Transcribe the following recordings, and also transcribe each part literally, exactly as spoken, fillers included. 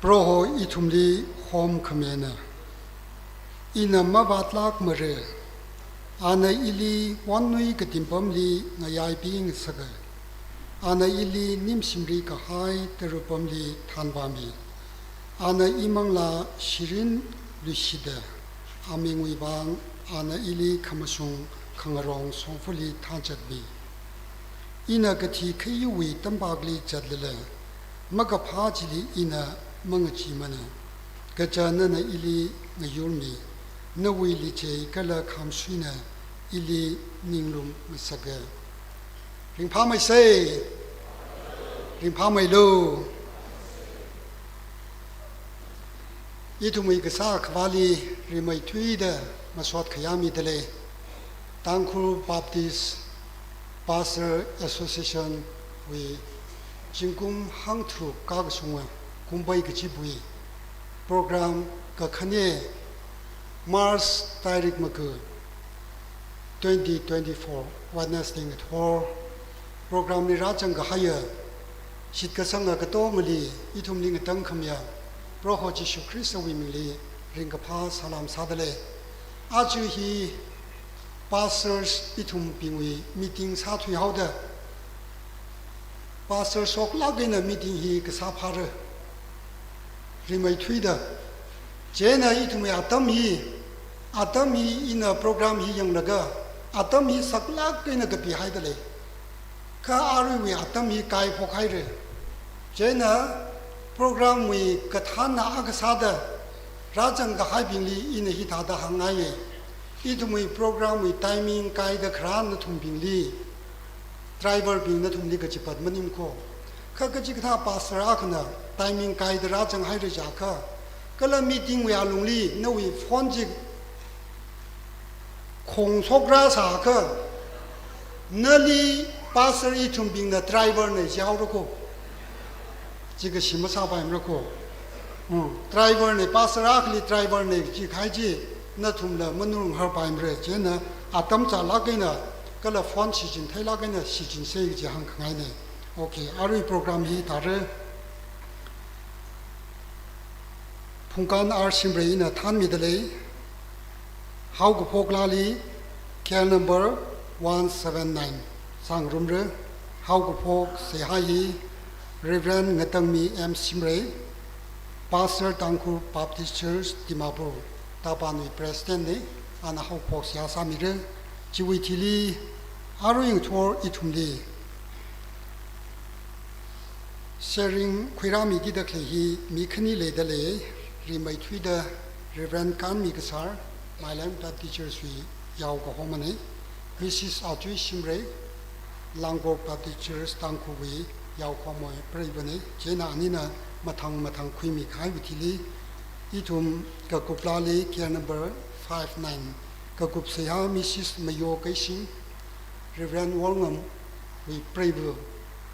Proho ithumli homkhamina. Ina mavātlākmara. Ana ili wannui katim pamli ngayāibingasaka. Ana ili nimshimri kahai tara pamli thanvāmi. Ana imanglā shirin lushida, amingwui vang ana ili khamashung khangarong shongfali thānchatmi. Ina kathi khayuwui tampakli zatlala, makaphā chili ina mangacheemana. Kaja nana ili ngayurmi, nawui lichei kala khamshuina ili ninglum ngasaka. Ringphāmeisa, ringphāmeilu. Ithumwui kasā Akhavali rimeithuida masot khayā midalei. Tangkhul Baptist Pastor Association wui zingkum hangtharuk kakashunga kumbai kachiwui program kakhane March tarik maga twenty twenty-four Wednesday ngathor program li rāzang kahaiya shitkasanga katongali ithumli ngatangkhameiya Proho Jishu Khristawui mingli ringkaphā salam sādalei. Aja hi pastors ithumbingwui meeting sāthuihaoda, pastor shoklāk eina meeting hi kasā phāra, rimeithuida. Chieina ithumwui atam hi, atam hi ina program hi yanglaga, atam hi saklāk eina kapihaidalei. Kha aruiwui atam hi kaiphok haira. Chieina program wui kathānna akha sāda rāzang kahaibingli ina hithāda hāngngaiya. Ithumwui program wui timing kaida kharā nathumbingli, driver bing nathumli kachipat maning kho. Kha kachikathā pastor akhana timing kaida rāzang haira jiakha, kala meeting wui alungli nawui phone chi khongshok rāsākha, nali pastor ithumbingna driver na jihaora kho. Chi kashi masāpaimara kho. Hmm, driver na, pastor akhali driver na chi kahai chi nathumla manung harpaimara. Chieina atam chālāk eina kala phone shichin theilāk eina shichinsa kaji hāngkhangaina. Okay, arui program hi thāra. Phungkan R Shimrei ina thānmidalei. Haokaphoklāli K L number one seven nine sāngarumra. Haokaphok seihā hi Reverend Ngatangmi M Shimrei, Pastor, Tangkhul Baptist Church, Dimapur, Tapanwui President na, ana haokaphok seihā sāmira. Chiwui thili arui ngathor ithumli sharing khuirāmikida khalei hi mi khani leidalei, rimeithuida Reverend Kanmi Kasar, Mailam Baptist Church wui yaokahomana, Missus Atui Shimrei, Langkok Baptist Church Tangkhulwui yaokahomwui preivana. Chieina anina mathang mathang khuimi kahaiwui thili, ithum kakuplāli K L number five nine, kakup seihā Missus Mayo Keishing, Reverend Worngamwui preiva,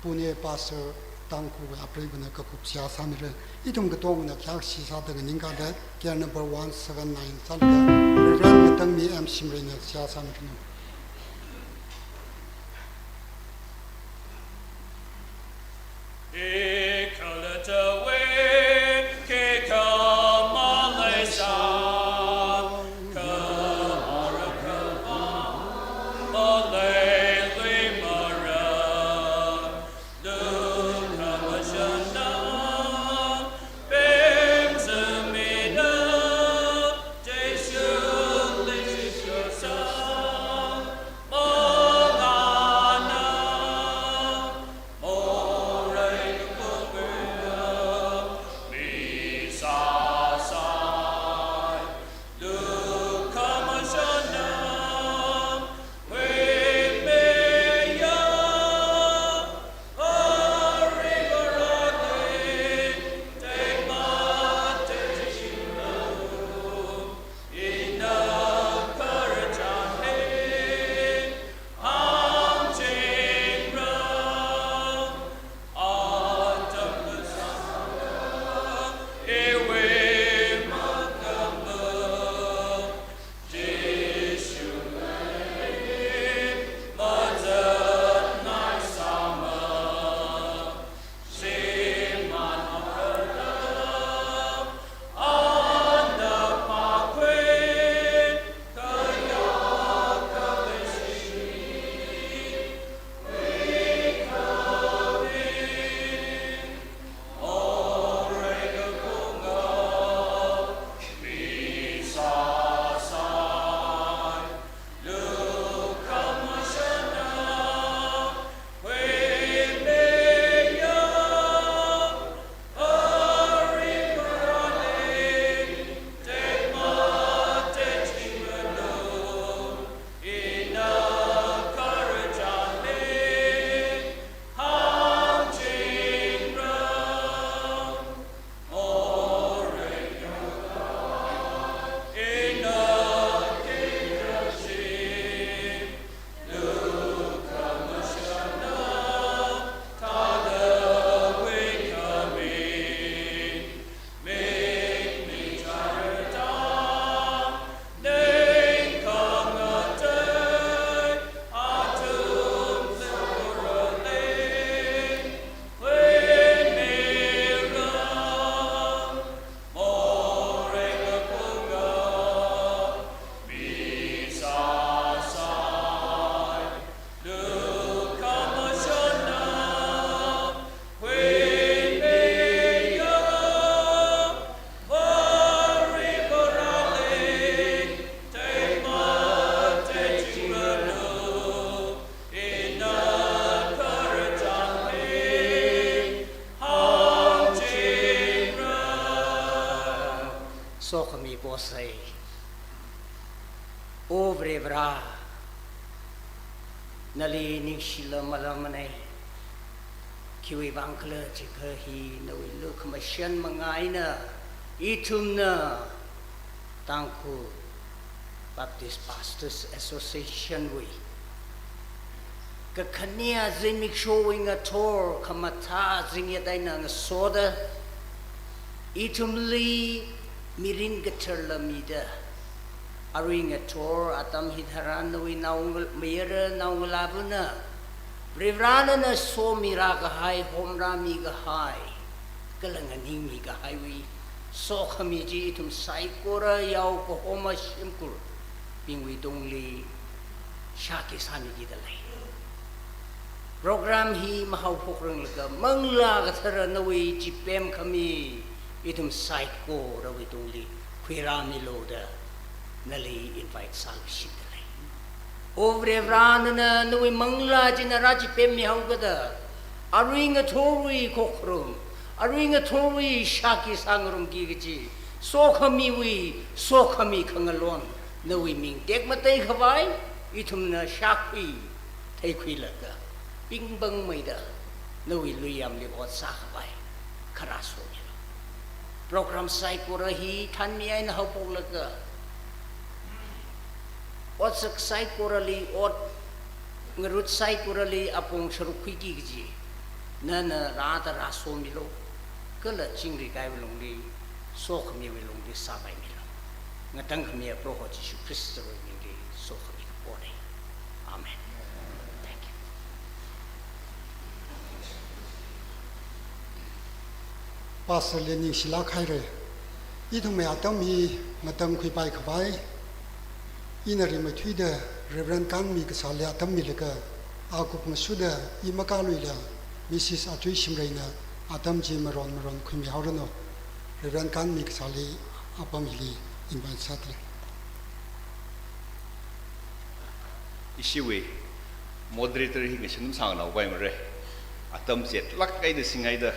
Pune Pastor Tangkhulwui apreivana kakup seihā sāmira. Ithum katongana khayākashi sāda nganingkada K L number one seven nine sālaga Reverend Ngatangmi M Shimreina seihā sāmira. Posei. O Varivara, nali ningshila malammanei. Khiwui vang khala jiakha hi nawui lukhamashan manga eina ithumna Tangkhul Baptist Pastors Association wui kakhane zimikshowui ngathor khamathā zingyat eina ngasoda, ithumli mirin kathar lamida, arui ngathor atam hitharan nawui naongal-, mayara naongalāvana, Varivara nana somirā kahai, homrāmi kahai, kala nganingmi kahaiwui sokhami chi ithum saikora yao kahoma shimkhurbingwui tungli shākhi sāmikida lei. Program hi mahaophokranglakha Manglā Kathara nawui chipemkhami ithum saikorawui tungli khuirāmilu da nali invite sāluishitda lei. O Varivara, nana nawui manglā china rāchipemmihaokida, arui ngathorwui khokharum, arui ngathorwui shākhi sāngarumki kaji sokhamiwui sokhami khangalon nawui ming tekmatei khavai ithumna shākhui theikhuilaga, pingpangmeida nawui luiyamli ot sākhavai kharā somilu. Program saikora hi thanmi eina haophoklaga, otsak saikorali, ot ngarut saikorali apong sharuk khuiki kaji nana rāda rāsomilu, kala chingri kahaiwui lungli, sokhamiwui lungli sāpaimilu. Ngatangkhamiya Proho Jishu Khristawui mingli sokhami kaponei. Amen. Thank you. Pastor li ningshilāk haira. Ithumwui atam hi ngatangkhuipai khavai ina rimeithuida Reverend Kanmi kasāli atam milaga, a kupngashuda i makāluila Missus Atui Shimreina atam chi maron maron khuimihaoranu. Reverend Kanmi kasāli apam hili invite sādalei. Ishiwui moderator hi ngashan masāngnaopaimara. Atam zetlāk eina singhaida,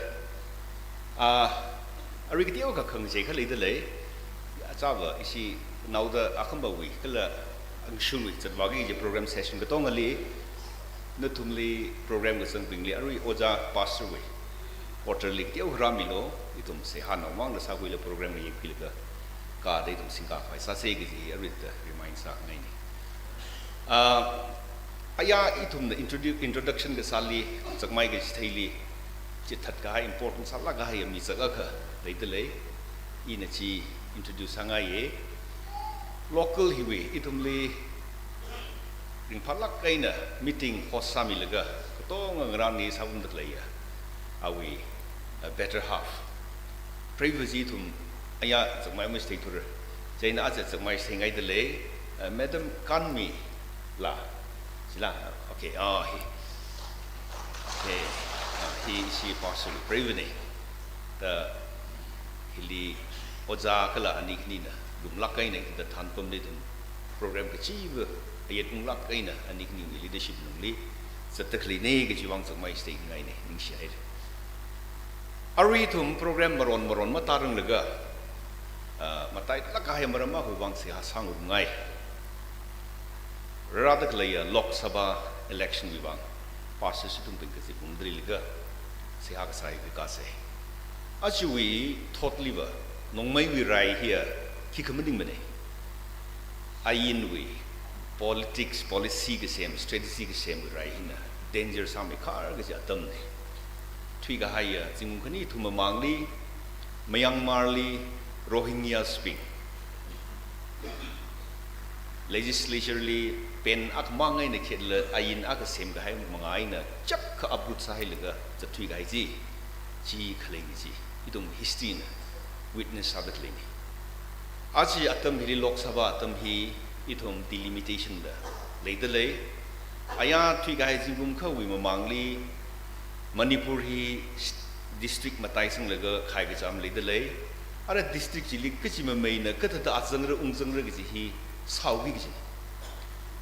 ah, arui kateokha khangachei kha leidalei. Achāva ishi naoda akhambawui kala angashunwui zatvāki kaji program session katongali, nathumli, program kazangbingli, arui ojā pastor wui order li kateokha rāmilu, ithum seihā naomangla sākhuilaga program li yangkhuilaga, kha da ithum singkakhavai sāsei kaji aruida remind sāngainei. Ah, aya ithumna introdu-, introduction kasāli, zakmai kachitheili, chithatkahai important sālāk kahai mi zakakha leidalei, ina chi introduce sāngaiya. Local hiwui ithumli ringphālāk eina meeting host sāmilaga, katonga ngarānli sāpamda khaleiya awui, uh, better half, preiva chi ithum aya zakmai machithei thura. Chieina aja zakmai chitheingaidalei, uh, Madam Kanmi la. Chila, okay, ah, hi. Okay, ah, hi ishi pastor preivanei. Da hili ojā kala ani khanina lunglāk eina hithāda thanpamda ithum program kachiva ayet unglāk eina ani khaniwui leadership lungli zatda khaleinei kajiwui vang zakmai chitheingainei, ningshihaira. Arui ithum program maron maron matāranglaga, ah, matailāk kahai maram akhawui vang seihā sāngarumngai. Rārāda khaleiya Lok Sabha election wui vang, pastor ithum ping kazip ungdrilaga seihā kasā hi kakasei. Ajawui thotliva, nongmeiwui rai hiya khikha maningmanei. Ainwui, politics, policy kasem, strategy kasemwui rai hina danger sāmeikhar kaji atamnei. Thuikahaiya zingkum khani kathum mamangli, Myanmarli, Rohingyas bing legislature li pen akhamang eina khetla ain akha semkahai manga eina chapkha uproot sāhailaga zatthuikahai chi, chi khalei chi ithum history na witness sāda khaleinei. Aja atam hili Lok Sabha atam hi ithum delimitation da leidalei. Aya thuikahai zingkum khawui mamangli Manipur hi s-, district mataisanglaga khai kachām leidalei. Ara district chili kachi mameina kathāda azangra ungzangra kaji hi sāhaoki kajinei.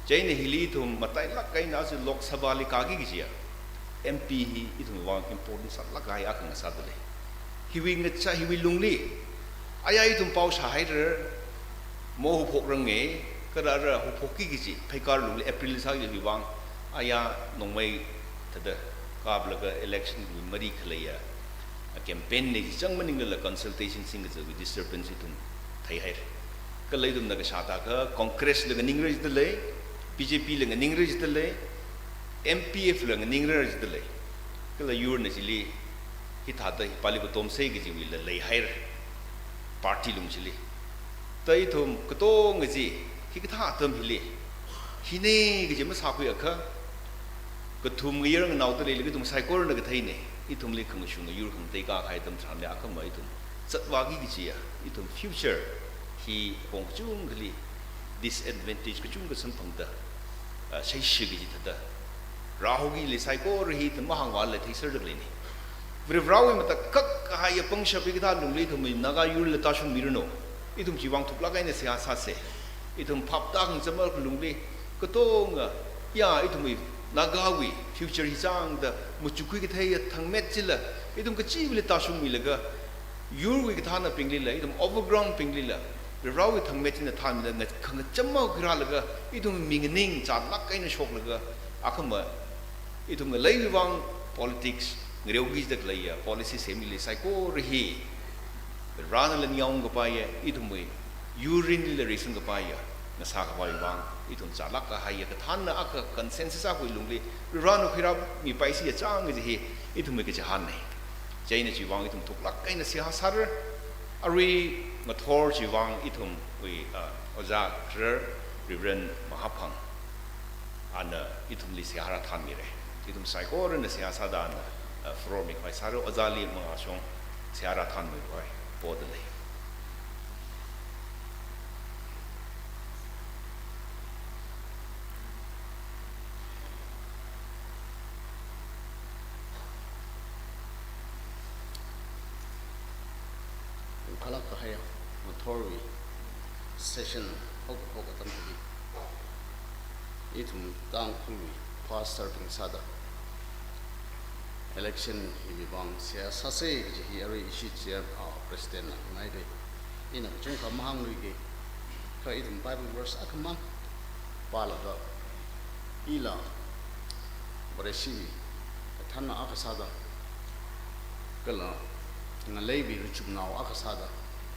Chieina hili ithum matailāk eina aja Lok Sabha li kāki kajiya M P hi ithumwui vang important sālāk kahai akha ngasādalei. Hiwui ngachā hiwui lungli, aya ithum pao shāhaira, Mo huphok range, kha rāra huphokki kaji, pheikar lungli April sāki kaji vang, aya nongmei thāda kaplaga election wui mari khaleiya, a campaign nei chi chang maninglala consultation singkaja wui disturbance ithum theihaira. Kala ithumna kashā thākha Congress la nganingrar jidalei, B J P la nganingrar jidalei, M P F la nganingrar jidalei. Kala yurna chili hithāda hipāli katomsei kajiwuila leihaira party lung chili. Thāda ithum katonga chi, hikathā atam hili, hine kaji masākhuiakha, kathum ngayar nganaoda leilakha ithum saikorana katheine, ithumli khangashunga yur khangatei kahai atam tharanli akhama ithum zatvāki kajiya, ithum future hi apong kachungkhali disadvantage kachungkha samphangda, ah, shaishikaji thāda rāhaoki kajili saikora hi ithum mahāngvāla theiserda khaleine. Varivarāwui matakhak kahaiya pangshap hikathā lungli ithumwui Naga yurla tāshungmiranu. Ithum chiwui vang thuklāk eina seihā sāse. Ithum phap tākhangachammar lungli katonga, ya, ithumwui Nagawui future hi chāngda machukkhui katheiya thangmet chila ithum kachivali tāshungmilaga, yurwui kathānabinglila, ithum overground binglila, Varivarāwui thangmet china thānmida nga-, khangacham haokhui rālaga, ithum mi nganing chālāk eina shoklaga, akhama ithum ngaleiwui vang politics ngareoki jida khaleiya, policy semlila saikora hi Varivarānala ningyāng kapaiya, ithumwui yurinlila reisang kapaiya, ngasā khavai vang, ithum chālāk kahaiya kathānna akha consensus akhawui lungli, Varivarāna khuirāmipaisi ya chāng kaji hi, ithumwui kachihānne. Chieina chiwui vang ithum thuklāk eina seihā sāra, arui ngathor chiwui vang ithumwui, ah, ojā kharar, Reverend Mahaphang, ana ithumli seihā rāthānmira. Ithum saikorana seihā sāda ana, ah, floor mikhavai sāra, ojāli mangāshong seihā rāthānmikhavai podalei. Wungkhalāk kahaiya ngathorwui session haokaphok atam hili, ithum Tangkhulwui pastor bing sāda election hiwui vang seihā sāse kaji hi arui ishi chair, ah, president na ngaidei. Ina kachungkha mahāngluike, kha ithum Bible verse akhamang pālaga, ila Vareshiwui kathānna akha sāda, kala ngaleiwui richumnao akha sāda,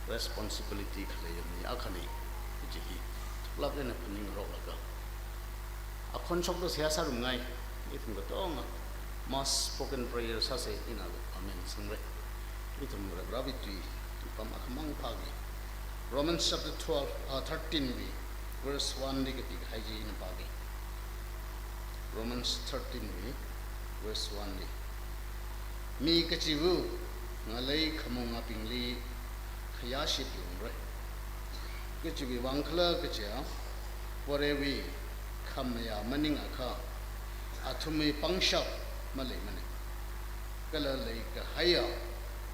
responsibility khaleiya mi akhane kaji hi thuklāk eina phaningroklaga, akhon shokda seihā sārumngai, ithum katonga mass spoken prayer sāse, ina amen sangra. Ithum Varivarāwui tui, tui pam akhamang pāki. Romans chapter twelve, uh, thirteen wui verse one li kapi kahai chi ina pāki. Romans thirteen wui verse one li, mi kachiva ngalei khamungabingli khayāshi phalungra. Kachiwui vang khala kaja, Varewui khamayā maningakha, athumwui pangshap maleimane. Kala leikahaiya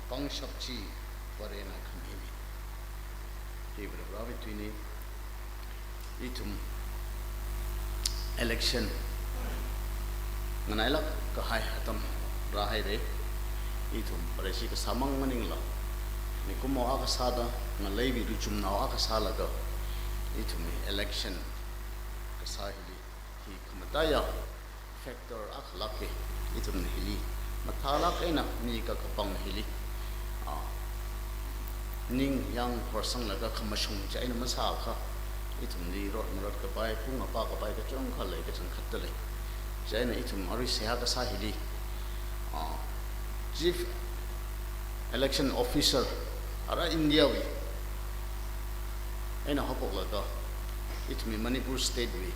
pangshap chi Varena khamine. Hi Varivarāwui tuine. Ithum election nganailāk kahai atam rāhaire. Ithum Vareshi kasāmang maningla, mikumo akha sāda, ngaleiwui richumnao akha sālaga, ithum election kasā hili, hi khamataiya factor akhalāke. Ithumna hili mathālāk eina mi kakapang hili, ah, ningyāng horsanglaga khamashung chieina masākha, ithumli rot marot kapai, phung apā kapai kachungkha lei, kachangkhatta lei. Chieina ithum arui seihā kasā hili, ah, Chief Election Officer ara India wui eina haophoklaga, ithumwui Manipur State wui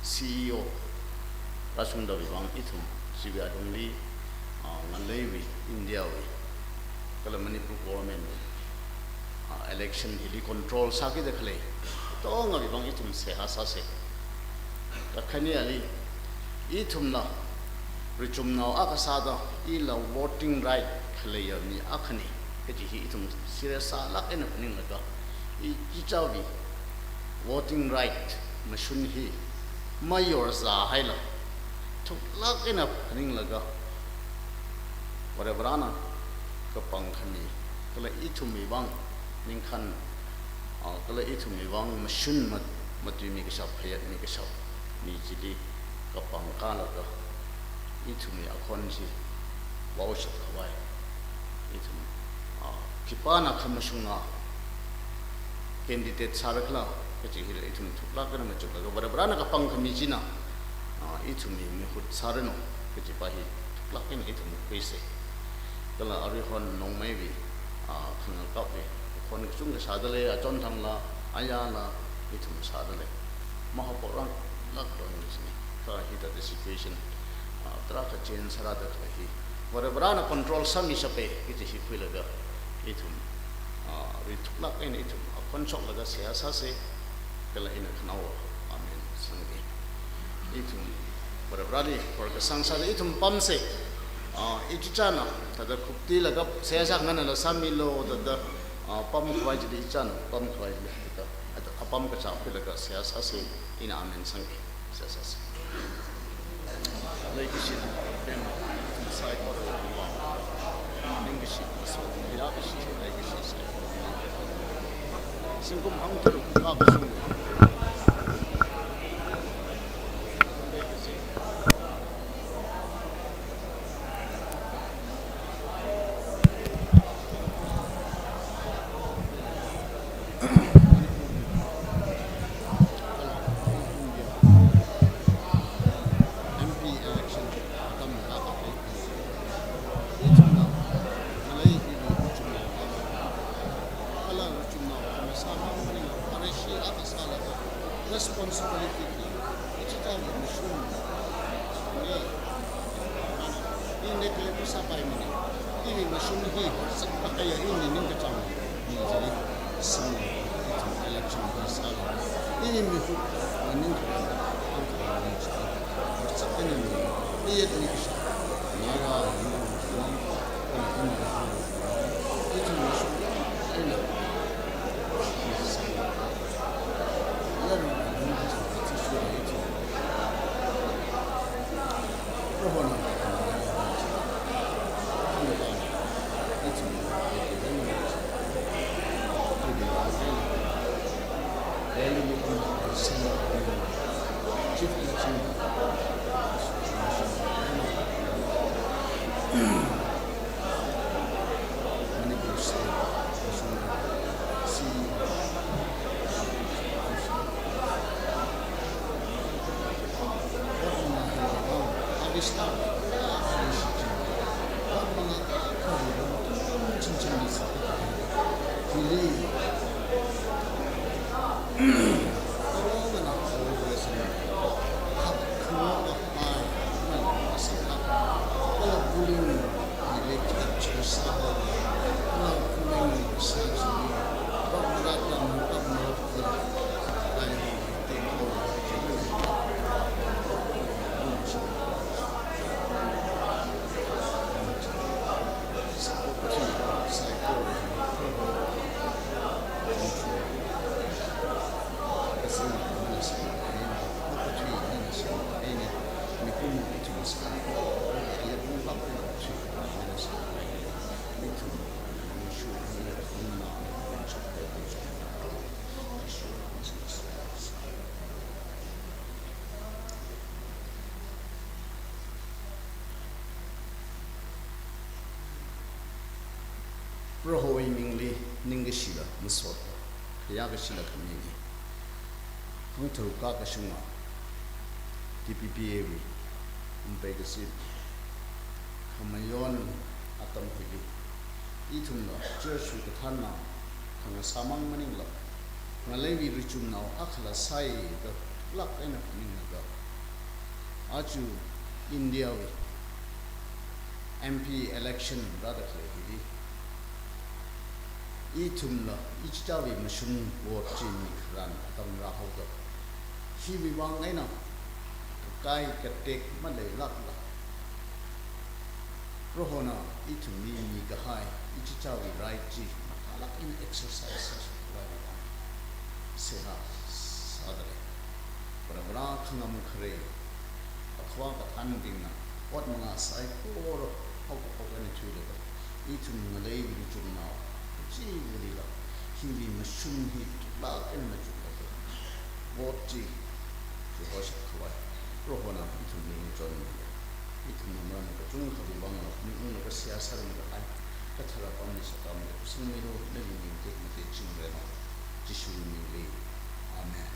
C E O rāshungdawui vang ithum chiwui alungli, ah, ngaleiwui India wui kala Manipur government wui, ah, election hili control sākida khalei katongawui vang ithum seihā sāse. Kakhaneli, ithumla richumnao akha sāda, ila voting right khaleiya mi akhane kaji hi ithum serious sālāk eina phaninglaga, i, ichichāwui voting right mashun hi mayorzā haila, thuklāk eina phaninglaga, Varivarāna kapangkhami kala ithumwui vang ningkhān Ah, kala ithumwui vang mashun mat-, matuimi kashap, phayātmi kashap, mi chili kapangkālaga, ithumwui akhon chi vaoshap khavai, ithum, ah, khipāna khamashunga candidate sārakhala kaji hila ithum thuklāk eina machuklaga, Varivarana kapangkhami china, ah, ithumwui mihut sāranu kajipa hi thuklāk eina ithum khuisa. Kala aruihon nongmeiwui, ah, khangakapwui khon kachungkha sādalei, achonthangla, ayāla, ithum sādalei. Mahaophokranglāk dong chini. Kha hithāda situation, ah, tarākha change sārāda khalei hi Varivarana control sāmishapa kaji hi khuilaga, ithum, ah, ri thuklāk eina ithum akhon shoklaga seihā sāsa. Kala ina khanaowa amen sangki. Ithum Varivarali khorkasang sāda ithum pamsa. Ah, ichichāna thāda khuktilaga seihā sākhananala sāmilu thāda, ah, pamkhavai chili ichichāna pamkhavai chili thāda, thāda apam kachā khuilaga seihā sāsa. Ina amen sangki. Seihā sāsa. Leikashi, pema, saikora, ningkashi, phayākashi, leikashi, saikora. Zingkum hangtharuk kākashung. M P election atam akha ithumna ngalei iwui ruichumnao, kala ruichumnao khangasāmang maningla, areshi akha sālaga responsibility hi ichichāwui mashun, i, i neglect sāpaimana. Iwui mashun hi sākahaiya ini ningkachāng mi chili sing, ithum election hi sālaga, iwui mihut maningkachāng, angkachāng mi chili sākahai ini, iyatni kashap, Naga, Hindu, Muslim, kala Hindu, ithum mashun eina Prohowui mingli ningkashila masot, phayākashila khamini. Hangtharuk kākashunga T P P A wui umpeikazip khamayon atam hili, ithumla church wui kathānnao khangasāmang maningla, ngaleiwui ruichumnao akhala sāi da lāk eina phaninglaga, aja India wui M P election rāda khalei hili, ithumla ichichāwui mashun vote chi mikharan atam rāhaoda, hiwui vang eina kakai katek maleilākla, Prohona ithumli mikahai ichichāwui right chi mathālāk eina exercise sāshapkhavai vang seihā sādalei. Varivara khangam khare, akhava kathānbingna ot manga saikora haokaphok eina thuilaga, ithum ngaleiwui ruichumnao kachiva̱lila hiwui mashun hi lāk eina machuk kajila. Vote chi, chi hoshap khavai Prohona ithumli chonmida, ithumna maram kachungkhawui vang lo, mi unglaga seihā sārumkahai kathara apamli sākhamida kusangmilu, nawui ming tekmatei chingri lo, Jishuwui mingli. Amen.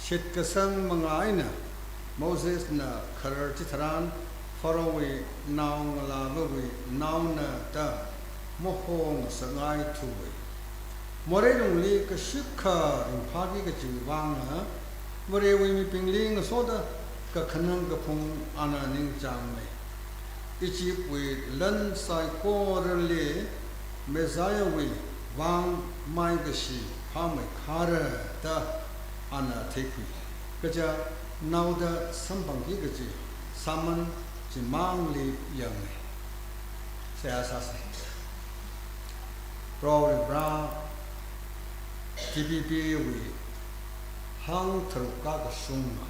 Shitkasang manga eina Mosesna kharar chitharan Pharaohwui naongalāvawui naona da mahongasakngaithuwa. Morei lungli kashikha ringphāki kajiwui vanga Morewui mibingli ngasoda kakhanang kaphung ana ningchāngmei. Egyptwui lan saikorali Messiahwui vang maikashi phāmeikhara da ana theikhui. Kaja naoda samphangki kaji sāman chimangli yangnei. Seihā sāsa. Prohowui Varewui T B P wui hangtharuk kakashunga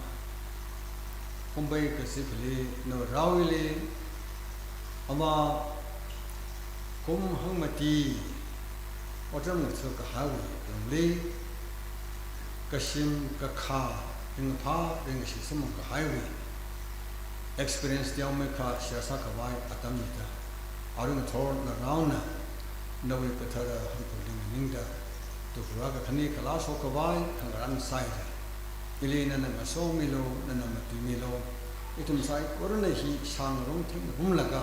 Kumbei kaziphali nawui raoili, ama kum hangmati otram ngathākahaiwui lungli, kashim kakha, ringphā ringkashi samphangkahaiwui experience teomeikha share sākhavai atamnida, arui ngathor naraona nawui kathara Tangkhul ning nganingda, tukhu rākakhaning kala shokkhavai khangarān sāhaira. Ili nana ngasomilu, nana matuimilu. Ithum saikorana hi shāngarumthing ngarumlaga,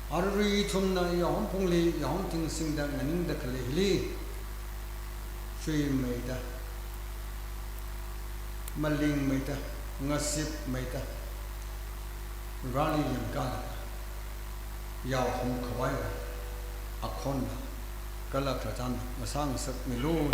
arui ithumna Yaohon phungli, Yaohon Thingsingda nganingda khalei hili, chuimeida, malingmeida, ngasipmeida, Vareli yangkālaga, yaohomkhavai akhonna kala khararchanna ngasāngasakmilu.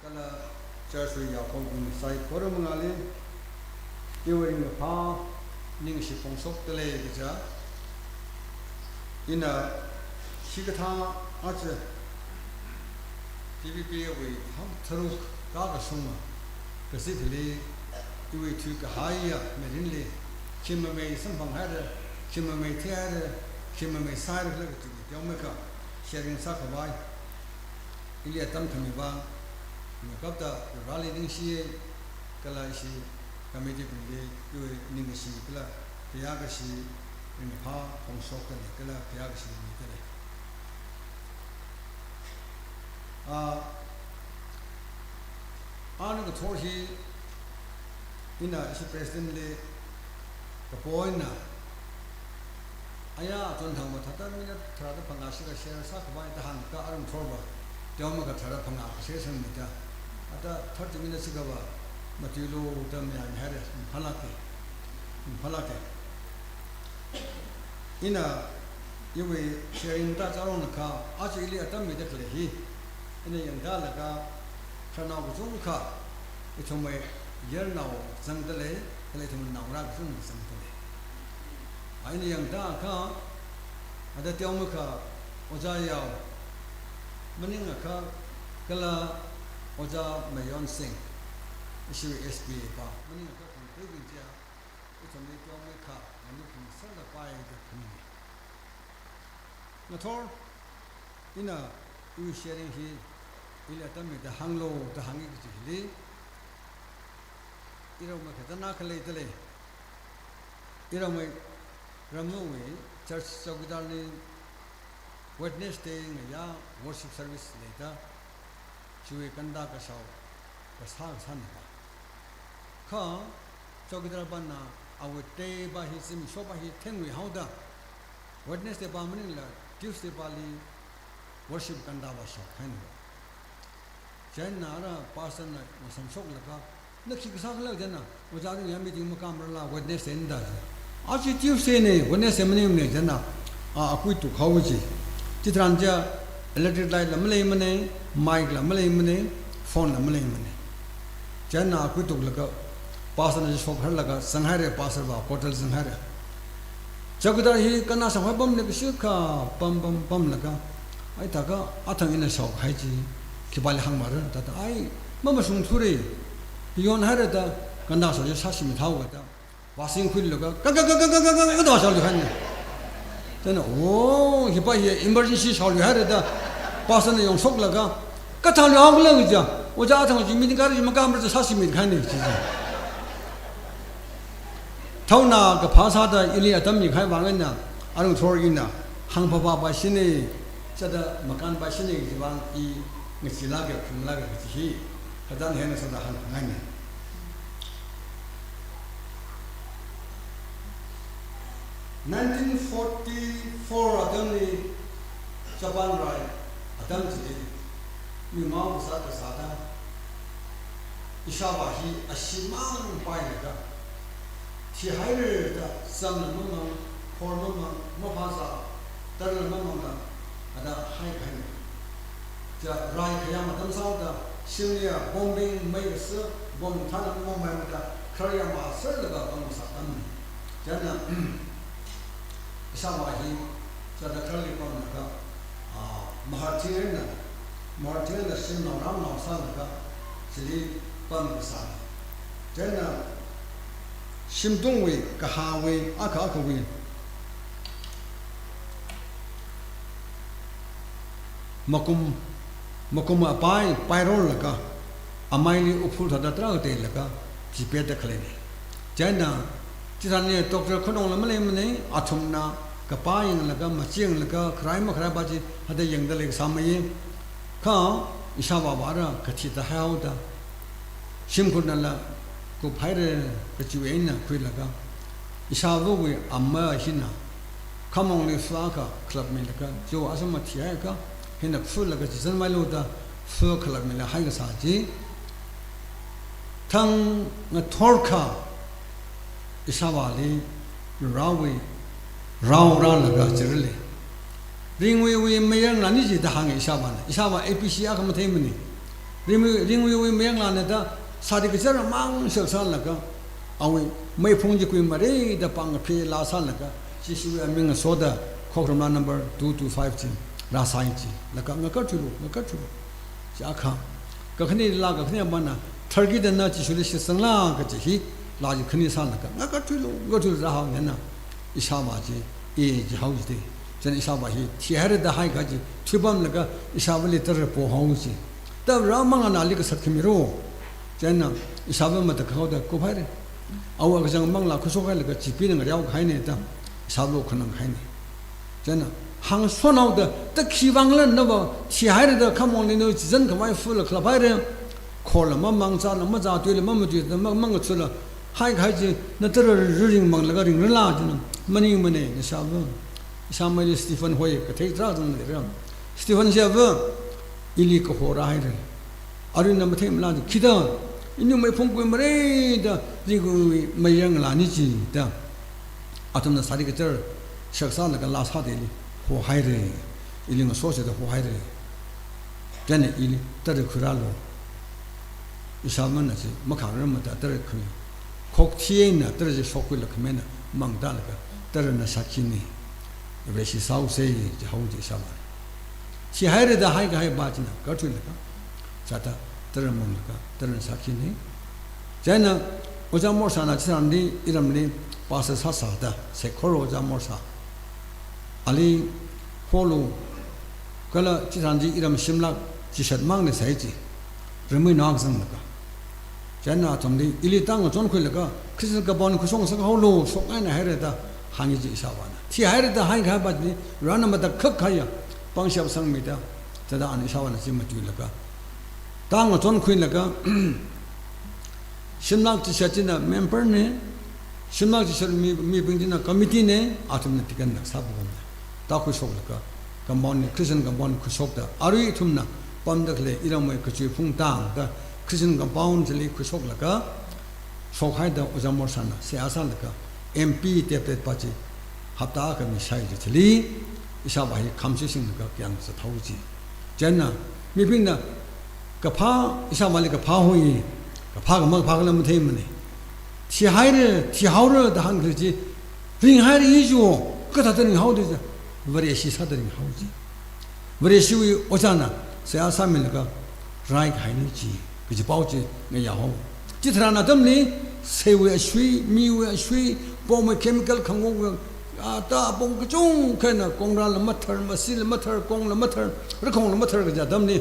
Kala church wui yaokahobing saikora mangāli, iwui ringkaphā ningshi phongshokdalei kaja, ina hikathā aja T B P wui hangtharuk kakashunga kaziphali, iwui thuikahaiya mirinli, khi mamei samphanghaira, khi mamei theihaira, khi mamei sāhaira khala kaji teomeikha sharing sākhavai ili atam khami vang, ina kapta Vareli ningshiya, kala ishi committee bingli iwui ningkashi kala phayākashi ringphā phongshokdalei kala phayākashi midalei. Ah, arui ngathor hi ina ishi president li kapo eina, aya, achon thang mathāda minute tharāda phangā shikha share sākhavai da hāngakha arui ngathorva teomeikha tharāda phangā kha share sangmida, ata thirty minutes shikhava matuilu da mayāmihaira, ringphālāka, ringphālāka. Ina iwui sharing ta chāronakha, aja ili atam mida khalei hi, ina yangtālaga, khararnao kachungkha, ithumwui yarnao zangdalei, kala ithumwui naongarā kachungkha zangdalei. A ina yangtāakha, ada teomeikha Ojā Yao, maningakha kala Ojā Mayon Singh, ishiwui S P pa, maningakha khangateibing chiya, ithumli teomeikha nganingkhaserda paida phaninga. Ngathor, ina iwui sharing hi ili atam mida hānglu da hāngi kaji hili, iramwui kazanna khaleidalei, iramwui ramwui church chowkidar li Wednesday ngayā worship service leida, chiwui ganda kashao kasā kasāna. Kha chowkidar pana awui tei pa hi, zimiksho pa hi thengluihaoda, Wednesday pa maningla Tuesday pali worship ganda pa shaokahaina. Chieina ara pastor na ngasamshoklaga, na khi kasā khala chieina, ojā ring ya meeting makāmarala Wednesday na da. Aja Tuesday na, Wednesday maningmana chieina, a, akui tukhaowa chi. Chitharan chiya electric light la maleimana, mic la maleimana, phone la maleimana. Chieina akui tuklaga, pastor na chi shokharlaga, zanghaira pastor pa, quarter zanghaira. Chowkidar hi ganda shaohai pamli kashi kha pam pam pamlaga, ai thākha athang ina shaokahai chi khipāli hāngmara, thāda ai mamashungthura, yonhaira da, ganda shao chi sāshimit haowa da, vāsingkhuilaga, ka ka ka da vāshaoluihaina. Chieina, oh, hi pa hi emergency shaoluihaira da, pastor na yongshoklaga, kathāluihao khala kaja, ojā athang chi meeting kāra chi makāmara da sāshimit kahaina chi. Thaona kaphā sāda ili atam mikahai vang eina, arung thor ina, hāngphāphā pa shini, chāda makān pa shini kaji vang i ngacheelāka, khumlāka kaji hi, kathāda hina sāda hāngngaina. Nineteen forty-four atamli Japan rai atam chili, mimao kasā kasāda, ishāvā hi ashee mang pailaga, thihaira da, zamla mamang, khor mamang, maphāzā, tarla mamangla, ada haikahaina. Chiya rai khayam atam sāhaoda, shimliya bombing mei kasā, bomb thānam mamai mada, kharar yamma sārlaga pamkasā atamna. Chieina, ishāvā hi, chāda khararli pamlaga, ah, mahar thing eina, mahar thing eina shimnao ramnao sālaga, chili pamkasāna. Chieina, shimtungwui, kahāwui, akha akhawui makum, makum apai, pairorlaga, amaili uphur thāda tarākha teilaga, chipetda khaleina. Chieina, chitharanli doctor khanongla maleimana, athumna, kapā yanglaga, machi yanglaga, kharai makharai pa chi, hāda yangda leikasā maiya. Kha, ishāvā vāra, kathi tāhaihaoda, shimkhurnala kuphaira kajiwui eina khuilaga, ishāvāwui ama hina, khamongli fā akha khalapmilaga, jo asama thihaiakha, hina phulaga chizanmailu da, fā khalapmila haikasā chi, thang ngathor kha, ishāvāli, raowui, rao rālaga chirali. Ringwuiwui mayarngalāna chi da hānga ishāvāna. Ishāvā A B C akha matheimana. Ringwui, ringwuiwui mayarngalāna da sari kachar mang shak sālaga, awui meiphung chi kuimarei da pāng kaphila sālaga, Jishuwui aming ngasoda, Khokharum Laa number two two five chi, rāsai chi. Laga ngakarthuilu, ngakarthuilu. Chi akha, kakhanela, kakhanepana, tharkida na Jishuli shitsangla kaji hi, laa chi khani sālaga, ngakarthuilu, ngakarthuilu rāhaowa na, ishāvā chi, e jihao jida. Chieina ishāvā hi, thihaira da haikha chi, thuipamlaga, ishāvāli tara pohao chi. Tara manganāli kasat khamiro. Chieina, ishāvā matakhao da kuphaira. Awui kachang manglā khuishokhailaga, chipina ngareokahaina da, ishāvā khananghaina. Chieina, hāngshonaoda, ta khiwui vangla nava, thihaira da khamongli na chizan khavai fala khalaphaira, khorla mamang, zāla mazā, tuila mamatui, da ma-, mangathula, haikahai chi, na tara ringmanglaga ringrala chieina, maningmana, nashāvā. Ishāmeili Stephen hoi, kathei tarākha zangda leira. Stephen shāvā, ili kahor rāhaira. Aruina matheimala da, khida, ina meiphung kuimarei da, ringwui mayarngalāna chi da. Athumna sari kachar shak sālaga laa sāda ili hohaira, ili ngasosāda hohaira. Chieina ili tara khuirālu. Ishāvāna chi makhararmada tara khui. Khokthi eina tara chi shokkhuilaga khamina mangtālaga tarana sākhina. Vāshi sāhaosa jihao ji ishāvāna. Thihaira da haikahai pa china karthuilaga, sāda tara manglaga, tarana sākhina. Chieina, Ojā Morsāna chitharanli, iramli, pastor sāsāda, Sekhor Ojā Morsā. Ali, holu, kala chitharan chi iram shimlak, chishat mangna sai chi. Rimeinao zanglaga. Chieina athumli, ili tang ngachonkhuilaga, Christian compound khuishong sāhaolu, shokngaina haira da, hānga ji ishāvāna. Thihaira da haikahai pa chili, rana matakhak kahaiya. pangshap sangmida, thāda ana ishāvāna chi matuilaga, tangachon khuilaga, shimlak chishat china member na, shimlak chishat mi, mibing china committee na, athumna deacon na sāpaimana. Thāda khuishoklaga, compound na, Christian compound khuishokta, arui ithumna pamda khalei Iramwui Kachui Phungtang da Christian compound chili khuishoklaga, shokhaida Ojā Morsanna seihā sālaga, M P tablet pa chi hapta akha mishai chili, ishāvā hi khamshisinglaga kayāng zathao ji. Chieina, mibingna kaphā, ishāvāli kaphā hoi, kaphā kha makaphā khala matheimana. Thihaira, thihaora da hāngkhalei chi, ringhaira i jo, kathāda ringhaoda ja, Vareshi sāda ringhao ji. Vareshiwui ojāna seihā sāmilaga, raikahaina ji, kaji pao chi ngayā hao. Chitharan atamli, seiwui ashui, miwui ashui, pongwui chemical khangwui, ata pong kachungkhana, kongrāla mathar, masila mathar, kongla mathar, rakhongla mathar kaja atamli,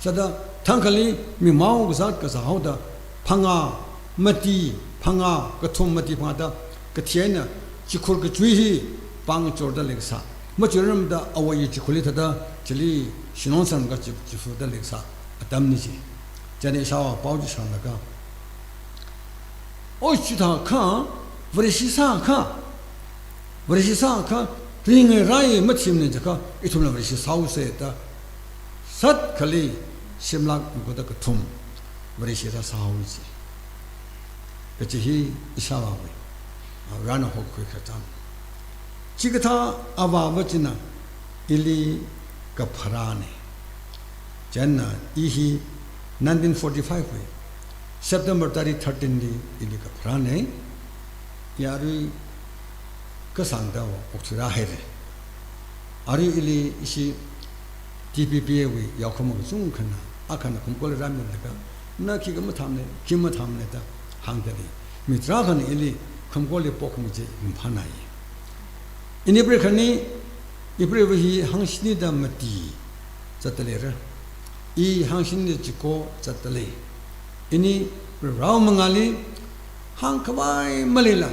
sāda thangkhali mimao kazāt kazā haoda, phangā mati phangā, kathum mati phangāda, kathi eina chikhur kachui hi pāngchorda leikasā. Machuiramda awui chikhurli thāda chili shinong sanglaga chi, chifuda leikasā atamna ji. Chieina ishāvā pao chi shānlaga, oi, chithākha, Vareshi sākha, Vareshi sākha, ringai rai mathimana jiakha, ithumla Vareshi sāhaosa da, sat khali shimlak mikuda kathum Vareshi rāsāhao ji. Kachi hi ishāvāwui, a, rāna hokhui kacham. Chikathā avāva china ili kapharāna. Chieina i hi nineteen forty-five wui September tarik thirteen li ili kapharāna. I arui kasāngda okthui rāhaira. Arui ili ishi T P P A wui yaokahoma kachungkhana, akhana Khumkoli rāmilaga, na khikha mathāmana, khi mathāmana da hāngda lei. Mi tarākhana ili Khumkoli pokhami chi ringphānai. Ini April khani, April va hi hangshini da mati zatda leira. I hangshini da chiko zatda lei. Ini rao mangāli hāngkhavai maleila,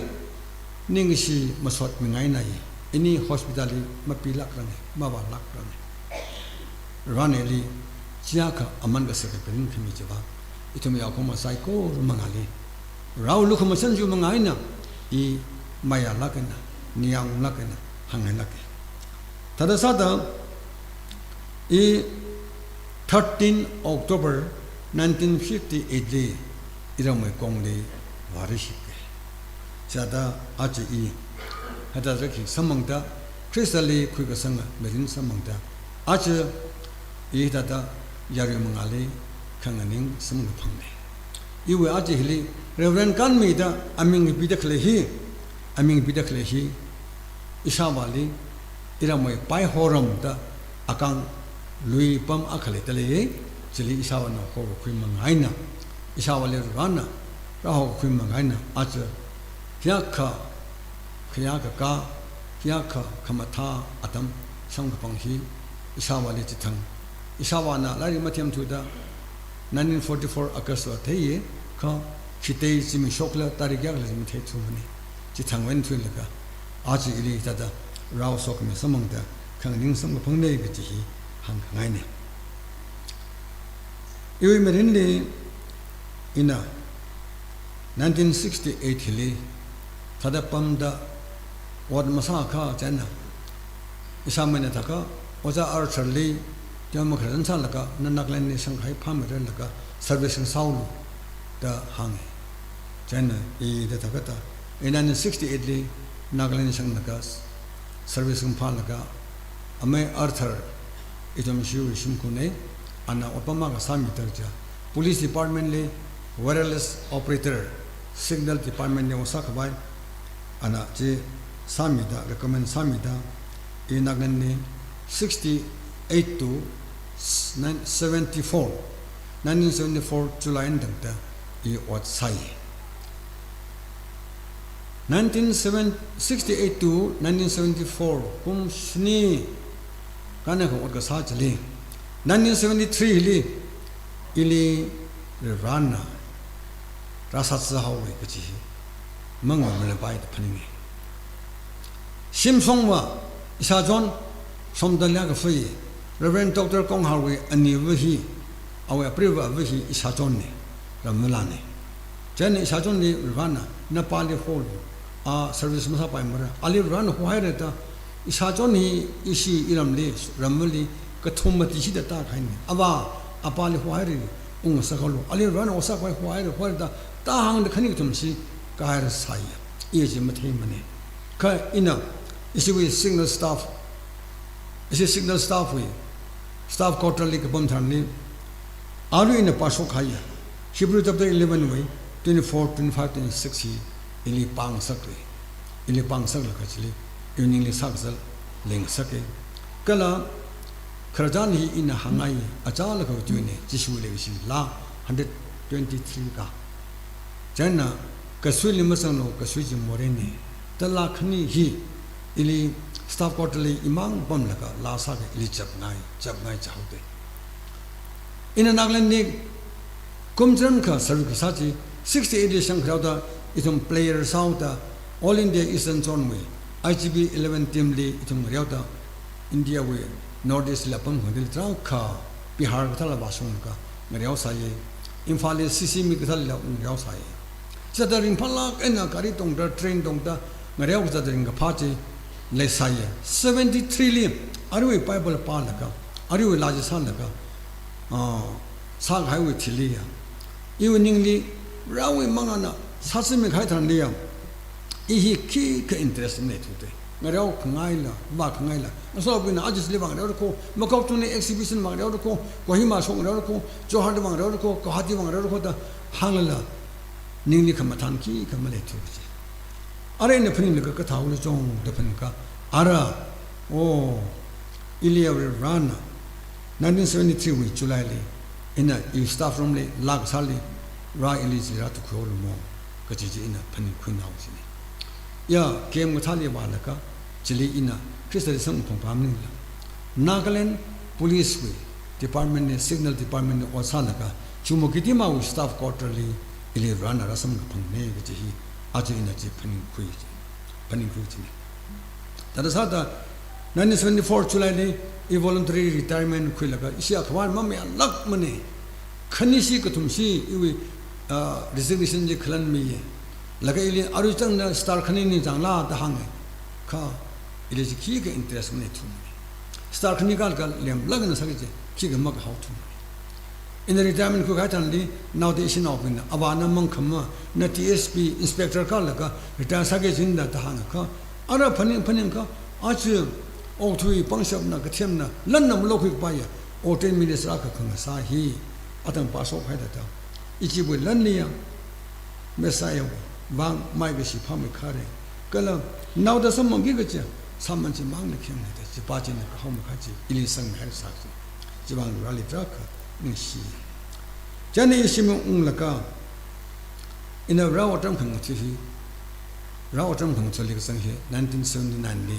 ningshi masot mingainai. Ini hospital li mapilākranga, mavālākranga. Rāneli chiakha aman kasā kapirin khami chiva, ithum yaokahoma saikora mangāli, rao lukhamashan chi mangā eina, i mayālāk eina, ningyānglāk eina hāngngailāka. Thāda sāda, i thirteen October nineteen fifty-eight li Iramwui kongli vāra shika. Chithāda aja i hithāda khi samphangda, Khristali khuikasanga mirin samphangda, aja i hithāda yarui mangāli khanganing samkaphangna. Iwui aja hili Reverend Kanmi da aming pida khalei hi, aming pida khalei hi, ishāvāli Iramwui Paihoram da akāng lui pam akha leida lei, chili ishāvāna hokakhui mangā eina, ishāvāli rāna rāhokakhui mangā eina, aja hiyākha khayā kakā, hiyākha khamathā atam samkaphang hi ishāvāli chithang. Ishāvāna lairik mathemthuda nineteen forty-four August va theiya, kha khitei zimikshokla tarik kayākhala chi matheithumana. Chithang eina thuilaga, aja ili thāda rao sokhami samphangda khanganing samkaphangna kaji hi hāngkhangaina. Iwui mirinli ina nineteen sixty-eight hili thāda pamda ot masākha chieina, ishāmeina thākha, Ojā Arthur li, teomeikha zan sālaga, na Nagaland li shāngkahai phāmeiralaga, service sāhaolu da hānga. Chieina i da thākha ta, i nineteen sixty-eight li Nagaland shānglaga, service phālaga, amei Arthur, ithum shiwui shimkhurna, ana ot pam akha sāmida kaja, Police Department li wireless operator, Signal Department li ot sākhavai, ana chi sāmida, recommend sāmida, i Nagaland li sixty-eight to nine, seventy-four, nineteen seventy-four July eina tangda i ot sāi. Nineteen seven, sixty-eight to nineteen seventy-four, kum shini kanna kha ot kasā chili, nineteen seventy-three hili ili Varivarana rāsat sāhaowa kaji hi mangā malepai da phaninga. Shimshongva ishāchon Somdalya kafi, Reverend Doctor Kongharwui aniva hi, awui apriva ava hi ishāchonna, Ramvālana. Chieina ishāchonli Varena, napāli holu, a service masāpaimara. Ali Varena hohaira da, ishāchon hi ishi iramli, Ramvāli, kathum mati shida tākahaina. Avā, apāli hohaira, ungngasaklu. Ali Varena ot sākhavai hohaira, hohaira da, tāhāngda khani kathum chi, kahaira sāya. Iya chi matheimana. Kha ina, ishiwui signal staff, ishi signal staff wui, staff quarter li kapam tharanli, arui ina pāshokhaiya, Hebrew chapter eleven wui, twenty-four, twenty-five, twenty-six hi, ili pāngasakra. Ili pāngasaklaga chili, evening li sākazat leingasaka. Kala, khararchan hi ina hāngngai, achālakha tuina, Jishu leishi laa hundred twenty-three ka. Chieina, kasuili mazanglu, kasui chi morena. Tala khani hi, ili staff quarter li imang pamlaga, laa sākha ili chapngai, chapngai chāhaoda. Ina Nagaland li, kum chānjam kha service kasā chi, sixty-eight li shang kharāoda, ithum player sāhaoda, All India Eastern Zone wui, I G B eleven team li ithum ngareoda, India wui North East li apam khangateili tarākha Bihar kathāla vāshunglaga ngareosāya. Imphal li C C mi kathālila ngareosāya. Chithāda ringphālāk eina gari tongda, train tongda, ngareokazat ringkaphā chi leisāya. Seventy-three li, aruiwui Bible pālaga, aruiwui laa chi sālaga, ah, sākahaiwui thili ya, iwui ningli, Varewui manglāna sāzamikahai tharanli ya, i hi khikha interest maleithuda. Ngareokhangaila, vākhangaila. Ngasolaobingna aja chili vāngareora kho, Mokokchung li exhibition vāngareora kho, Kohima shokngareora kho, Jorhat li vāngareora kho, Guwahati vāngareora kho da hānglala, ningli khamathān khikha maleithu kaji. Ara ina phaninglaga kathāhaola chong da phaningakha, ara, oh, ili Varena, nineteen seventy-three wui July li, ina i staff room li, laa kasāli, Vare ili chi rātukhuihaolu mo, kaji chi ina phaningkhuinao china. Ya, camp kathāli vālaga, chili ina Khristali samkaphang pāmaningla, Nagaland Police wui department li, signal department li ot sālaga, Chumoukedima wui staff quarter li, ili Varena rāsamkaphangna kaji hi, aja ina chi phaningkhui, phaningkhui china. Thāda sāda, nineteen seventy-four July li, i voluntary retirement khuilaga, ishi akhavā mamayālākmana. Khanishi kathumshi iwui, ah, resignation chi khalan miya. Laga ili arui chāngda star khani ningchāngla da hānga. Kha, ili chi khikha interest maleithumana. Star khani kala lemlāk eina sāki kaji, khikha makahaothumana. Ina retirement khuikahai tharanli, naoda ishinaobingna, avāna mangkhama, na D S P, inspector kalaga, retire sāki kajina da hāngakha, ara phaning phaningakha, aja, okathui pangshapna, kathemna, lanna malokhui kapaiya, ordained minister akha khangasā hi, atam pāshokhaida da. Ichiwui lanli ya, Messiah wui vang maikashi phāmeikharei. Kala naoda samphangki kaja, sāman chimangna khengna da, chipā china kahaomeikha chi, ili sangmihai sāki. Chivang Vareli tarākha ningshi. Chieina ishi mi unglaga, ina Vare otram khangatha hi, Vare otram khangathali kazang hi, nineteen seventy-nine li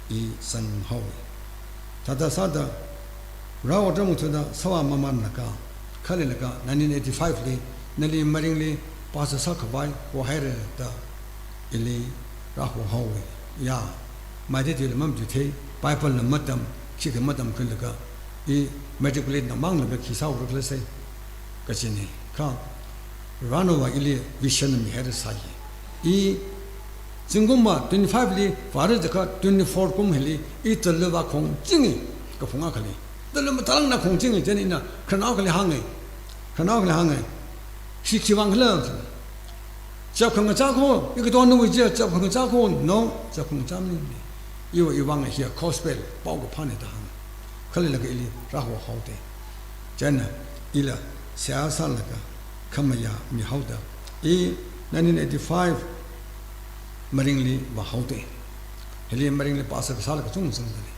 i zanghaowa. Thāda sāda, Vare otram ngathada sāvā mamanlaga, khaleilaga nineteen eighty-five li, nali Maringli pastor sākhavai hohaira da, ili rāhohaowa. Ya, Meitei tuila mamatuithei, Bible la matam, khikha matamkhuilaga, i matriculate na manglaga khi sāura khala sai, kajina. Kha, Varena ili vision mihaira sāya. I zingkumva twenty-five li vāra jiakha twenty-four kum hili, i tala vākhongchinga, kaphung akhali. Tala mathālāk eina khongchinga, chieina ina khararnao akhali hānga. Khararnao akhali hānga. Khi khiwui vang khala? Chap khangachā kho, i katonawui chi, chap khangachā kho, no, chap khangachā maningmana. Iwui vang hiya gospel, paokaphāna da hānga. Khaleilaga ili rāhohaoda. Chieina ila seihā sālaga khamayā mihaoda, i nineteen eighty-five Maringli vāhaoda. Hili Maringli pastor kasāla kachungkha zangda lei.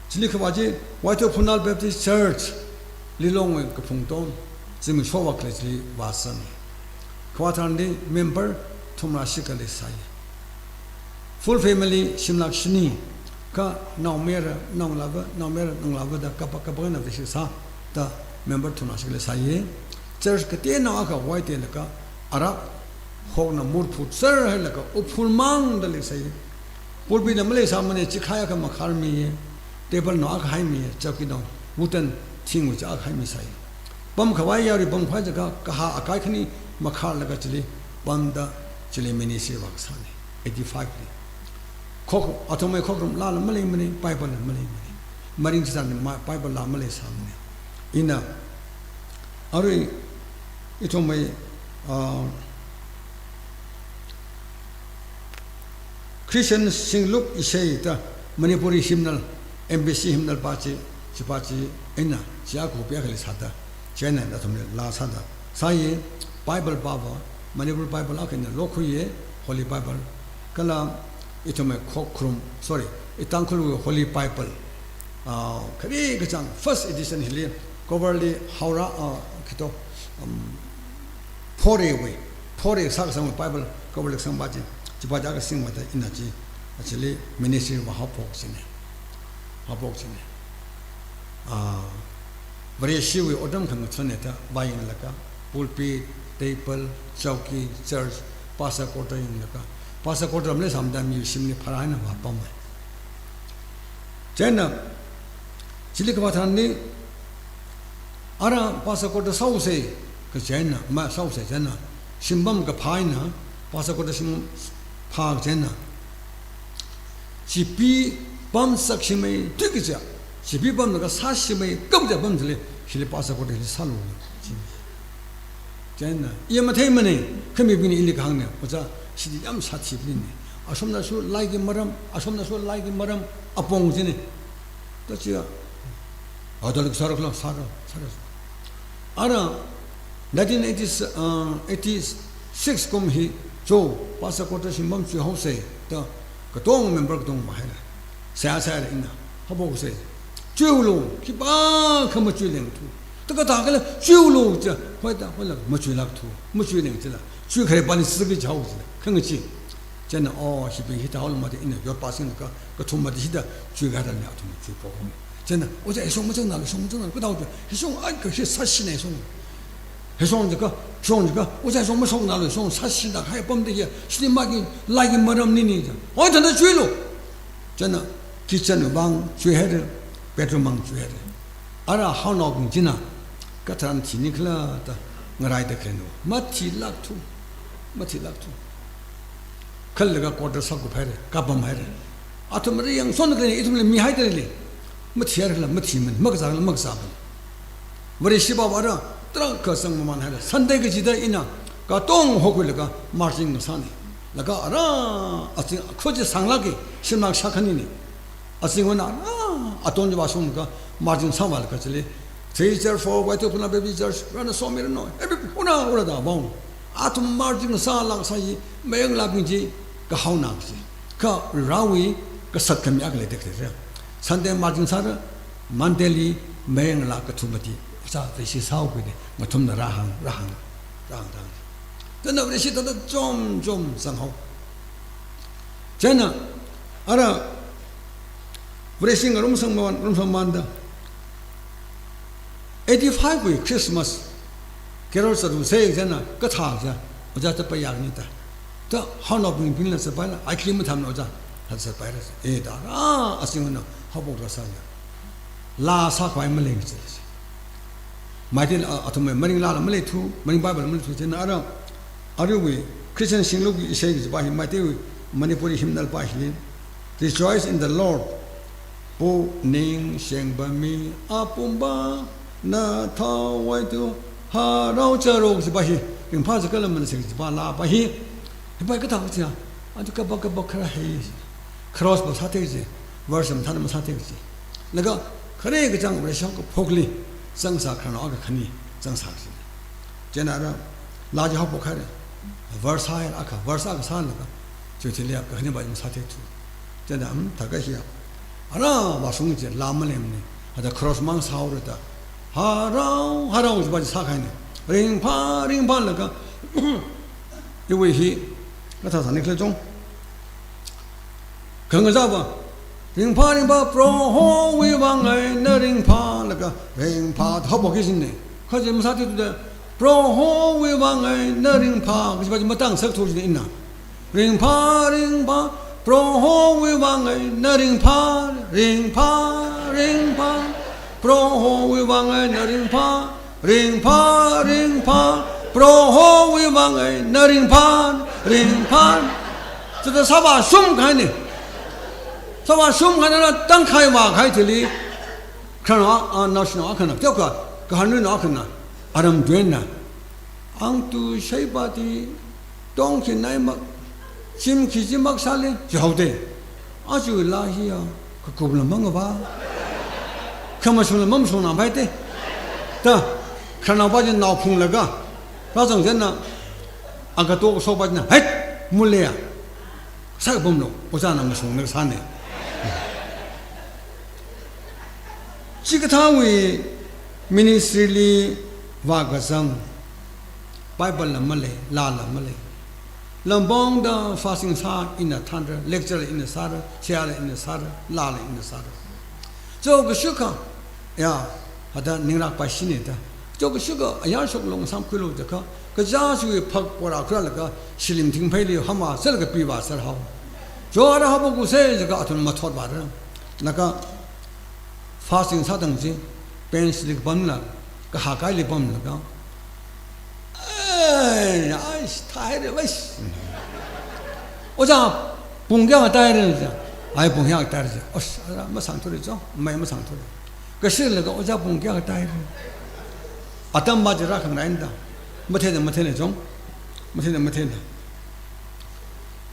Chili khavā chi, Waitao Phunnal Baptist Church, Lilongwui kaphung tong, zimiksho vākhalei chili vāzanga. Khavā tharanli member thumrā shikha leisāya. Full family shimlāk shini, kha naomayara, naongalāva, naomayara, naongalāva da kapā, kapā eina vāshisa da member thumrā shikha leisāya. Church kateonao akha vaiteolaga, arak hokna murphut sārhailaga, uphul mangda leisāya. Pulpit na maleisāmana, chikhai akha makharmiya. Table nao akha haimi, chowki nao, wooden thingwui chi akha haimi sai. Pamkhavai yarui pamkhavai jiakha, kaha akai khani makharlaga chili pamda, chili ministry vāsāni, eighty-five li. Khok, athumwui khokharum laala maleimana, Bible la maleimana. Maring chitharan ma Bible la maleisāmana. Ina, arui, ithumwui, ah, Christian Singlup Isei da Manipuri hymnal, M B C hymnal pa chi, chi pa chi eina, chi akha pia khali sāda, chieina athumli laa sāda sāya, Bible pava, Manipur Bible akha eina lokhuiya, Holy Bible, kala ithumwui khokharum, sorry, i Tangkhulwui Holy Bible, ah, khare kachāng first edition hili, cover li haora, ah, khito, um, Phorewui, phore sākasang Bible cover li kasang pa chi, chi pa chi akha singvāda ina chi, actually ministry vā haophok china, haophok china. Ah, Vareshiwui otram khangathana da vāyanglaga, pulpit, table, chowki, church, pastor quarter yanglaga, pastor quarter maleisāmada mi shimli pharā eina vāpamma. Chieina, chili kavā tharanli, ara pastor quarter sāhaosa, kachieina, masāhaosa chieina, shimpam kaphā eina, pastor quarter shimpam phā kachieina, chipi pam sakshimei tuiki kaja, chipi pamlaga sāshimei kapkaja pam chili, chili pastor quarter chili sālu. Chieina, iya matheimana, khamibingna ili kahāngna, ojā, chili yāmsāthibingna. Ashomnasu laiki maram, ashomnasu laiki maram, apong china. Da chiya, adalik sāra khala, sāra, sāra. Ara, nineteen eighty, uh, eighty-six kum hi, cho, pastor quarter shimpam chuihaosa, da, katong member katong mahaira. Seihā seihāra ina, haophoksa. Chuilu, khipākha machuilengthu. Taka taka la chuilu cha, hoida, hoila machuilakthu, machuileng chila. Chuikhare pali siki chao chila. Khangachi. Chieina, oh, hibing hithāhaolu mada ina yotpā singlaga, kathum mada hithā chuikharani athum chuiphok. Chieina, ojā, hishong machangnalu, hishong machangnalu, katao cha, hishong ai kashi sāshina hishong. Hishong jiakha, hishong jiakha, ojā hishong mashoknalu, hishong sāshina kahai pamda ya, shini maki, laiki maram nini cha. Oi, thāda chuilu. Chieina kitchen vang chuihaira, bedroom vang chuihaira. Ara haonaobing china, katharan thini khala da ngaraida khalei no. Mathilakthu, mathilakthu. Khalaga quarter sākuphaira, kapamhaira. Athum ri yangsonda khalei, ithumli mihaida lei. Mathihaira khala, mathimana, makazā khala, makazāmana. Vareshi pava ara, tarākha sangmamānhaira. Sunday kachida ina, katong hokhuilaga, marching sāna. Laga ara, azing, kho chi sānglāka, shimlāk shākhanina. Azingvana ara, aton chi vāshunglaga, marching sāvālaga chili. Three church, four, Y two Puna Baby Church, rana somi rano, every, ura, ura da vāung. Athum marching sālāk sāi, mayanglābing chi, kahaona chi. Kha Varewui kasat khami akha leida khalei. Sunday marching sāra, Monday li mayanglā kathum mati, sā, tei shi sāhaokhuida, ngathumna rāhāng, rāhāng, rāhāng, rāhāng. Chieina Vareshi thāda chom chom zanghao. Chieina, ara, Vareshi ngarumsangmān, ngarumsangmānda. Eighty-five wui Christmas, carol zatlusa chieina, kathā ja, ojā zatpaiya ni da. Da, haonaobing bingla zatpaila, ai khi mathāmana ojā, thāda zatpaira. E da, ah, azingvana, haophok kasā ja. Laa sākhavai malei chila. Maitila, ah, athumwui maring laala maleithu, maring Bible maleithu, chieina ara, aruiwui Christian Singlup Isei kaji pa hi, Meiteiwui Manipuri hymnal pa hili, Rejoice in the Lord. Puningshengbami apumva, nathawui tu haraojaro kaji pa hi, ringphā zakala manasek kaji pa laa pa hi, hi pa hi kathā kaja, atu kapa kapa khara hei, cross pa sāthei kaji, verse mathāna masāthei kaji. Laga khare kachāng Vareshi haokaphokli, zangsā khararnao akha khani, zangsā kaji. Chieina ara, laa chi haophok haira, verse haira akha, verse akha sālaga, chiwui thili akha khani pa chi masātheithu. Chieina, um, thākha hiya. Ara, vāshung chi, laa maleimana, hithāda cross mang sāhaora da. Harao, harao chi pa chi sākahaina. Ringphā, ringphālaga, iwui hi, kathā sāni khala chong. Khangazāva, ringphā, ringphā, Prohowui vang eina ringphālaga, ringphā, haophok kajina. Kha chi masātheithuda, Prohowui vang eina ringphā, kaji pa chi matang sakthu jina ina. Ringphā, ringphā, Prohowui vang eina ringphā, ringphā. ringphā, Prohowui vang eina ringphā, ringphā, ringphā, Prohowui vang eina ringphā, ringphā. Chithāda sāvāshungkahaina. Sāvāshungkahaina, tangkhai vākahai chili, khararnao, a, naoshinao akhana, teokha, kahānwui nao akhana, aram tuina, "Angtu shaipa ti tong khi naimak, chim khi chimak sāli," jihaoda. "Aja laa hiya, kakupla mangava, khamashungla mamashungna phaida," da, khararnaopa chi nao phunglaga, rāzang chieina, agato kashokpa china, "Hei, muleya, sākapamlu, ojāna mashungna kasāna." Chikathāwui ministry li vākazang, Bible la malei, laala malei. Lampongda fasting sā ina thānra, lecture la ina sāra, seihā la ina sāra, laala ina sāra. Cho kashukha, ya, hithāda ningrāk paishina da. Cho kashukha, ayar shoklu, ngasāmkhuilu jiakha, kazā chiwui phak pora khuirālaga, shilin thingpheili hamā sālaga pivā sāra hao. Cho ara hao paku se jiakha athum mathot vāra. Laga fasting sātang chi, bench li kapamla, kahak kahaili pamlaga, "Ai, ai, thāhaira, ai. Ojā, pung kayā tāhaira?" jiakha, "Ai, pung kayā tāhaira," jiakha, "Osh, ara masāngthura cho, mai masāngthura." Kashilaga, "Ojā, pung kayā tāhaira?" Atam va chi rākhangaina da. Matheida matheina chong, matheida matheina.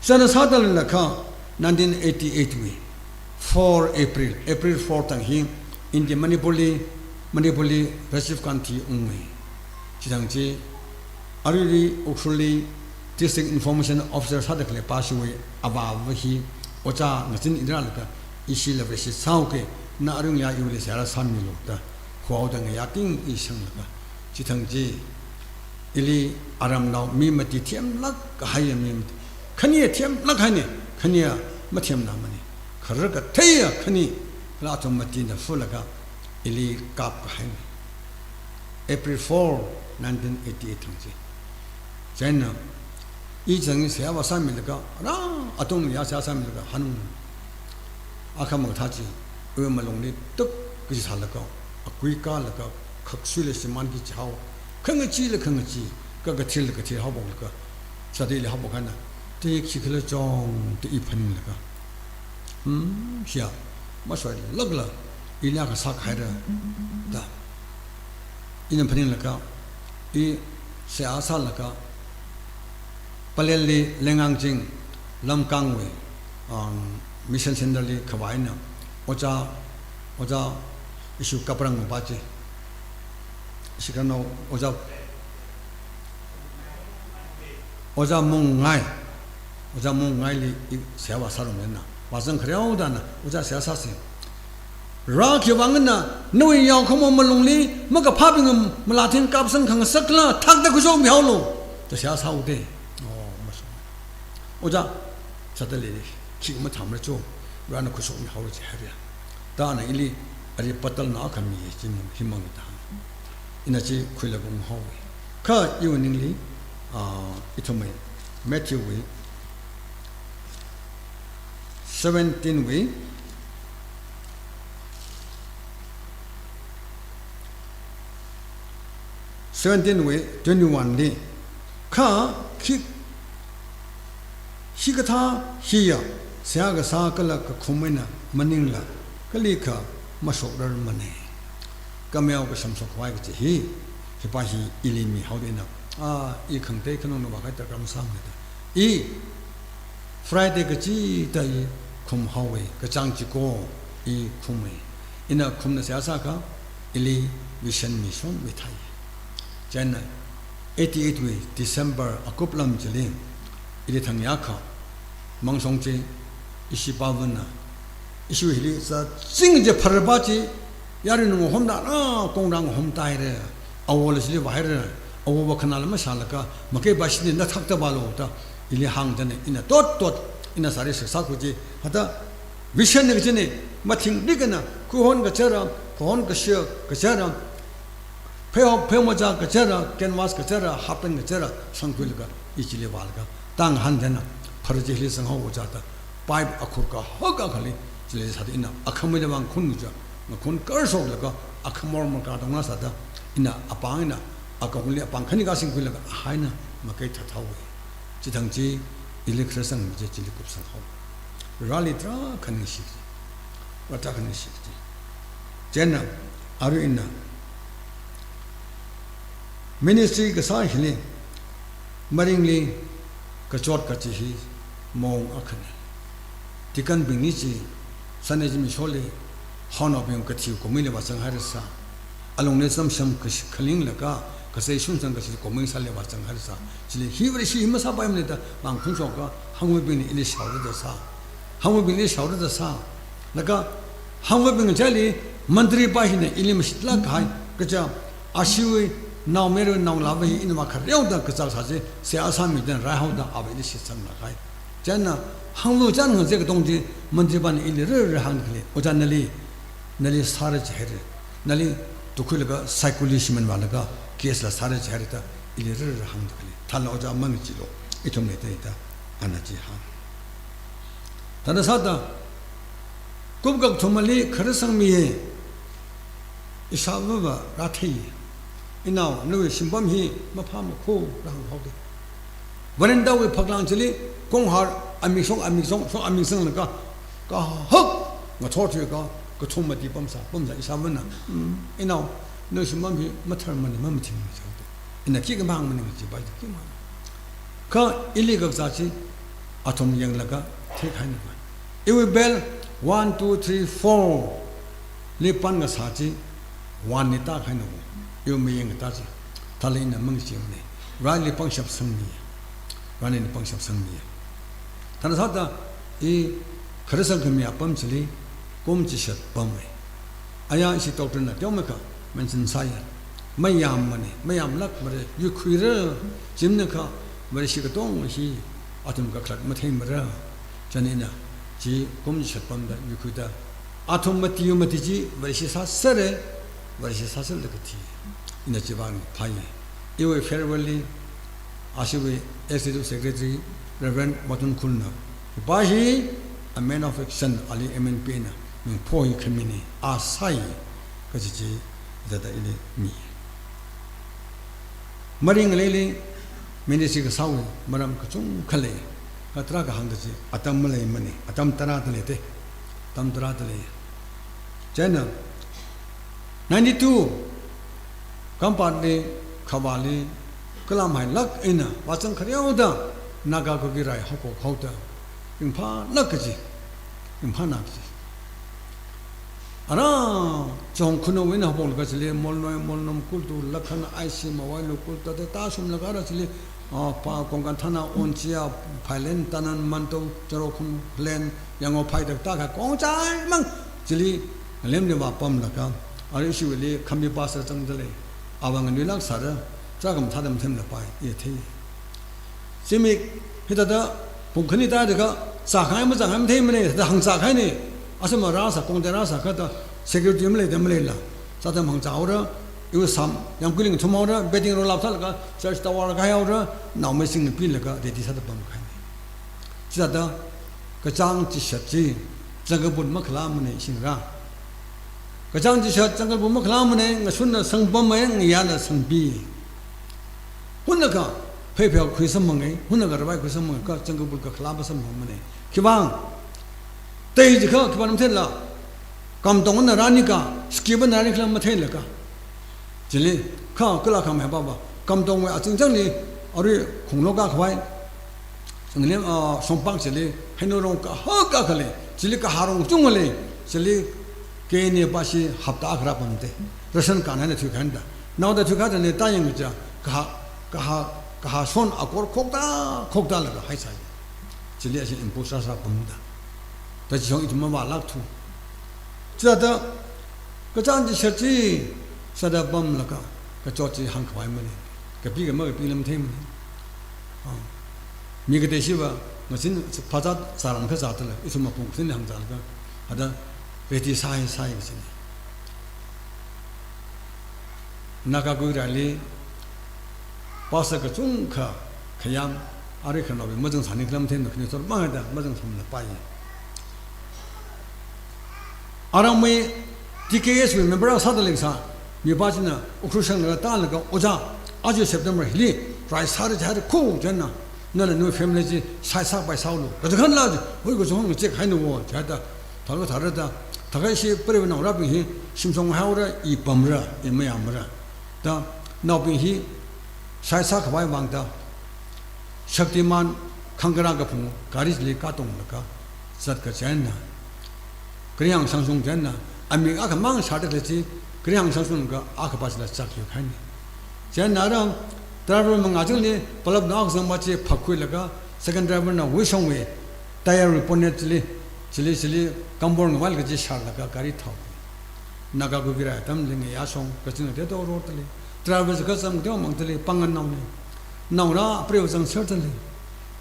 Chithāda sāda leilakha, nineteen eighty-eight wui four April, April four thang hi, India Manipur li, Manipur li Rajiv Gandhi ungwui. Chithang chi, aruili Ukhrul li District Information Officer sāda khaleipa chiwui avāva hi, ojā ngazin eina rālaga, ishila vāshi sāuke, na arui ngayā iwuili seihā sāmilu da, khuihaoda ngayā ting i shanglaga. Chithang chi, ili aramnao mi mati themlāk kahaiya mi mati. Khani themlāk haina, khani mathemna mana. Kharar katheiya khani, kala athum matina fulaga, ili kapkahaina. April four, nineteen eighty-eight thang chi. Chieina, i chang seihā vāsāmilaga, rā, atung ya seihā sāmilaga, hanung. Akha makathā chi, iwui malungli tuk kaji sālaga, akui kālaga, khaksuila shimānki jihao, khangachila khangachi, kakathirla kathir haophok laga, sādili haophok eina, te khikhala chong, da i phaninglaga. Hmm, hiya, masoilākla, ili akha sākahaira, da. Ina phaninglaga, i seihā sālaga, Pallel li Lengang Ching, Lamkangwui, um, Mission Center li khavā eina, ojā, ojā, ishi kaprang pa chi, ishi khararnao, ojā, ojā Mungngai, ojā Mungngaili i seihā vāsārumlena, vāzang khareo dana, ojā seihā sāsi. Rā khiwui vang eina, nawui yaokhamong malungli, makaphābing malā thing kapsang khangasakla, thakta khuishokmihaolu, da seihā sāhaoda. Oh, maso. Ojā, sādalei, khi mathāmara cho, rāna khuishokmihaolu jihaira. Da ana ili, ari patalna khami chi, himang da. Ina chi khuilaga unghaowa. Kha iwui ningli, ah, ithumwui, Matthew wui, seventeen wui, seventeen wui twenty-one li, kha khi, hikathā hiya, seihā kasā kala kakhum eina maningla, kalikha mashokrarmana. Kameo kashamshok khavai kachi hi, hipa hi ili mihaoda ina, ah, i khangatei khanungna vākahai tarkam sāmana da. I Friday kachida i khumhaowa, kachāng chiko i khuma. Ina khumna seihā sākha, ili vision mission mi thai. Chieina eighty-eight wui December akup lam chili, ili thang yākha, Mangshong chi, ishi pāvana, ishi hili sā, ching je phar pa chi, yaruina ngahomda, ah, kongra ngahomda haira, awola chili vāhaira, awowa khanāla mashālaga, makei pa shini na thakta vālu da, ili hāngdana, ina tot tot, ina sari sāsā khuji, hithāda, vision na kachina, mathingrik eina, khuihon kachara, khuihon kashi kachara, pheo, pheo macha kachara, canvas kachara, half pant kachara, sangkhuilaga, i chili vālaga, tang hāndana, phar chili sanghao ojā da, pipe akhur kahak akhali, chili sāda ina, akhamili vang khun muja, Ngakhun karshoklaga akhamor makatong ngasāda, ina apāng ina, akahungli apāng khani kasingkhuilaga ahaina makai thathaowa. Chithang chi ili kharasang chi chili kupsang haowa. Vareli tarākha ningshi chi. Vareli tarākha ningshi chi. Chieina, arui ina ministry kasā hili, maringli kachot kachi hi maung akhana. Deaconbingli chi, Sunday zimiksholi, haonaobing kathi kummili vāzanghairasā. Alungli samsham kashi khalinglaga, kasei shunsang kashi kummili sāli vāzanghairasā. Chili hi Vareshi hi masāpaimanei da, vāngkhunshoka, hangvaibingli ili shaorada sā. Hangvaibingli shaorada sā. Laga, hangvaibing chili, mantri pa hina ili mashitlāk kahai, kaja, ashiwui, naomeru naongalāva hi ina vākhareoda kazā sā chi, seihā sāmida raihaoda ava ili shitsanglāk kahai. Chieina, hangvai chān ngazek katong chi, mantri pana ili rarhāng khali, ojā nali, nali sāra jihaira, nali tukhuilaga, saikuli shimān vālaga, case la sāra jihaira da, ili rarhāng khali. Thāla ojā mangacheelu, ithumli da ita, ana chihāng. Thāda sāda, kupkak thumali kharasangmiya, ishāvāva rāthei. Inao, nawui shimpam hi maphāmakho rāhānghaoda. Verandawui phaklāng chili, konghar amikshong, amikshong, shong amikshong laga, kahak, ngathor thuiakha, kathum mati pamsā, pamsā ishāvāna. Mm, inao, nawui shimpam hi matharmanei, mamathingmanei jihaoda. Ina khikha mahāngmanei ngacheepa chi, khikha mahāng. Kha ili kakazā chi, athum yanglaga, theikhai nava. Iwui bell, one, two, three, four li pan kasā chi, one li tākhai nava. Iwui mayang katā chi, thāla ina mangacheemanei. Vareli pangshap sangmi. Vareli pangshap sangmi. Thāda sāda, i kharasang khami apam chili, kum chishat pamma. Aya ishi doctrine na teomeikha, mention sāya. Mayammanei, mayamlākmara, yuikhuira, chieina kha, Vareshi katong hi, athum kakhalat matheimara. Chieina ina, chi kum chishat pamda, yuikhuida. Athum mati mati chi, Vareshi sāsera, Vareshi sāserlaga thi. Ina chivang phāya. Iwui farewell li, ashiwui Executive Secretary Reverend Watson Khulna, hipa hi a man of action, ali M N P na mingpho hi khaminei, a sāi, kaji chi, thāda ili mi. Maringli, ministry kasāwui, maram kachungkha lei, kha tarākha hāngda chi, atam maleimanei, atam tarāda lei te, atam tarāda lei. Chieina, ninety-two, Kampatli, Khavāli, kalamhailāk eina, vāzang khareoda, Naga Kuki rai haokok haoda, ringphālāk kaji, ringphāna kaji. Ara, Chong Khunou eina haopoklaga chili, Molnoi, Molnom, Kultu, Lakhan, Aisi, Mawailu, Kultu, ta, ta, shumlaga ara chili, ah, pa, Konkan Thana, Onchia, Phailen, Tanan, Mantou, Charo Khum, Len, Yango Phai, ta, ta, kha, kongchaimang, chili, lemli vāpamlaga, ara ishiwuili, Khambi pastor zangda lei, ava nganuilāk sāra, chakam thāda mathemlapai, i thei. Zimik, hithāda, pung khani tāda kha, zākahai mazākahai matheimanei, thāda hāngzākahainei, asam rāsā, kongte rāsā kha da, security maleida maleila, zāda mahāngzāhaora, iwui sam, yamkuiling thumhaora, bedding rollup sālaga, church tower kahaihaora, naomeising pilaga, ready sāda pamkahainei. Chithāda, kachāng chishat chi, zangkaput makhalāmanei shingra. Kachāng chishat zangkaput makhalāmanei, ngashunna sangpamma, ngayāna sangpi. Hunakha, pheipheo khuisamphanga, hunakha ravai khuisamphanga, kha zangkaput kakhalāva samphangmanei. Khivang, tei jikha, khivang matheimanei la, kamtongna rānikha, scheme na rānikhala matheilaga. Chili, kha, kala khamei papa, kamtongwui azingzangli, arui khonglo kakhavai, Sanglim, ah, Songpak chili, Heinurong kahak akha lei, chili kahārong chunga lei, chili, keni pashi hapta akha rāpamda. Ration card eina thuikahai da. Naoda thuikahai da ne ta yangcha, kaha, kaha, kahāshon akor khokta, khokta laga haisai. Chili ashi impose sāsā pamda. Ta chishong ithum mavālākthu. Chithāda, kachāng chishat chi, sāda pamlaga, kachot chi hāngkhavaimanei. Kapi kha makapi lam theimanei. Ah. Mi kateishiva, ngazin phazā sāram kha zāda lei, ithum mapung sin hāngzālaga, hada ready sāi sāi kajinei. Naga Kuki raili, pastor kachungkha khayam, ari khanaobi mazangsāni khalam themna khani sor mangada mazangsāmlapai. Aramwui T K S wui member akha sāda leisā, mipā china Ukhrul shanglaga tālaga, "Ojā, aja September hili rai sāra jihar khu," china, "nala nawui family chi saisā paisālu. Kachangkhanla ji, hui kachangkhan ngachek haina wo," jida, thālaga thāra da, thākha ishi preiva naongarābing hi shimshong haora, i pamra, i mayāmara. Da, naobing hi saisā khavai vang da, Shaktiman Khangarā kaphung gari chili katonglaga zatka china, Kariang Sangshung china, amik akhamang shāda khalei chi, Kariang Sangshung ka akha pā chila chak yu khaini. China rang, driver mangā chili, palap na akha zangma chi phakhuilaga, second driver na wuishongwui, tyre wui bonnet chili, chili, chili, kambor ngavaila kaji shārlaga gari thao. Naga Kuki rai atamli ngayā shong, kachina teto rotali. Driver chi kazam teomang tali, pāngna naoni. Naongarā preiva zangsertali.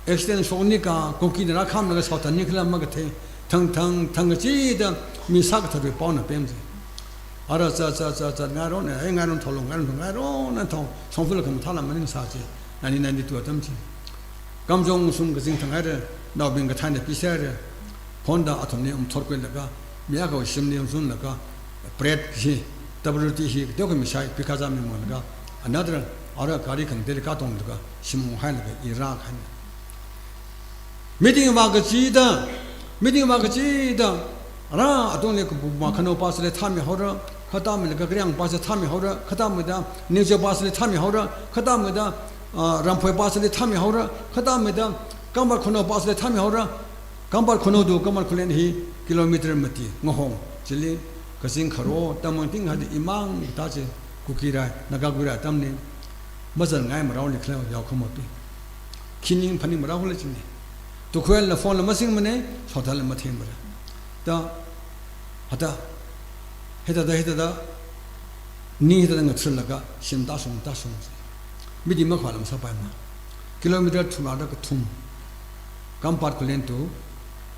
Accident shokni ka, Kuki na rākhamlaga shaothanni khala makathei. Thang, thang, thang kachida, mi sākatharwui paona pemji. Ara za, za, za, za, ngaironna, eh, ngaironna thao lo, ngaironna thao, ngaironna thao, shongfala khamathāla maningsā chi. Nineteen ninety-two atam chi. Kamjong shung kazing thang haira, naobing kathaina piserra, phonda athumli umthot khuilaga, mi akhawui shimli umzunlaga, bread hi, W T hi, teokha mishai, pikhaza mimanglaga, another, ara gari khangatei katonglaga, shim unghailaga, i rākhaini. Meeting vā kachida, meeting vā kachida, ara atungli kapu ma khanao pā chili thāmi haora, khatamida Kariang pā chili thāmi haora, khatamida Ningchao pā chili thāmi haora, khatamida, ah, Ramphoi pā chili thāmi haora, khatamida Kangpat Khanao pā chili thāmi haora, Kangpat Khanao to Kangpat Khullen hi kilometer mati ngahong, chili kazing kharo, tamang ting hadi imang ta chi Kuki rai, Naga Kuki rai atamli, mazangai maraoli khala yaokha mapi. Khining phaning maraoli chini. Tukhwelna phone la masingmana, shaothanla mathemmara. Da, hada, hithāda, hithāda, ning hithāda ngathirlaga, shim tāshung, tāshung. Midi makhalam sāpaima. Kilometer thumrāda kathum. Kangpat Khullen to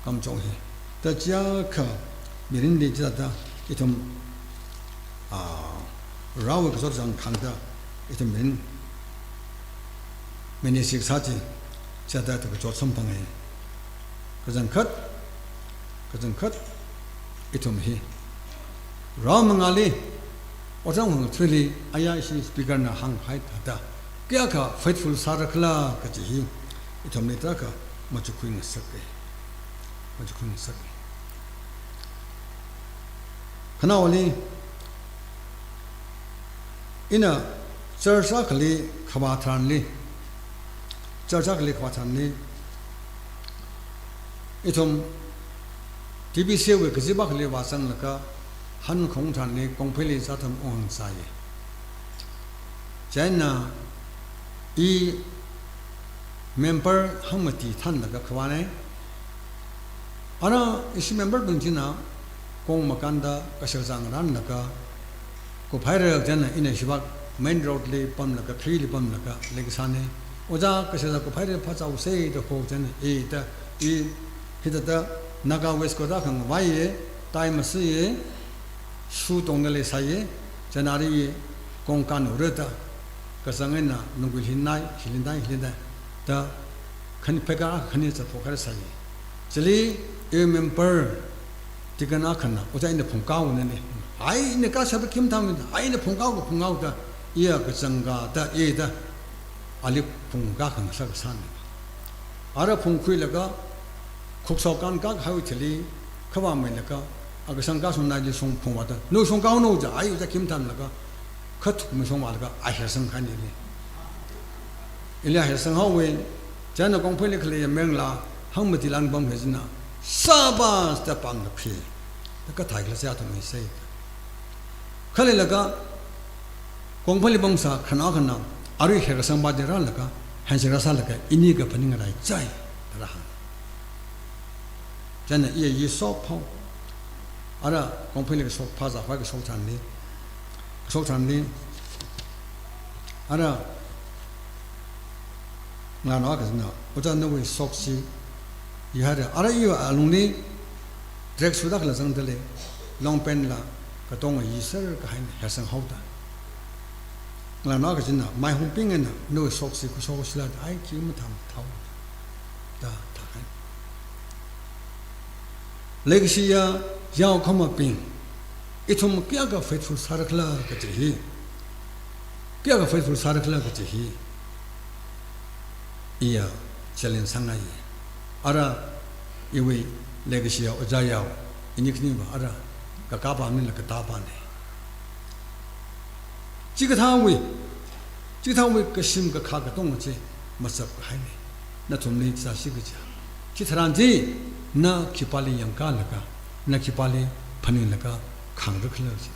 Kamjong hi. Da chiakha, mirinli chithāda, ithum, ah, rāwui kachot zangkhangda, ithum mirin ministry sā chi, chithāda kachot samphanga. Kachangkhat, kachangkhat, ithum hi. Rao mangāli, otram hang thuli, aya ishi speaker na hānghai thāda, kayākha faithful sāra khala kaji hi, ithumli tarākha machukhui ngasaka. Machukhui ngasaka. Khanaowali, ina church akhali khavā tharanli, church akhali khavā tharanli, ithum T B C wui kazip akhali vāzanglaga, hankhong tharanli Kongpheili zat athum unghāngsāya. Chieina i member hangmati thanlaga khavāna. Ara ishi member bing china kong makānda kashakazā ngarānlaga kuphaira chieina ina shivak main road li pamlaga, khili pamlaga leikasāna. Ojā kashakazā kuphaira phāchaosa da kho chieina i da, i hithāda Naga waistcoat akha ngavaiya, tie masiya, shoe tongda leisāya, January kongkān ura da, kazang eina nungkui hili nai, hili nai, hili nai, da, khani phaika khani zatphok haira sāya. Chili, i member, deacon akhana, ojā ina phungkāhaona ni. Ai, ina kashapa khim thang, ai, ina phungkāhao, phungkāhao da, iya kachangkha da, i da, ali phungkā khangasak sāna. Ara phungkhuilaga, khukso kānkā kahaiwui thili, khavāmeilaga, akasang kashung naili shong phungvāda, no shongkāhaono ja, ai ja khim thanlaga, khathukmei shongvālaga, a hersang khaini ili. Ili a hersang haowa, chieina Kongpheili khalei Mayarngalā, hangmati lan pamkahai china, sabas da pāngda phi, da kathai khala sa athum misai. Khaleilaga, Kongpheili pamsā khanao akhana, arui herkasang pā chi rālaga, hanshik rāsālaga, ini kaphaning ngarāi chai, da rāhāng. Chieina iya i shok phao. Ara Kongpheili kashok phāzā khavai kashok tharanli. Kashok tharanli. Ara ngalānao akhana, ojā nawui shok chi yihaira. Ara iwui alungli tracksuit akhala zangda lei, long pant la katonga yiser kahaina hersang haoda. Ngalānao akhana, maihungping eina, nawui shok chi khushok chila da, ai khi mathāmathāo da thāhai. Leikashiya yaokhamabing, Ithum kayākha faithful sārakhala kachi hi, kayākha faithful sārakhala kachi hi, iya challenge sāngai. Ara iwui legacy yao, ojā yao, ini khani va ara kakapā maningla katāpāne. Chikathāwui, chikathāwui kashim kakha katonga chi masap kahaine. Nathumli sāsi kaja. Chitharan chi na khipāli yangkalaga, na khipāli phaninglaga khangarakhala chi.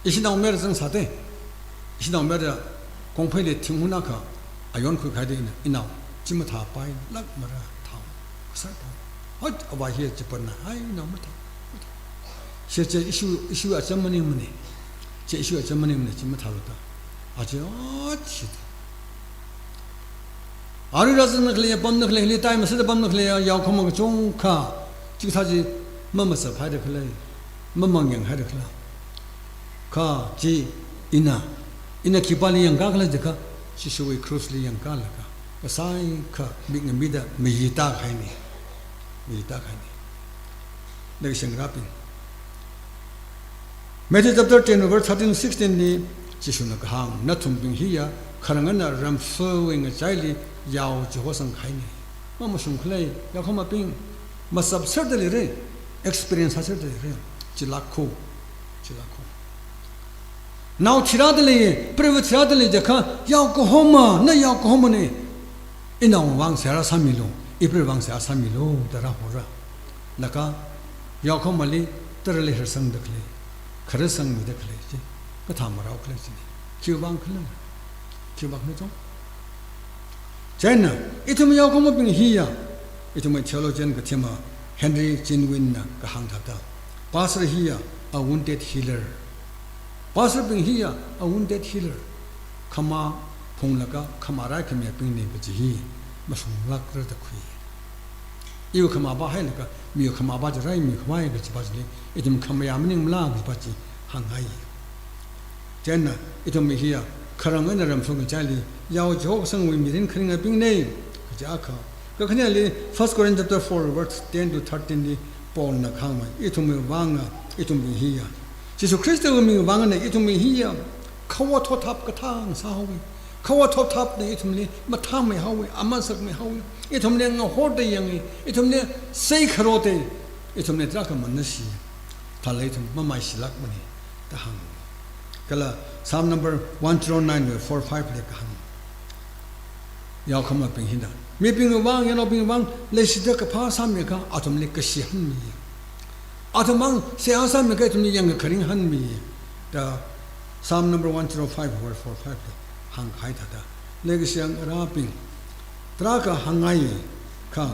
Ishinaomayara zangsāda, ishinaomayara kongpheili thing hunakha ayon khuikahai da ina, inao chi mathāpailākmara thao. Kasai thao. Hot, avā hi chipānna, hai, inao mathā, mathā. Chi chi issue, issue acham maningmane. Chi issue acham maningmane, chi mathālu da. Aja, hot, chi da. Arui rāzangda khalei, pamda khalei, hili tai masāda pamda khalei, yaokhama kachungkha, chikathā chi mamasaphaira khala, mamangyanhaira khala. Kha chi ina, ina khipāli yangkakhala jiakha, Jishuwui cross li yangkalaga, kasāikha mikngamida mayi tākahaine, mayi tākahaine. Leikashi ngarābing, Matthew chapter ten, verse thirteen, sixteen li Jishuna kahāng, nathumbing hiya kharang eina ramsowui ngachaili yao chihosang kahaine. Mamashung khala, yaokhamabing, masapserda leira, experience sāserda leira. Chilākkho, chilākkho. Nao thirāda lei, preiva thirāda lei jiakha, yaokahoma, na yaokahomane. Inao vang seihā sāmilu, ipreivang seihā sāmilu da rāhora. Laga yaokhamali tara leiharsangda khalei, kharasangmida khalei chi kathā marao khala chine. Khiwuivang khala, khiwuivang khala chong. Chieina, ithum yaokhamabing hiya, ithumwui theologian kathema Henry Chinwin na kahāng thāda, pastor hiya a wounded healer. Pastor bing hiya a wounded healer. Khamā phunglaga khamā raikhamiya bingne kaji hi mashunglākra da khui. Iwui khamāva hailaga miwui khamāva chi raimi khavai kajiva chili, ithum khamayā maningmala kajiva chi hāngngai. Chieina, ithum hiya kharang eina ramsho ngachaili yao chihosangwui mirin kharingabingne kaji akha. Kakhaneli First Corinthians chapter four, verse ten to thirteen li Paulna kahāngva, ithumwui vanga, ithumbing hiya, Jishu Khristawui ming vangna ithumwui hiya khavā thotthap kathāng sāhaowa. Khavā thotthapna ithumli mathāmeihaowa, aman sakmeihaowa. Ithumli ngahorda yangi, ithumli seikharoda, ithumli tarākha manasi. Thālala ithum mamaishilākmane da hāng. Kala Psalm number one zero nine wui four five li kahāng, yaokhamabing hina mibingwui vang, yangnaobingwui vang leishida kaphā sāmiakha athumli kashi hanmi. Athumwui vang seihā sāmiakha athumli yangkharing hanmi da Psalm number one zero five, verse four five li hāngkahai thāda. Leikashi ngarābing, tarākha hāngngai kha,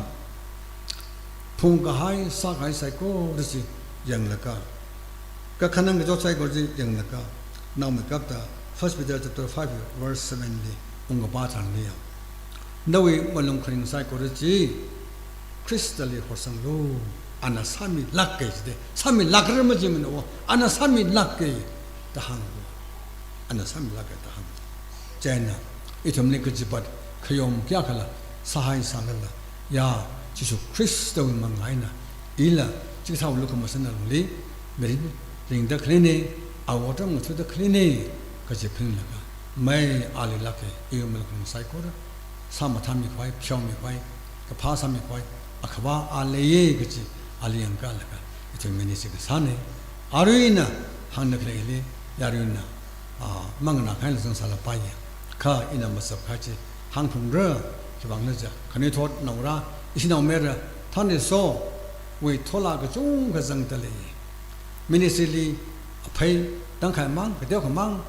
phungkahai, sākahai saikora chi yanglaga, kakhanang kachot saikora chi yanglaga, naomeikapta First Peter chapter five verse seven li ungkapā tharanli ya, nawui malung kharing saikora chi Khristali horsanglu, ana sāmilāka jida, sāmilākra majimana o, ana sāmilāka da hāng. Ana sāmilāka da hāng. Chieina, ithumli kachipat khayom kayākhala sāhai sālala, ya, Jishu Khristawui manga eina ila chikathāwui lukhamashan alungli mirin ringda khaleine, awotram ngathada khaleine kaji phaninglaga, mei ali lāka, iwui malung kharing saikora sāmathāmi khavai, pheomi khavai, kaphā sāmi khavai Akhava a leiya kaji ali yangkalaga ithum ministry kasāna. Aruina hāngda khaleili, yaruina, ah, manganā kahaila zangsālapaiya. Kha ina masap kahai chi hāngthungra, khiwuivang khala jiakha, khanuithot naora, ishinaomayara, thānrisowui tholā kachungkha zangda lei. Ministry li aphei tangkhaimang, kateokhamang,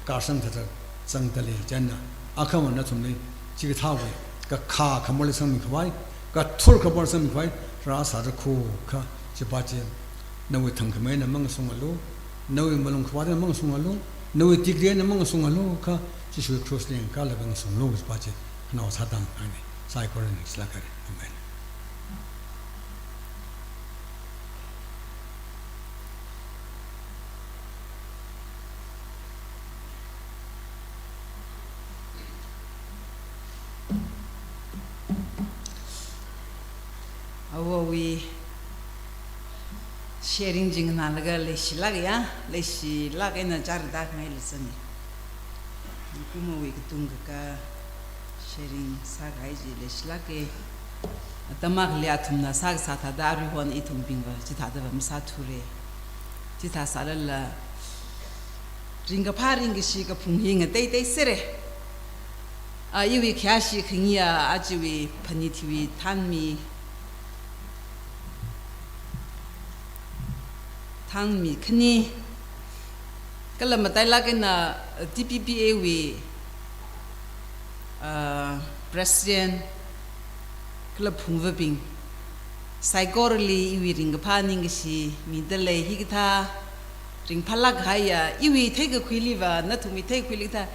karsang thāda zangda lei. Chieina, akhama nathumli chikathāwui kakhā khamorli sangmi khavai, kathur khamorli sangmi khavai rāsārakho kha, chiva chi nawui thangkhamei eina mangasungalu, nawui malung khavāt eina mangasungalu, nawui degree eina mangasungalu kha, Jishuwui cross li yangkalaga ngasunglu, chiva chi khanao sāda hāngngaine. Saikorana ningshilāk haira. Amen. Avāwui Sharing chi nganālaga leishilāk ya, leishilāk eina chāra tākhangai lāsāni. Mikumowui katungkha sharing sākahai chi leishilāka. Atam akhali athumna sākasā thāda aruihon ithumbingva chithādava masāthura. Chithā sālala ringkaphā ringkashi kaphung hi ngateitei sera. A, iwui khayāshi khangayi a, ajawui phanit hiwui thānmi, thānmi khani, kala matailāk eina, uh, D P P A wui, uh, President, kala phungvabing, saikorali iwui ringkaphā ningkashi midalei. Hikathā ringphālāk kahaiya, iwui theikakhuiliva, nathumwui theikakhuili kathā,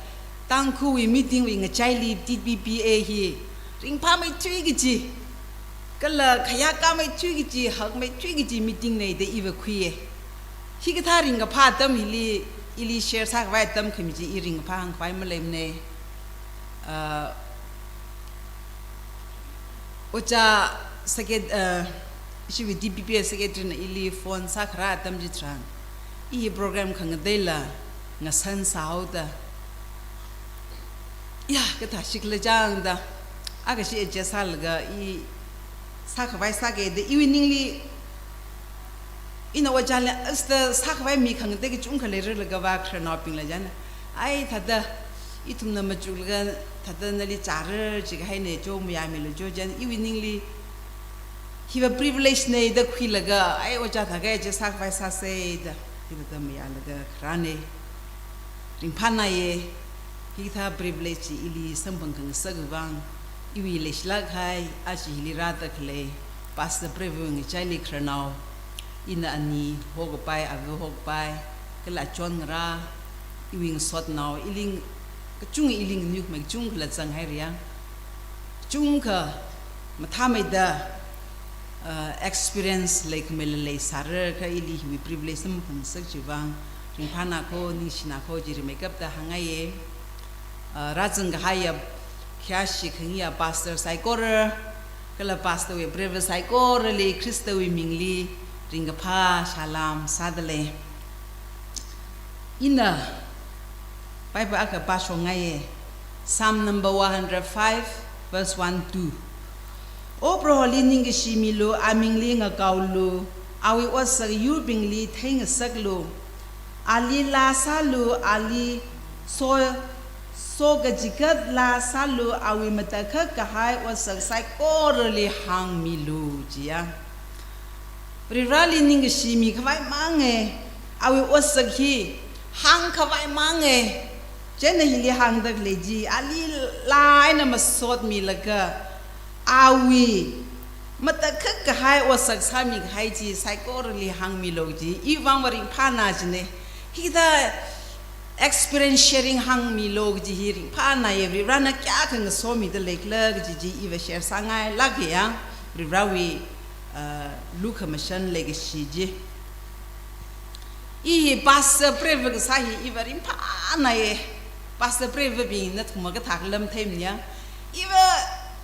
Tangkhulwui meeting wui ngachaili D P P A hi ringphāmeithui kaji, kala khayākāmeithui kaji, hakmeithui kaji meeting nei da iva khuiya. Hikathā ringkaphā atam hili, ili share sākhavai atam khami chi i ringkaphā hāngkhavai maleimana. Uh, Ojā secret-, uh, ishiwui D P P A secretary na ili phone sākharā atam chitharan, i program khangateila ngasan sāhaoda, ya, kathāshikhala chang da, akha shi adjust sālaga i sākhavai sāka da iwui ningli, ina ojāli asta sākhavai mi khangatei kachungkha leiralagava khararnaobingla chāna, ai, thāda ithumna machuklaga thāda nali chāra jikahaina jo, mayāmilu jo, chāna iwui ningli hiva privilege nei da khuilaga, ai, ojā thākahai chi sākhavai sāsa da, hithāda mayālaga kharāna. Ringphānāya, hikathā privilege chi ili samphang khangasak vang, iwui leishilāk kahai, aja hili rāda khalei Pastor Prevu ngachaili khararnao, ina ani hokapai, ava hokapai, kala achon ngarā, iwui ngasotnao, ili kachung, ili nganuikhamei kachungkhala zanghaira ya. Kachungkha mathāmeida, uh, experience leikhameila leisāra, kha ili hiwui privilege samphang khangasak chiwui vang ringphānā kho, ningshinā kho chi rimeikapta hāngngaiya. Uh, rāzang kahaiya khayāshi khangayiya pastor saikora, kala pastor wui Prevu saikorali Khristawui mingli ringkaphā salām sādalei. Ina Bible akha pāshongngaiya, Psalm number one hundred five, verse one, two. O Proholi ningkashi milu, amingli ngakaolu, awui otsak yurbingli theingasaklu, ali laa sālu, ali so, so kachigat laa sālu, awui matakhak kahai otsak saikorali hāngmilu, jiya. Varivarali ningkashi mikhavai manga, awui otsak hi hāngkhavai manga, chieina hili hāngda khalei chi, ali laa eina masotmilaga, awui matakhak kahai otsak sāmikahai chi saikorali hāngmilu ji, iwui vangva ringphānā jina. Hikathā experience sharing hāngmilu kaji hi ringphānāya, Varivarana kayākha ngasomida leikhala kaji chi iva share sāngailāka ya, Varivarawui, uh, lukhamashan leikashi chi. I hi Pastor Prevu kasā hi iva ringphānāya. Pastor Prevubing nathum makathā khala matheimana ya. Iva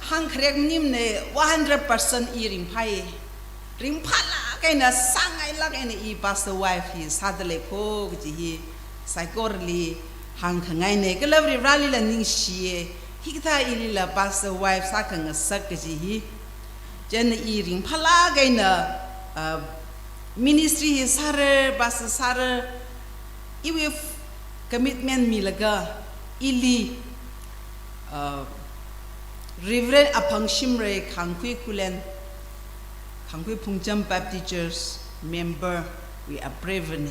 hāngkharek maningmana, one hundred percent i ringphāya. Ringphālāk eina, sāngailāk eina i pastor wife hi sādalei kho kaji hi saikorali hāngkhangaina, kala Varivaralila ningshiya. Hikathā ilila pastor wife sākhangasak kaji hi. Chieina i ringphālāk eina, uh, ministry hi sāra, pastor sāra, iwui f-, commitment milaga ili, uh, Reverend Aphang Shimray, Khangkhui Khullen, Khangkhui Phungcham Baptist Church member wui a Prevuna.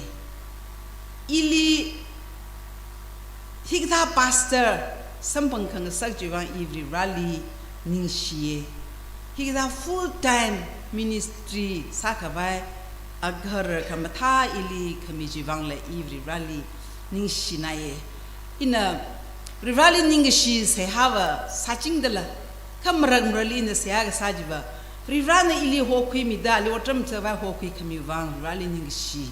Ili hikathā pastor samphang khangasak chiwui vang i Varivarali ningshiya. Hikathā full time ministry sākhavai agahar khamathā ili khami chiwui vangla i Varivarali ningshinaya. Ina Varivarali ningkashi seihāva sāchingdala, kha marakmarali ina seihā kasā chiva, Varivarana ili hokhuimida, ali otram chavai hokhui khamiwui vang Varivarali ningkashi.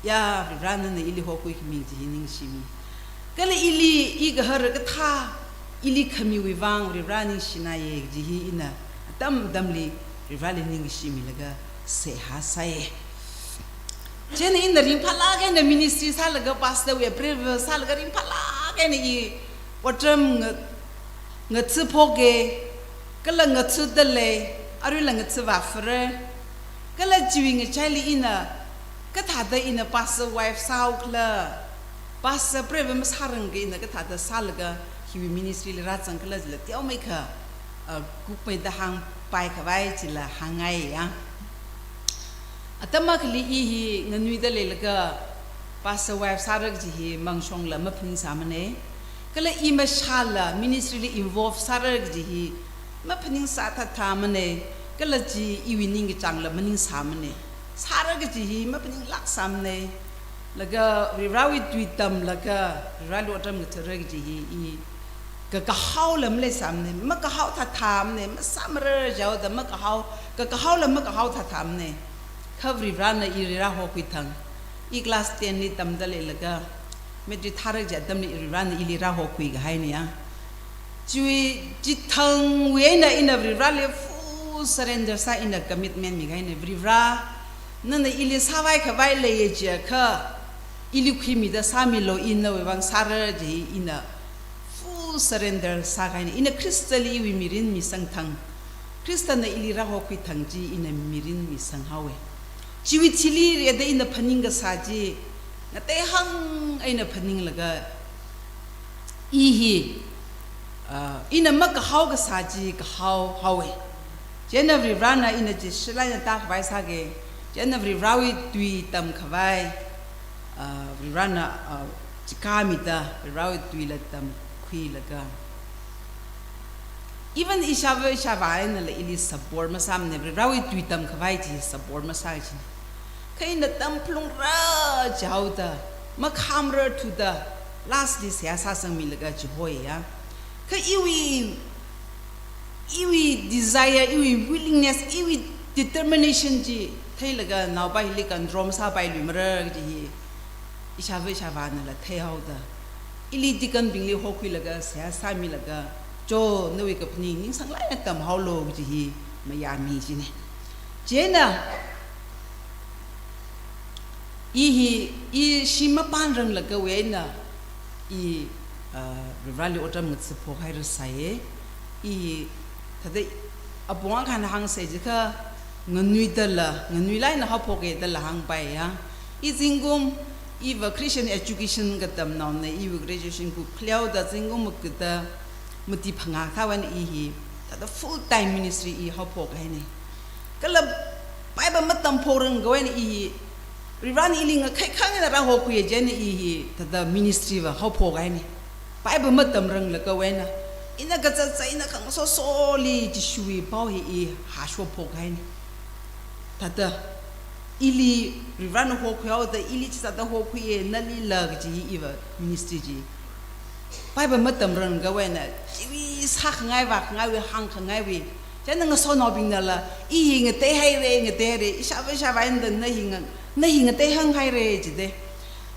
Ya, Varivarana ili hokhui khami chi hi ningshimi. Kala ili, i gahar kathā, ili khamiwui vang Varivara ningshinaya kaji hi ina atam atamli Varivarali ningkashi milaga seihā sāya. Chieina ina ringphālāk eina ministry sālaga pastor wui apreiva sālaga ringphālāk eina i otram nga, ngatha̱phoka, kala ngatha̱da lei, aruila ngatha̱ vāfara. Kala chiwui ngachaili ina, kathāda ina pastor wife sāhaokhala, pastor apreiva masāranga ina kathāda sālaga hiwui ministry li rāzangkhala chila teomeikha, uh, kukmeida hāngpai khavai chila hāngngai ya. Atam akhali i hi nganuida leilaga pastor wife sāra kaji hi mangshongla maphaningsāmana. Kala i mashāla ministry li involve sāra kaji hi maphaningsāthathamana. Kala chi iwui ningkachāngla maningsāmana. Sāra kaji hi maphaninglāksāmana. Laga Varivarāwui tui tamlaga Varivarāli otram ngathara kaji hi i kakahaola maleisāmana, makahaothathamana, masāmara jihaoda makahao, kakahaola makahaothathamana. Kha Varivarāna ili rāhokhui thang. I class ten li tamda leilaga, matric thāra kaji atamli Varivarāna ili rāhokhui kahaina ya. Chiwui chithangwui eina ina Varivarāli full surrender sā, ina commitment mikahaina. Varivarā, nana ili sāvai khavai leiya jiakha, ili khuimida sāmilu, i nawui vang sāra kaji ina full surrender sākahaina. Ina Khristali iwui mirin misang thang, Khristana ili rāhokhui thang chi ina mirin misang haowa. Chiwui thili rida ina phaning kasā chi, ngateihāng eina phaninglaga, i hi, ah, ina makahao kasā chi kahao haowa. Chieina Varivarāna ina chi shilai eina tākhavai sāka. Chieina Varivarāwui tui tamkhavai, ah, Varivarāna, ah, chikāmida Varivarāwui tuila tamkhuilaga, even ishāva ishāvā einala ili support masāmana, Varivarāwui tui tamkhavai chi support masā kajina. Kha ina tamphalungra jihaoda, makhamrar thuda, lastly seihā sāsangmilaga chihoya. Kha iwui, iwui desire, iwui willingness, iwui determination chi theilaga naopa hili control masāpailuimara kaji hi ishāva ishāvānala theihaoda, ili deaconbingli hokhuilaga seihā sāmilaga, cho, nawui kaphaning ningsanglāk eina tamhaolu kaji hi mayāmi kajina. Chieina i hi, i shim mapānranglagawui eina i, ah, Varivarāli otram ngatha̱phok hairasai. I thāda apong akhana hāngsei jiakha, nganuidala, nganuilāk eina haophoka dala hāngpaiya. I zingkum, iva Christian education katamnaona, iva graduation kukhaleihaoda zingkum magada mati phangā thāwui eina i hi thāda full time ministry i haophok kahaina. Kala Bible matamphokranglakha eina i hi Varivarāna ili ngakhai khang eina rāhokhuiya chieina i hi thāda ministry va haophok kahaina. Bible matamranglakha eina, ina kazat zat eina khangasosoli Jishuwui pao hi i hāshokphok kahaina. Thāda ili Varivarāna hokhuihaoda, ili chithāda hokhuiya, nalila kaji hi iva ministry chi Bible matamranglakha eina, chiwui sākhangai vākhangaiwui, hāngkhangaiwui, chieina ngasotnaobingnala, i hi ngateihaira, ngateihaira, ishāva ishāvā eina na hi nga, na hi ngateihānghaira jida.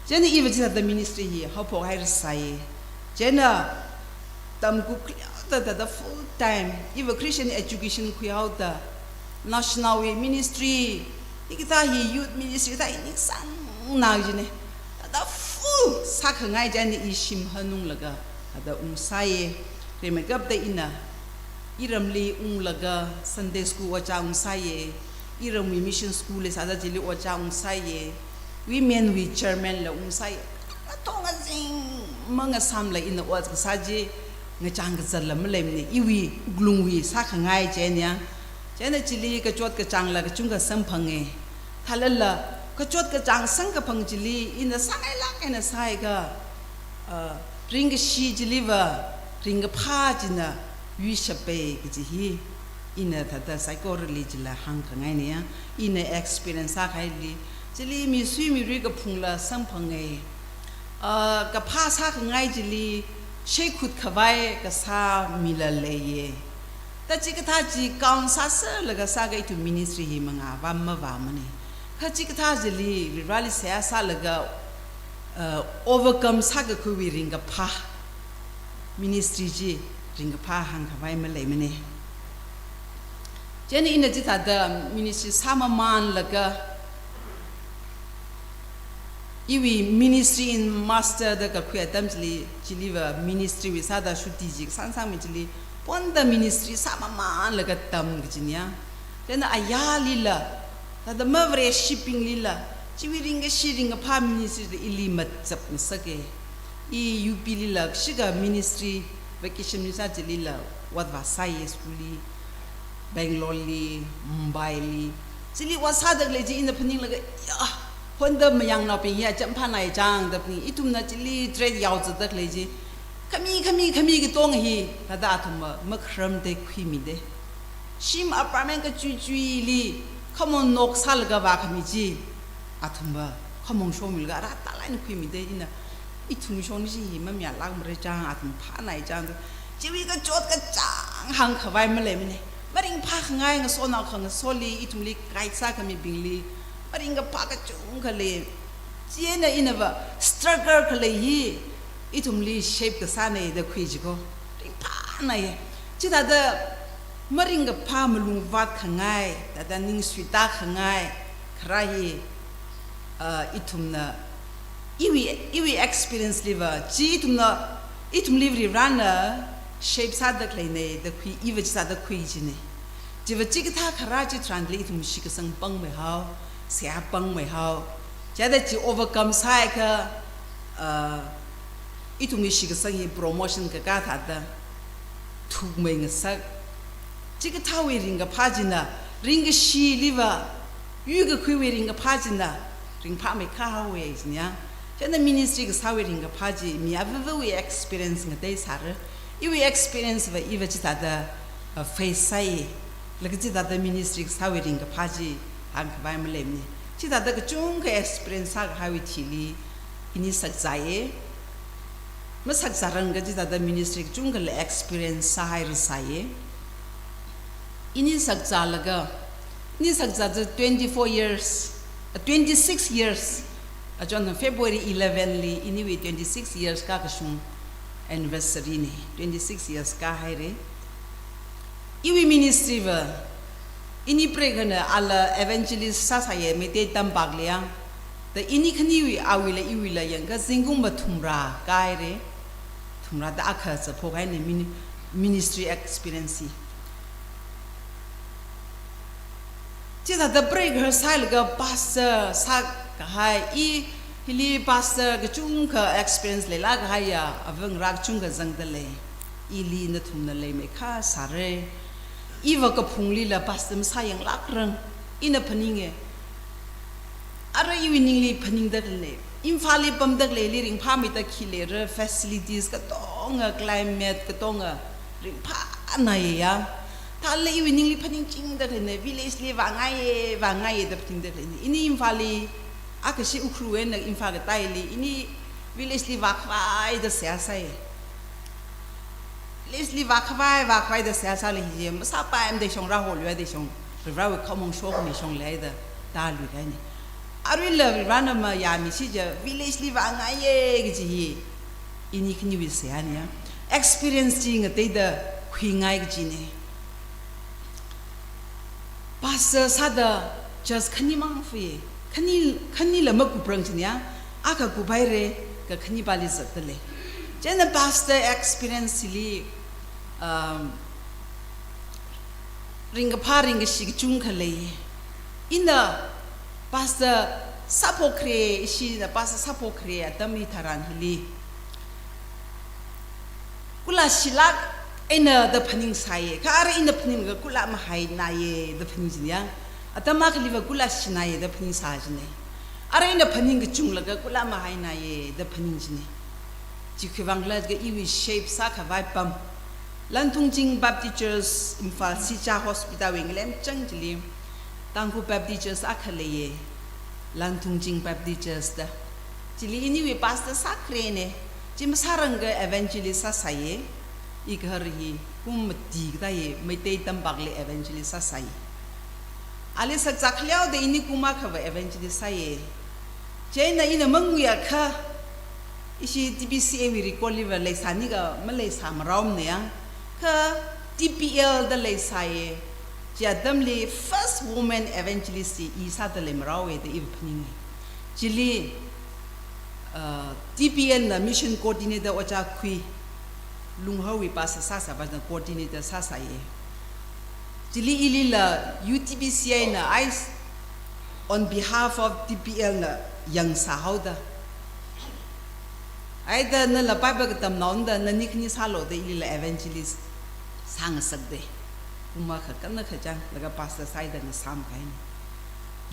Chieina iva chithāda ministry hi haophok hairasai. Chieina tamkukhaleihaoda thāda full time, iva Christian education khuihaoda, national wui ministry, hikathā hi youth ministry thā hi ningsangna kajina. Thāda full sākhangai chieina i shim hanunglaga, thāda ungsāya. Rimeikapta ina iramli unglaga Sunday school ojā ungsāya. Iramwui mission school leisāda chili ojā ungsāya. Women wui chairman la ungsāya. Athong azing mangasāmla ina ot kasā chi ngachang kazatla maleimana, iwui wuklungwui sākhangai chieina. Chieina chili kachot kachāngla kachungkha samphanga. Thālala, kachot kachāng samkaphang chili ina sāngailāk eina sāakha, ah, ringkashi chiliva ringkaphā china yuishapa kaji hi ina thāda saikorali chila hāngkhangaina ya. Ina experience sākahaili, chili misui mirui kaphungla samphanga. Ah, kaphā sākhangai chili sheikhut khavai kasā mila leiya. Thāda chikathā chi count sāserlaga sāakha ithum ministry hi mangā vā mavāmana. Kha chikathā chili Varivarāli seihā sālaga, uh, overcome sākakhuiwui ringkaphā ministry chi ringkaphā hāngkhavai maleimana. Chieina ina chithāda ministry sāmamānlaga, iwui ministry in master da kakhui atam chili, chiliva ministry wui sāda shuti chi kasānsangmi chili, ponda ministry sāmamānlaga tam kajina. Chieina ayarlila, thāda mavareshibinglila, chiwui ringkashi ringkaphā ministry da ili machap ngasaka. I U P lila kashika ministry vacation mi sā chilila ot vāsāya school li, Bangalore li, Mumbai li. Chili ot sāda khalei chi ina phaninglaga, ya, honda mayangnaobing hi acham phānai chang da phaning. Ithumna chili trade yaozatda khalei chi, khami, khami, khami katonga hi, thāda athumva makharam da khuimida. Shim apartment kachuichuili, khamong nok sālaga vākhami chi, athumva khamong shomilaga rātālāk eina khuimida. Ina, ithum shong chi hi mamayālākmara chang, athum phānai chang da. Chiwui kachot kachāng hāngkhavai maleimana. Maringphākhangai ngasotnao khangasoli, ithumli guide sākhamibingli maringkaphā kachungkha lei. Chieina inava struggle khalei hi ithumli shape kasāna da khui jiko. Ringphānai. Chithāda maringkaphā malung vātkhangai, thāda ning suitākhangai kharā hi, uh, ithumna, iwui, iwui experience liva, chi ithumna, ithumli Varivarana shape sāda khaleina da khui, iva chithāda khui jina. Chiva chikathā kharā chitharanli ithum shitkasang pangmeihao, seihā pangmeihao. Chithāda chi overcome sāhaiakha, uh, ithumwui shitkasang hi promotion kakā thāda thukmei ngasak. Chikathāwui ringkaphā china, ringkashiliva, yuikakhuiwui ringkaphā china, ringphāmeikha haowa jina. Chieina ministry kasāwui ringkaphā chi, mi avāvawui experience ngateisāra. Iwui experience va iva chithāda, uh, face sāya. Laga chithāda ministry kasāwui ringkaphā chi hāngkhavai maleimana. Chithāda kachungkha experience sākahaiwui thili, ini sakzāya. Masakzāranga chithāda ministry kachungkhala experience sāhairasāya. Ini sakzālaga, ini sakzā chi twenty-four years, uh, twenty-six years. Achon February eleven li iniwui twenty-six years kakashung anniversary na, twenty-six years kāhaira. Iwui ministry va, ini preigahana ala evangelist sāsāya, Meitei tampakli ya. Da ini khaniwui awuila iwuila yangakha zingkum va thumrā kāhaira. Thumrāda akha zaphok haina mini-, ministry experience hi. Chithāda preigahar sālaga pastor sākahai, i hili pastor kachungkha experience leilāk kahaiya, avāngarā kachungkha zangda lei. Ili nathumna leimeikha sāra. Iva kaphunglila pastor masāyanglākrang, ina phaninga. Ara iwui ningli phaningda khaleina, Imphalli pamda khaleili ringphāmeida khi leira, facilities katonga, climate katonga ringphānaiya. Thālala iwui ningli phaningchingda khaleina, village li vāngaiya, vāngaiya da phaningda khaleina. Ini Imphalli, akhashi Ukhrul eina Imphal kataili, ini village li vākhavaida seihā sāya. Village li vākhavai, vākhavaida seihā sāli hi chi, masāpaimada shong, rāholuida shong, Varivarawui khamong shokmi shong leida, tāluikahaina. Aruila Varivarana mayāmishi chiakha, village li vāngaiya kaji hi, ini khaniwui seihāna ya. Experience chi ngateida khuingai kajina. Pastor sāda church khanimang fui, khani, khanila makuprang china ya, akha kuphaira, kakhanipāli zatda lei. Chieina pastor experience li, um, ringkaphā ringkashi kachungkha lei. Ina pastor sāphokra, ishina pastor sāphokra atam hitharan hili, kula shilāk eina da phaningsāya, kha ara ina phaninglaga kula mahainaiya da phaning china ya. Atam akhaliva kula shinaiya da phaningsā china. Ara ina phaning kachunglaga kula mahainaiya da phaning china. Chi khiwuivang khala jiakha iwui shape sākhavai pam. Lanthungching Baptist Church, Imphal Shija Hospital wui ngalemchang chili, Tangkhul Baptist Church akha leiya, Lanthungching Baptist Church da. Chili iniwui pastor sākharena, chi masāranga evangelist sāsāya, i kahar hi kum mati katāya, Meitei tampakli evangelist sāsāya. Ali sakzā khaleoda ini kum akhava evangelist sāya. Chieina ina manguiakha, ishi T B C A wui record liva leisānikha maleisāmaraomana ya, kha T P L da leisāya. Chi atamli first woman evangelist chi i sāda leimaraowa da i phaninga. Chili, Uh, T P L na mission coordinator Ojā Khui, Lunghaowui pastor sāsāvana coordinator sāsāya. Chili ilila U T B C I na ai on behalf of T P L na yangsāhaoda. Aida nala Bible katamnaoda nani khani sālu da ilila evangelist sāngasakda. Kum akha kanna kachāng, laga pastor sāhaida ngasāmkahaina.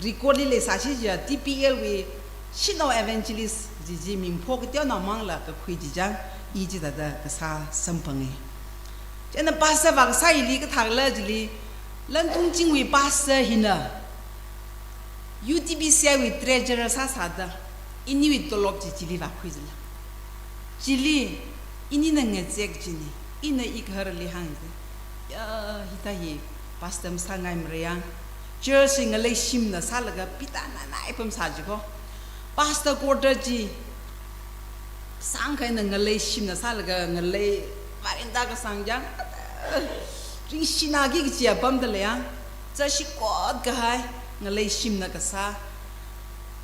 Record li leisāsi jiakha T P L wui shanao evangelist chi chi ming pho kateonao mangla kakhui chi chāng, i chithāda kasā samphanga. Chieina pastor vākasā hili kathākhala chili, Lanthungchingwui pastor hina U T B C I wui treasurer sāsāda, iniwui tolop chi chili vākhui jila. Chili, inina ngazek china, ina i gaharali hāngda. Ya, hithā hi pastor masāngaimara yang. Church hi ngalei shimna sālaga pita nanai pamsā jiko. Pastor quarter chi sāngkhaina ngalei shimna sālaga ngalei veranda kasāng chāng. Ringshina kiki chi apamda lei yang. Church hi kot kahai, ngalei shimna kasā.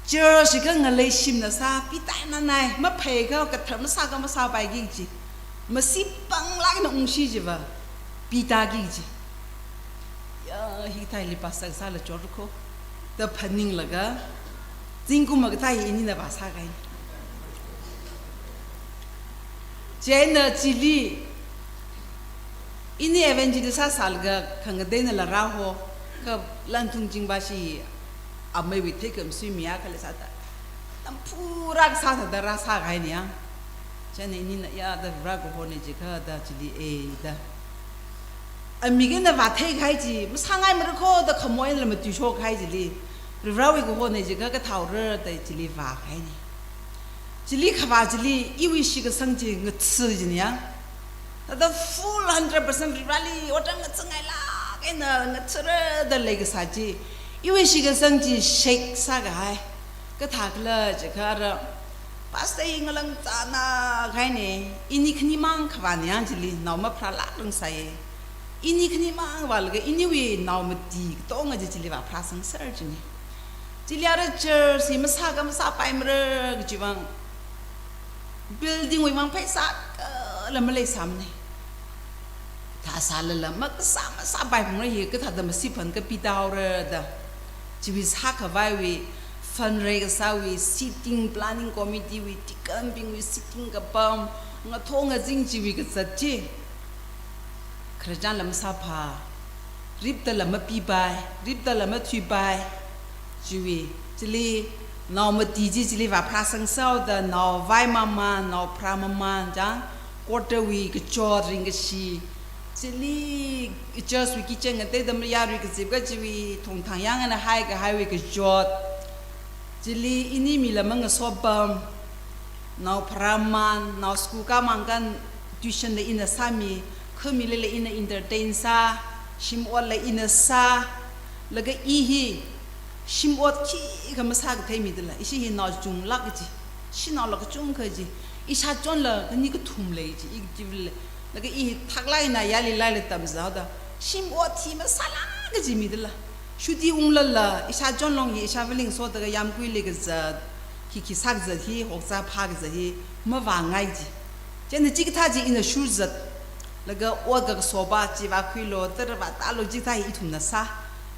Church hi kha ngalei shimna sā, pita nanai, maphei kha kathar masā kha masāpai kiki chi. Masi panglāk eina ungshi chiva, pita kiki chi. Ya, hithāli pastor sāla chor kho da phaninglaga, zingkum akha thāi inina vāsākahai. Chieina chili, ini evangelist sāsālaga khangateina la rāho, kha Lanthungching bashi ameiwui theikhamsui mi akha leisāda, namphu rākasā thāda rāsākahaina yang. Chieina inina ya da rā kahona jiakha da chili e da. Amik eina vātheikahai chi, masāngaimara kho da khamor einala matuishokahai chili, Varivarawui kahona jiakha kathāora da chili vākahaina. Chili khavā chili, iwui shitkasang chi ngatha jina yang. Thāda full hundred percent Varivarali otram ngathangailāk eina ngathara da leikasā chi, iwui shitkasang chi shake sākahai. Kathākhala jiakha ara, pastor hi ngalāng zānā kahaina, ini khanimang khavāna yang chili, nao mapharālāk rangsāya. Ini khanimang vālaga iniwui nao mati katonga chi chili vāpharāsangser jina. Chili ara church hi masā kha masāpaimara kaji vang, building wui vang pheisā kala maleisāmana. Thāsālala makasā masāpaiphungra hi, kathāda masi phan kapita haora da. Chiwui sākhavaiwui, fundraise kasāwui, sitting, planning committee wui, deacon bingwui sitting kapam, ngathor ngazin chiwui kazat chi. Khararchanla masāphā, riptala mapipai, riptala mathuipai, chiwui, chili, nao mati chi chili vāpharāsangser haoda, nao vai mamān, nao pharā mamān, chāng, quarter wui kachot ringkashi, chili, church wui kitchen ngateida mayarwui kazip kajiwui, thongthang yang eina haikahaiwui kachot, chili ini mila mangaso pam, nao pharāmān, nao school kāmang kan tuition la ina sāmi, khamila la ina entertain sā, shim otla ina sā, laga i hi shim ot khikha masākathei mi dala, ishi hi nao chunglāk kaji, shanaola kachungkha kaji, ishāchonla khani kathum lei kaji, i kaji le, laga i hi thaklāk eina yāli laila tamzāhaoda, shim ot hi masālāk kaji mi dala. Shuti unglala, ishāchon long hi, ishāvā lingsoda kayāmkuili kazat, khikhi sākazat hi, hokzā phākazat hi, mavāngai ji. Chieina chikathā chi ina shurzat, laga ot kakasopa chi vākhuilu, tara vātālu chikathā hi ithumna sā.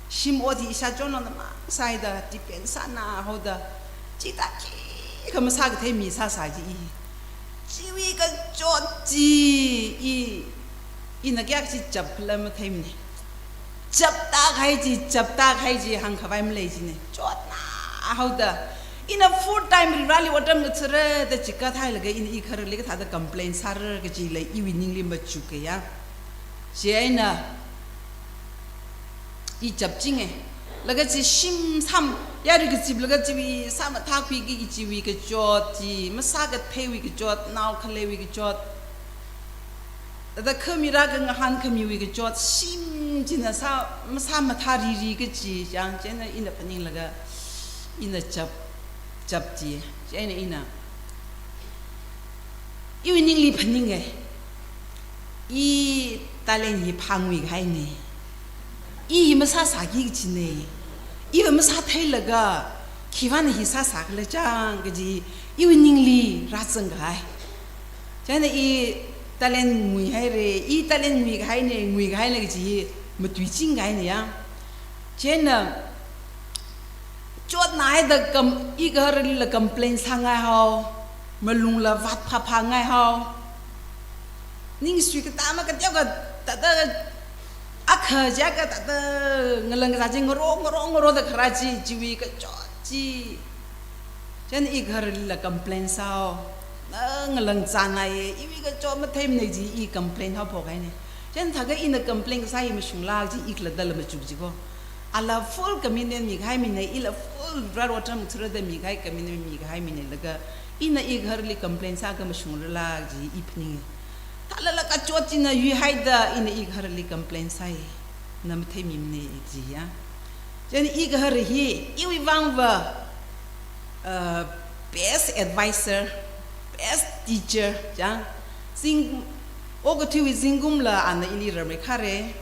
Shim ot hi ishāchon longna mang sāhaida, depend sānā haoda, chithā khikha masākathei mi sāsā ji i. Chiwui kachot chi i, ina kayākha chi chapkhala matheimana. Chaptākahai chi, chaptākahai chi hāngkhavai malei jina. Chotnā haoda. Ina full time Varivarali otram ngathara da chikathā hailaga ina i khararli kathāda complain sāra kaji lei iwui ningli machuka ya. Chieina i chapchinga. Laga chi shim sam, yarui kazip laga chiwui sāmathākhuiki kajiwui kachot chi, masākatheiwui kachot, nao khaleiwui kachot. Thāda khami rākangahān khamiwui kachot, shim china sā, masāmathā riri kaji, chang, chieina ina phaninglaga, ina chap, chap ji, chieina ina. Iwui ningli phaninga. I talent hi phāngui kahaina. I hi masāsāki kajina. Iva masātheilaga, khivāna hi sāsākhala chang kaji, Iwui ningli rāzang kahai. Chieina i talent ngui haire, i talent ngui kahaine, ngui kahaine kaji hi matuiching kahaine ya. Chieina chotna haida kam, igaharlila complain sāngai hao, malungla vātphāphāngai hao. Ningsui katā makateokha thāda akha jiakha thāda ngalang kazā chi ngaro, ngaro, ngaroda kharā chi, chiwui kachot chi. Chieina igaharlila complain sāhao. Na ngalang zānaiye, iwui kachot matheimane chi i complain haophok kahaine. Chieina thākha ina complain kasā hi mashungla chi i khalattala machuk jiko. Ala full commitment mikahai mine, ila full Varewui otram ngathara da mikahai commitment mikahai mine laga, ina igaharli complain sākha mashungrala chi i phaninge. Thālala kachot china yuihaida ina igaharli complain sāi. Na matheimimane chi ya. Chieina igahar hi, iwui vangva, uh, best advisor, best teacher, chang. Zing, okathuiwui zingkumla ana ili rāmeikhare,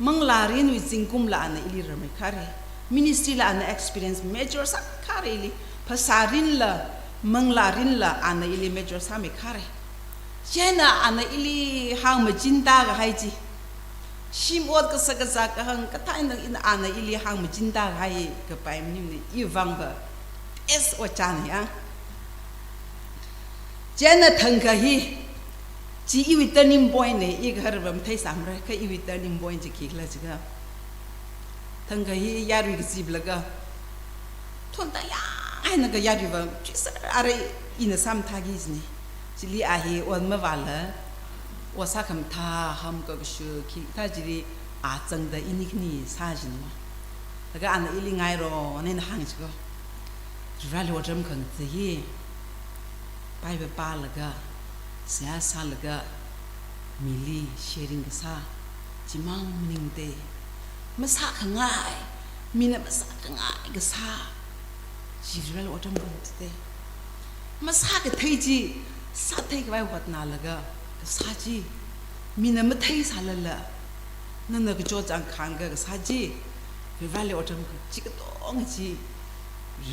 manglārinwui zingkumla ana ili rāmeikhare, ministry la ana experience major sākhare ili, phasārinla, manglārinla ana ili major sāmeikhare. Chieina ana ili hāngmachinda kahai chi. Shim ot kasak kazā kahāng kathāna ina ana ili hāngmachinda kahai kapai maningmane, iwui vangva best ojāne ya. Chieina thangkha hi, chi iwui turning point ne, igaharva matheisāmara, kha iwui turning point chi khikhala jiakha. Thangkha hi yarui kaziplaga, thonta yang eina kha yaruiva, chisar are ina sāmathāki jine. Chili a hi ot mavāla, ot sākhamathā, hamkakashu, khikathā chili a zangda ini khani sā jine ma. Laga ana ili ngairo, ana ina hāng jiko. Varewui otram khangatha hi, Bible pālaga, seihā sālaga, mili sharing kasā, chimang maningmane. Masākhangai, mina masākhangai kasā, chi Varewui otram khangathade. Masākathei chi, sātheikhavai hotnalaga kasā chi, mina matheisālala, nana kachot chang khangakha kasā chi, Varewui otram kha, chi katonga chi,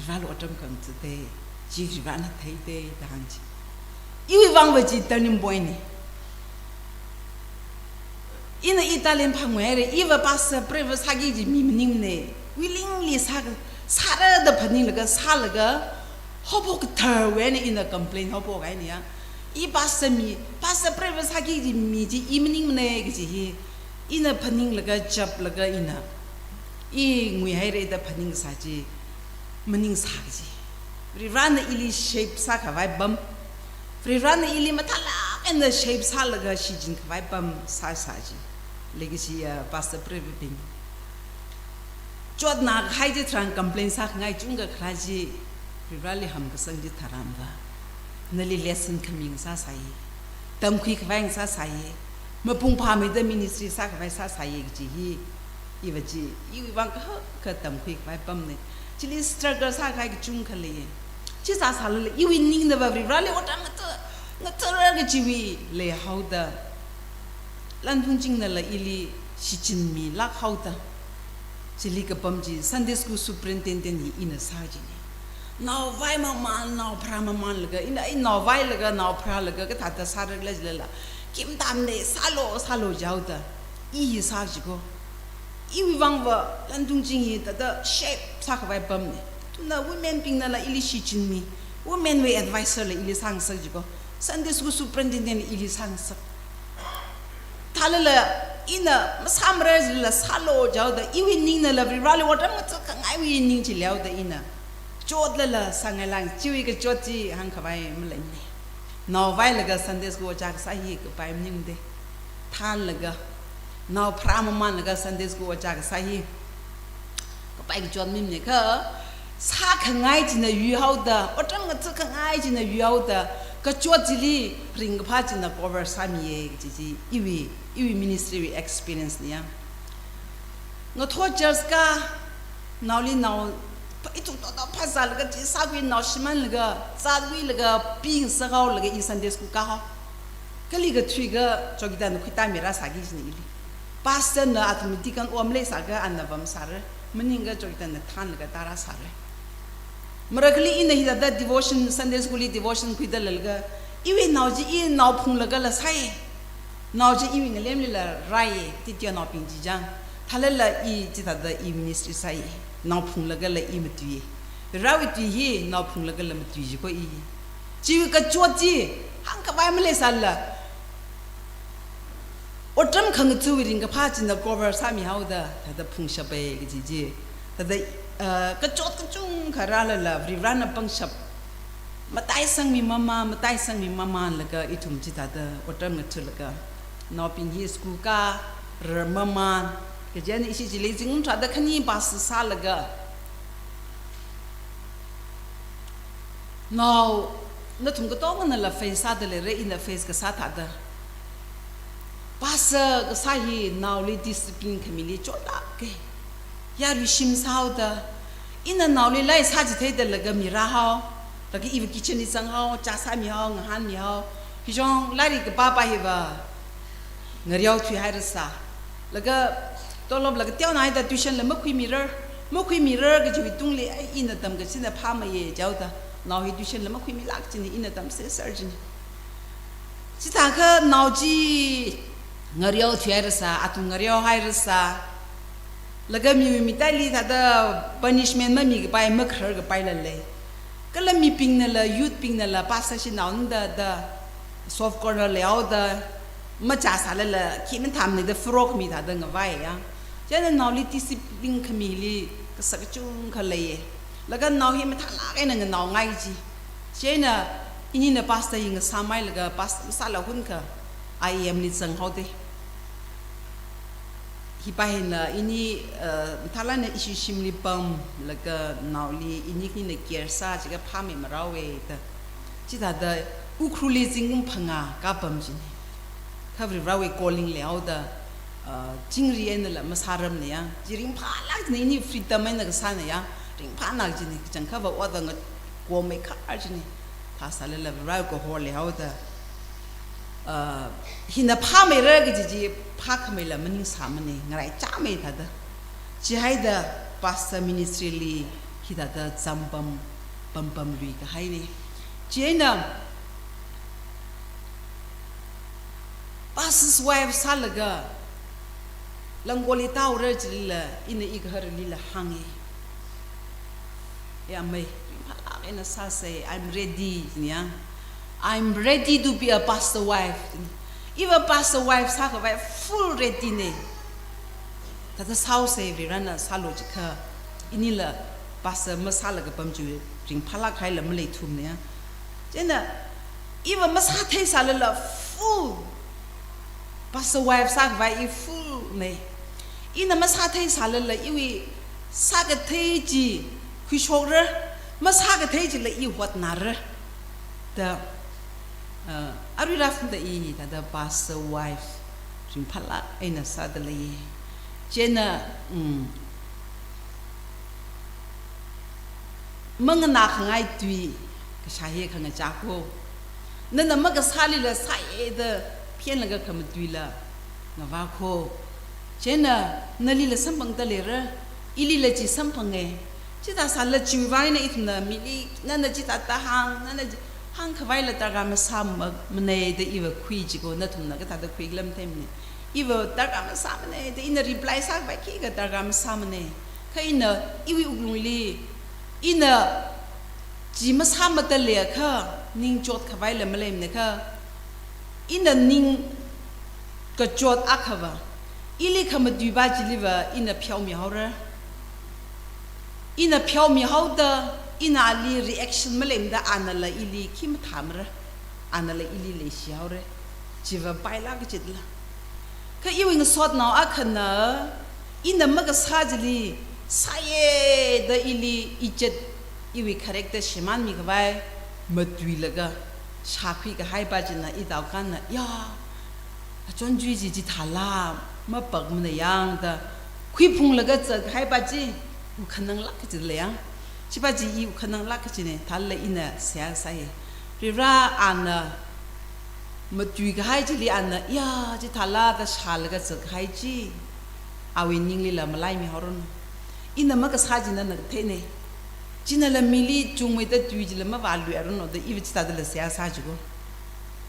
Varewui otram khangathade, chi Varena theide da hāng chi. Iwui vangva chi turning point ne. Ina i talent phāngui haire, iva pastor, prev sāki kaji mi maningmane. Willingly sā, sāra da phaninglaga, sālaga, haophok katharwui eina ina complain haophok kahaine ya. I pastor mi, pastor prev sāki kaji mi chi i maningmane kaji hi, ina phaninglaga, chaplaga ina, i ngui haire da phaning kasā chi, maningsā kaji. Varena ili shape sākhavai pam. Varena ili mathālāk eina shape sālaga shichinkhavai pam sāsā chi. Leikashi, uh, pastor prev bing. Chotna kahai chitharan complain sākhangai chungkha kharā chi, Vareli hamkasang chitharanva, nali lesson khami ngasāsāye, tamkhuikhavai ngasāsāye, mapung phāmeida ministry sākhavai sāsāye kaji hi, iva chi, iwui vang kahaka tamkhuikhavai pamne. Chili struggle sākahai kachungkha leiye. Chi sāsālala, iwui ningnava Vareli otram ngatha, ngathara kajiwui leihaoda, Lanthungchingnala ili shichinmilāk haoda, chili kapam chi Sunday school superintendent hi ina sā jine. Naovai mamān, naopharā mamānlaga, ina, i naovailaga, naopharālaga, kathāda sārakhala jilala, khim tamne, sālo, sālo jihaoda, i hi sā jiko. Iwui vangva Lanthungching hi thāda shape sākhavai pamne. Thumna women bingnala ili shichinmi, women wui advisor la ili sāngasak jiko. Sunday school superintendent ili sāngasak. Thālala ina masāmara jilala sālo jihaoda, iwui ningnala Vareli otram ngathakangaiwui ning chi leihaoda ina chotlala sāngailāng, chiwui kachot chi hāngkhavai maleimane. Naovailaga Sunday school ojā kasā hi kapai maningmade. Thānlaga, naopharā mamānlaga Sunday school ojā kasā hi kapai kachot maningmane kha, sākhangai china yuihaoda, otram ngathakhangai china yuihaoda, kachot chili ringkaphā china cover sāmiye kaji chi iwui, iwui ministry wui experience ne ya. Ngatho church kā, naoli nao, ithum totophā zālaga, chi sākhui nao shimānlaga, zatwuilaga, pingasakhaolaga i Sunday school kāhao. Kali kathuikha chowkidar na khuitā mirāsāki jine ili. Pastor na athum deacon om leisākha ana pamsāra. Maningakha chowkidar na thānlaga tārāsāra. Marakhali ina hithāda devotion, Sunday school li devotion khuida leilakha, iwui nao chi i nao phunglakhala sāi. Nao chi iwui ngalemlila rāi, titya naobing chi chang. Thālala i chithāda i ministry sāi. Nao phunglakhala i matui. Varewui tui hi nao phunglakhala matui jiko i. Chiwui kachot chi, hāngkhavai maleisālala, otram khangachuwui ringkaphā china cover sāmihaoda, thāda phungshapai kaji chi. Thāda, uh, kachot kachungkha rālala, Varivarana pangshap mataisangmi mama, mataisangmi mama laga ithum chithāda otram ngachulaga, naobing hi school kārar mama, kaji eina ishi chili zingkum tharāda khani pastor sālaga, nao, nathum katonganala face sāda leira, ina face kasā thāda. Pastor kasā hi naoli discipline khamili chotlāka. Yarui shim sāhaoda, ina naoli laa sāchitheida laga mi rāhao, laga iva kitchen li zanghao, chā sāmihao, ngahānmihao. Hijong lairik kapāpa hiva ngareo thuihairasā. Laga tolop laga teonaida tuition la makhuimirar, makhuimirar kajiwui tungli, ai, ina tamkachina phāmeiya jihaoda, nao hi tuition la makhuimilāk chini, ina tamsesar chini. Chithākha nao chi ngareo thuihairasā, athum ngareohairasā. Laga miwui mitaili thāda punishment mamikapai, makhararkapaila lei. Kala mibingnala, youth bingnala, pastor shanao nda da, soft corner leihaoda, machā sālala, khi mathāmana da frock mi thāda ngavaiya. Chieina naoli discipline khamili, kasak kachungkha leiya. Laga nao hi mathālāk eina nganaongai ji. Chieina, inina pastor hi ngasāmhailaga, pastor masāla hunkha, I E M li zanghaoda. Hipa hina ini, uh, mathālāk eina ishi shimli pamlaga naoli ini khanina care sā jiakha phāmei marao e da. Chithāda Ukhrulli zingkum phangā kapam chini. Kha Varivarawui calling leihaoda, uh, chingri einala masāramna ya. Chi ringphālāk chini, ini freedom eina kasāna ya. Ringphālāk chini, kachangkhava otda ngakomei khar chini. Thāsālala Varivarawui kahor leihaoda, uh, hina phāmeira kaji chi phākhameila maningsāmana, ngaraichāmei thāda. Chihaida pastor ministry li hithāda zampam, pampamlui kahaina. Chieina pastor's wife sālaga, langkoli tāura chilila, ina igaharlila hānga. Ya mei, ringphālāk eina sāsa, I'm ready, nia. I'm ready to be a pastor wife. Iva pastor wife sākhavai full ready na. Thāda sāhaosa, Varivarana sālu jiakha, inila pastor masālaga pam chi ringphālāk kahaila maleithumana ya. Chieina, iva masātheisālala full pastor wife sākhavai i full na. Ina masātheisālala iwui sākathei chi khuishokra, masākathei chila i hotnara da, uh, arui rāfunda i thāda pastor wife ringphālāk eina sāda lei. Chieina, um, manganākhangai tui kashā hi khangachā kho. Nana makasālila sāya da phenlaga khamatuila ngavā kho. Chieina nalila samphangda leira, ilila chi samphanga. Chithāsālala chiwui vang eina ithumna mili, nana chithāda hāng, nana chi hāngkhavaila darkar masāmana da iva khui jiko, nathumna kathāda khuikhala matheimana. Iva darkar masāmana da ina reply sākhavai khikha darkar masāmana. Kha ina iwui wuklungli, ina chi masāmada leiakha, ning chotkhavaila maleimana kha, ina ning kachot akhava, ili khamatuipa chiliva ina pheomihaora. Ina pheomihaoda, ina ali reaction maleimada anala ili khi mathāmara, anala ili leishihaora. Chiva pailāk kachitla. Kha iwui ngasotnao akhana, ina makasā chili, sāya da ili ijat, iwui character shimānmikhavai matuilaga shākhui kahaipa china i taokana, ya, achon chui chi chithāla, mapakmana yang da, khuiphunglaga zatkahaipa chi, wukhananglāk kachila yang. Chipa chi i wukhananglāk kachina, thālala ina seihā sāya. Varivara ana matuikahai chili ana, ya, chithāla da shālaga zatkahai chi, awui ninglila malaimihaoranu. Ina makasā chi nana katheina. Chinala mili chungmeida tui chila mavāluiranu da iva chithādala seihā sā jiko.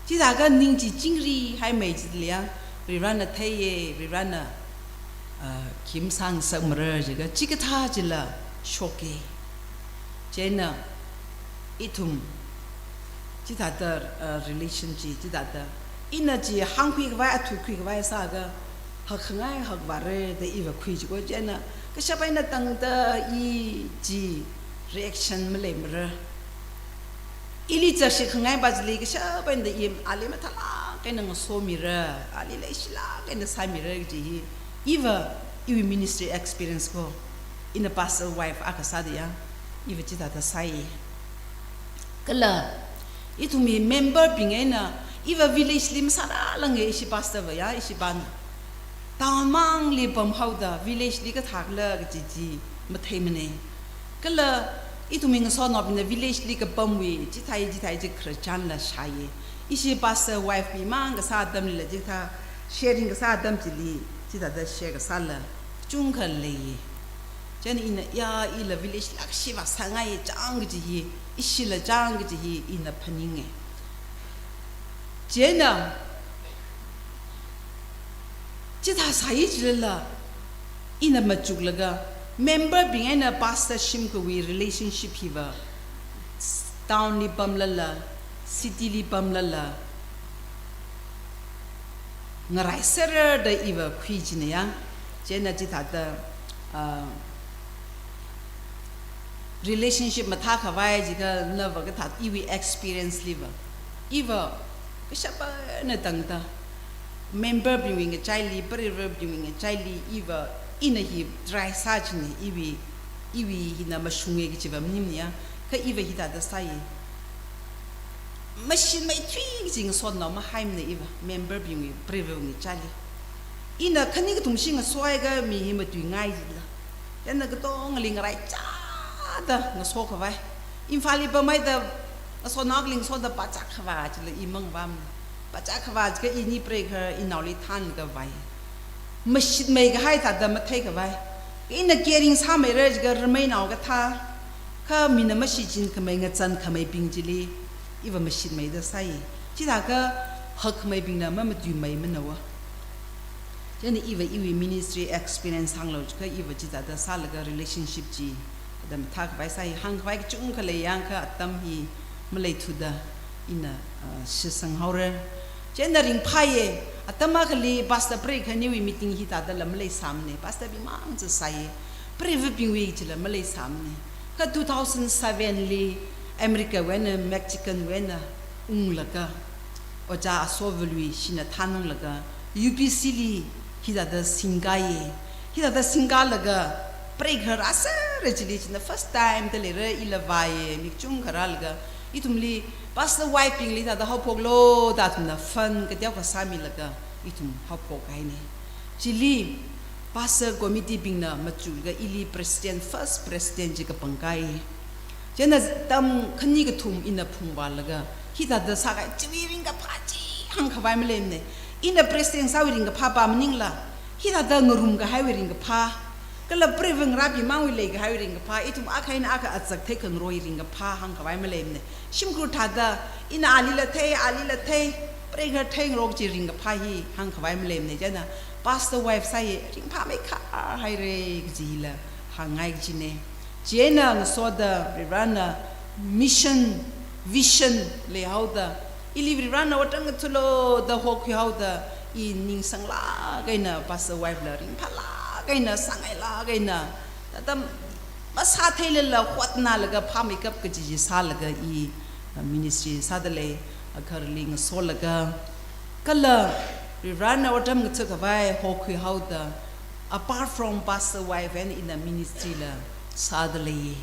Chithākha ning chi chingri haimei chili ya, Varivarana theiye, Varivarana, ah, khi masāngasakmara jiakha, chikathā chila shoke. Chieina ithum chithāda, ah, relation chi chithāda, ina chi hāngkhuikhavai, athukhuikhavai sākha, hakkhangai hakvāra da iva khui jiko. Chieina kashap eina tangda i chi reaction maleimara. Ili zakshit khangai pa chili kashap eina i ali mathālāk eina ngasomira, ali leishilāk eina sāmira kaji hi, iva iwui ministry experience ko, ina pastor wife akha sāda ya, iva chithāda sāi. Kala ithumwui member bing eina, iva village li masārālange, ishi pastor va ya, ishi pana. Town mangli pamhaoda village li kathākhala kaji chi matheimane. Kala ithumwui ngasotnaobingna village li kapamwui chithāi chithāi chi khararchanla shāye. Ishi pastor wife bing mang kasā atamlila chithā sharing kasā atam chili, chithāda share kasāla chungkha leiye. Chieina ina ya, ila village lakshi vāsāngai chang kaji hi, ishila chang kaji hi ina phaninge. Chieina chithā sāi chilala, ina machuklaga, member bing eina pastor shimkhawui relationship hiva, town li pamlala, city li pamlala, ngarai serda iva khui jine ya. Chieina chithāda, ah, relationship mathākhavai jiakha nava kathā iwui experience liva, iva kashap eina tangda member bingwui ngachaili, preivabingwui ngachaili, iva ina hi try sā jine, iwui, iwui hina mashunge kajiva maningmane ya, kha iva hithāda sāi. Mashitmeithui kaji ngasotnao mahaimane iva, member bingwui, preivabingwui ngachaili. Ina khani kathumshi ngasoakha mi hi matuingai jila. Chieina katongali ngaraichāda ngasokhavai. Imphalli pamhaida ngasotnao akhali ngasoda pāchak khavā chila i mangvāmane. Pāchak khavā jiakha ini preigahar inaoli thānkhavai. Mashitmei kahai thāda matheikhavai. Ina caring sāmeira jiakha rameinao kathā, kha mina mashichinkhamei, ngachankhameibing chili iva mashitmeida sāi. Chithākha hakkhameibingna mamatuimeimana wa. Chieina iva iwui ministry experience hānglu jiakha iva chithāda sālaga relationship chi da mathākhavai sāi. Hāngkhavai kachungkha lei, yangkha atam hi maleithuda ina, ah, shitsanghaora. Chieina ringphāye, atam akhali pastor preigahar khaniwui meeting hithādala maleisāmane, pastor bing mang chi sāi, preivabingwui chila maleisāmane. Kha two thousand seven li America wui eina, Mexican wui eina unglaga, Ojā Asovaluishina thānunglaga, U B C li hithāda singkāye. Hithāda singkālaga, preigahar rāsāra chili china first time da leira, ila vāye, mi kachungkha rālaga, ithumli pastor wife bingli thāda haophoklu da athumna fund kateokha sāmilaga, ithum haophok kahaine. Chili pastor committee bingna machuklaga ili president, first president chi kapangkāi. Chieina atam khani kathum ina phungvālaga, hithāda sākahai chiwui ringkaphā chi hāngkhavai maleimane. Ina president sāwui ringkaphā pa maningla, hithāda ngarumkahaiwui ringkaphā, kala preiva ngarābing mangwui leikahaiwui ringkaphā, ithum akha eina akha azak theikhangaroiwui ringkaphā hāngkhavai maleimane. Shimkhur thāda, ina alila thei, alila thei, preigahar theingarok kaji ringkaphā hi hāngkhavai maleimane. Chieina pastor wife sāi, ringphāmeikha haira kajila hāngngai kajine. Chieina ngasoda Varivarana mission, vision leihaoda, ili Varivarana otram ngathālu da hokhuihaoda, i ningsanglāk eina pastor wife la ringphālāk eina, sāngailāk eina, atam masātheilala hotnalaga phāmeikap kaji chi sālaga i, uh, ministry sāda lei, agharli ngasolaga. Kala Varivarana otram ngathākhavai hokhuihaoda, apart from pastor wife eina ina ministry la sāda lei.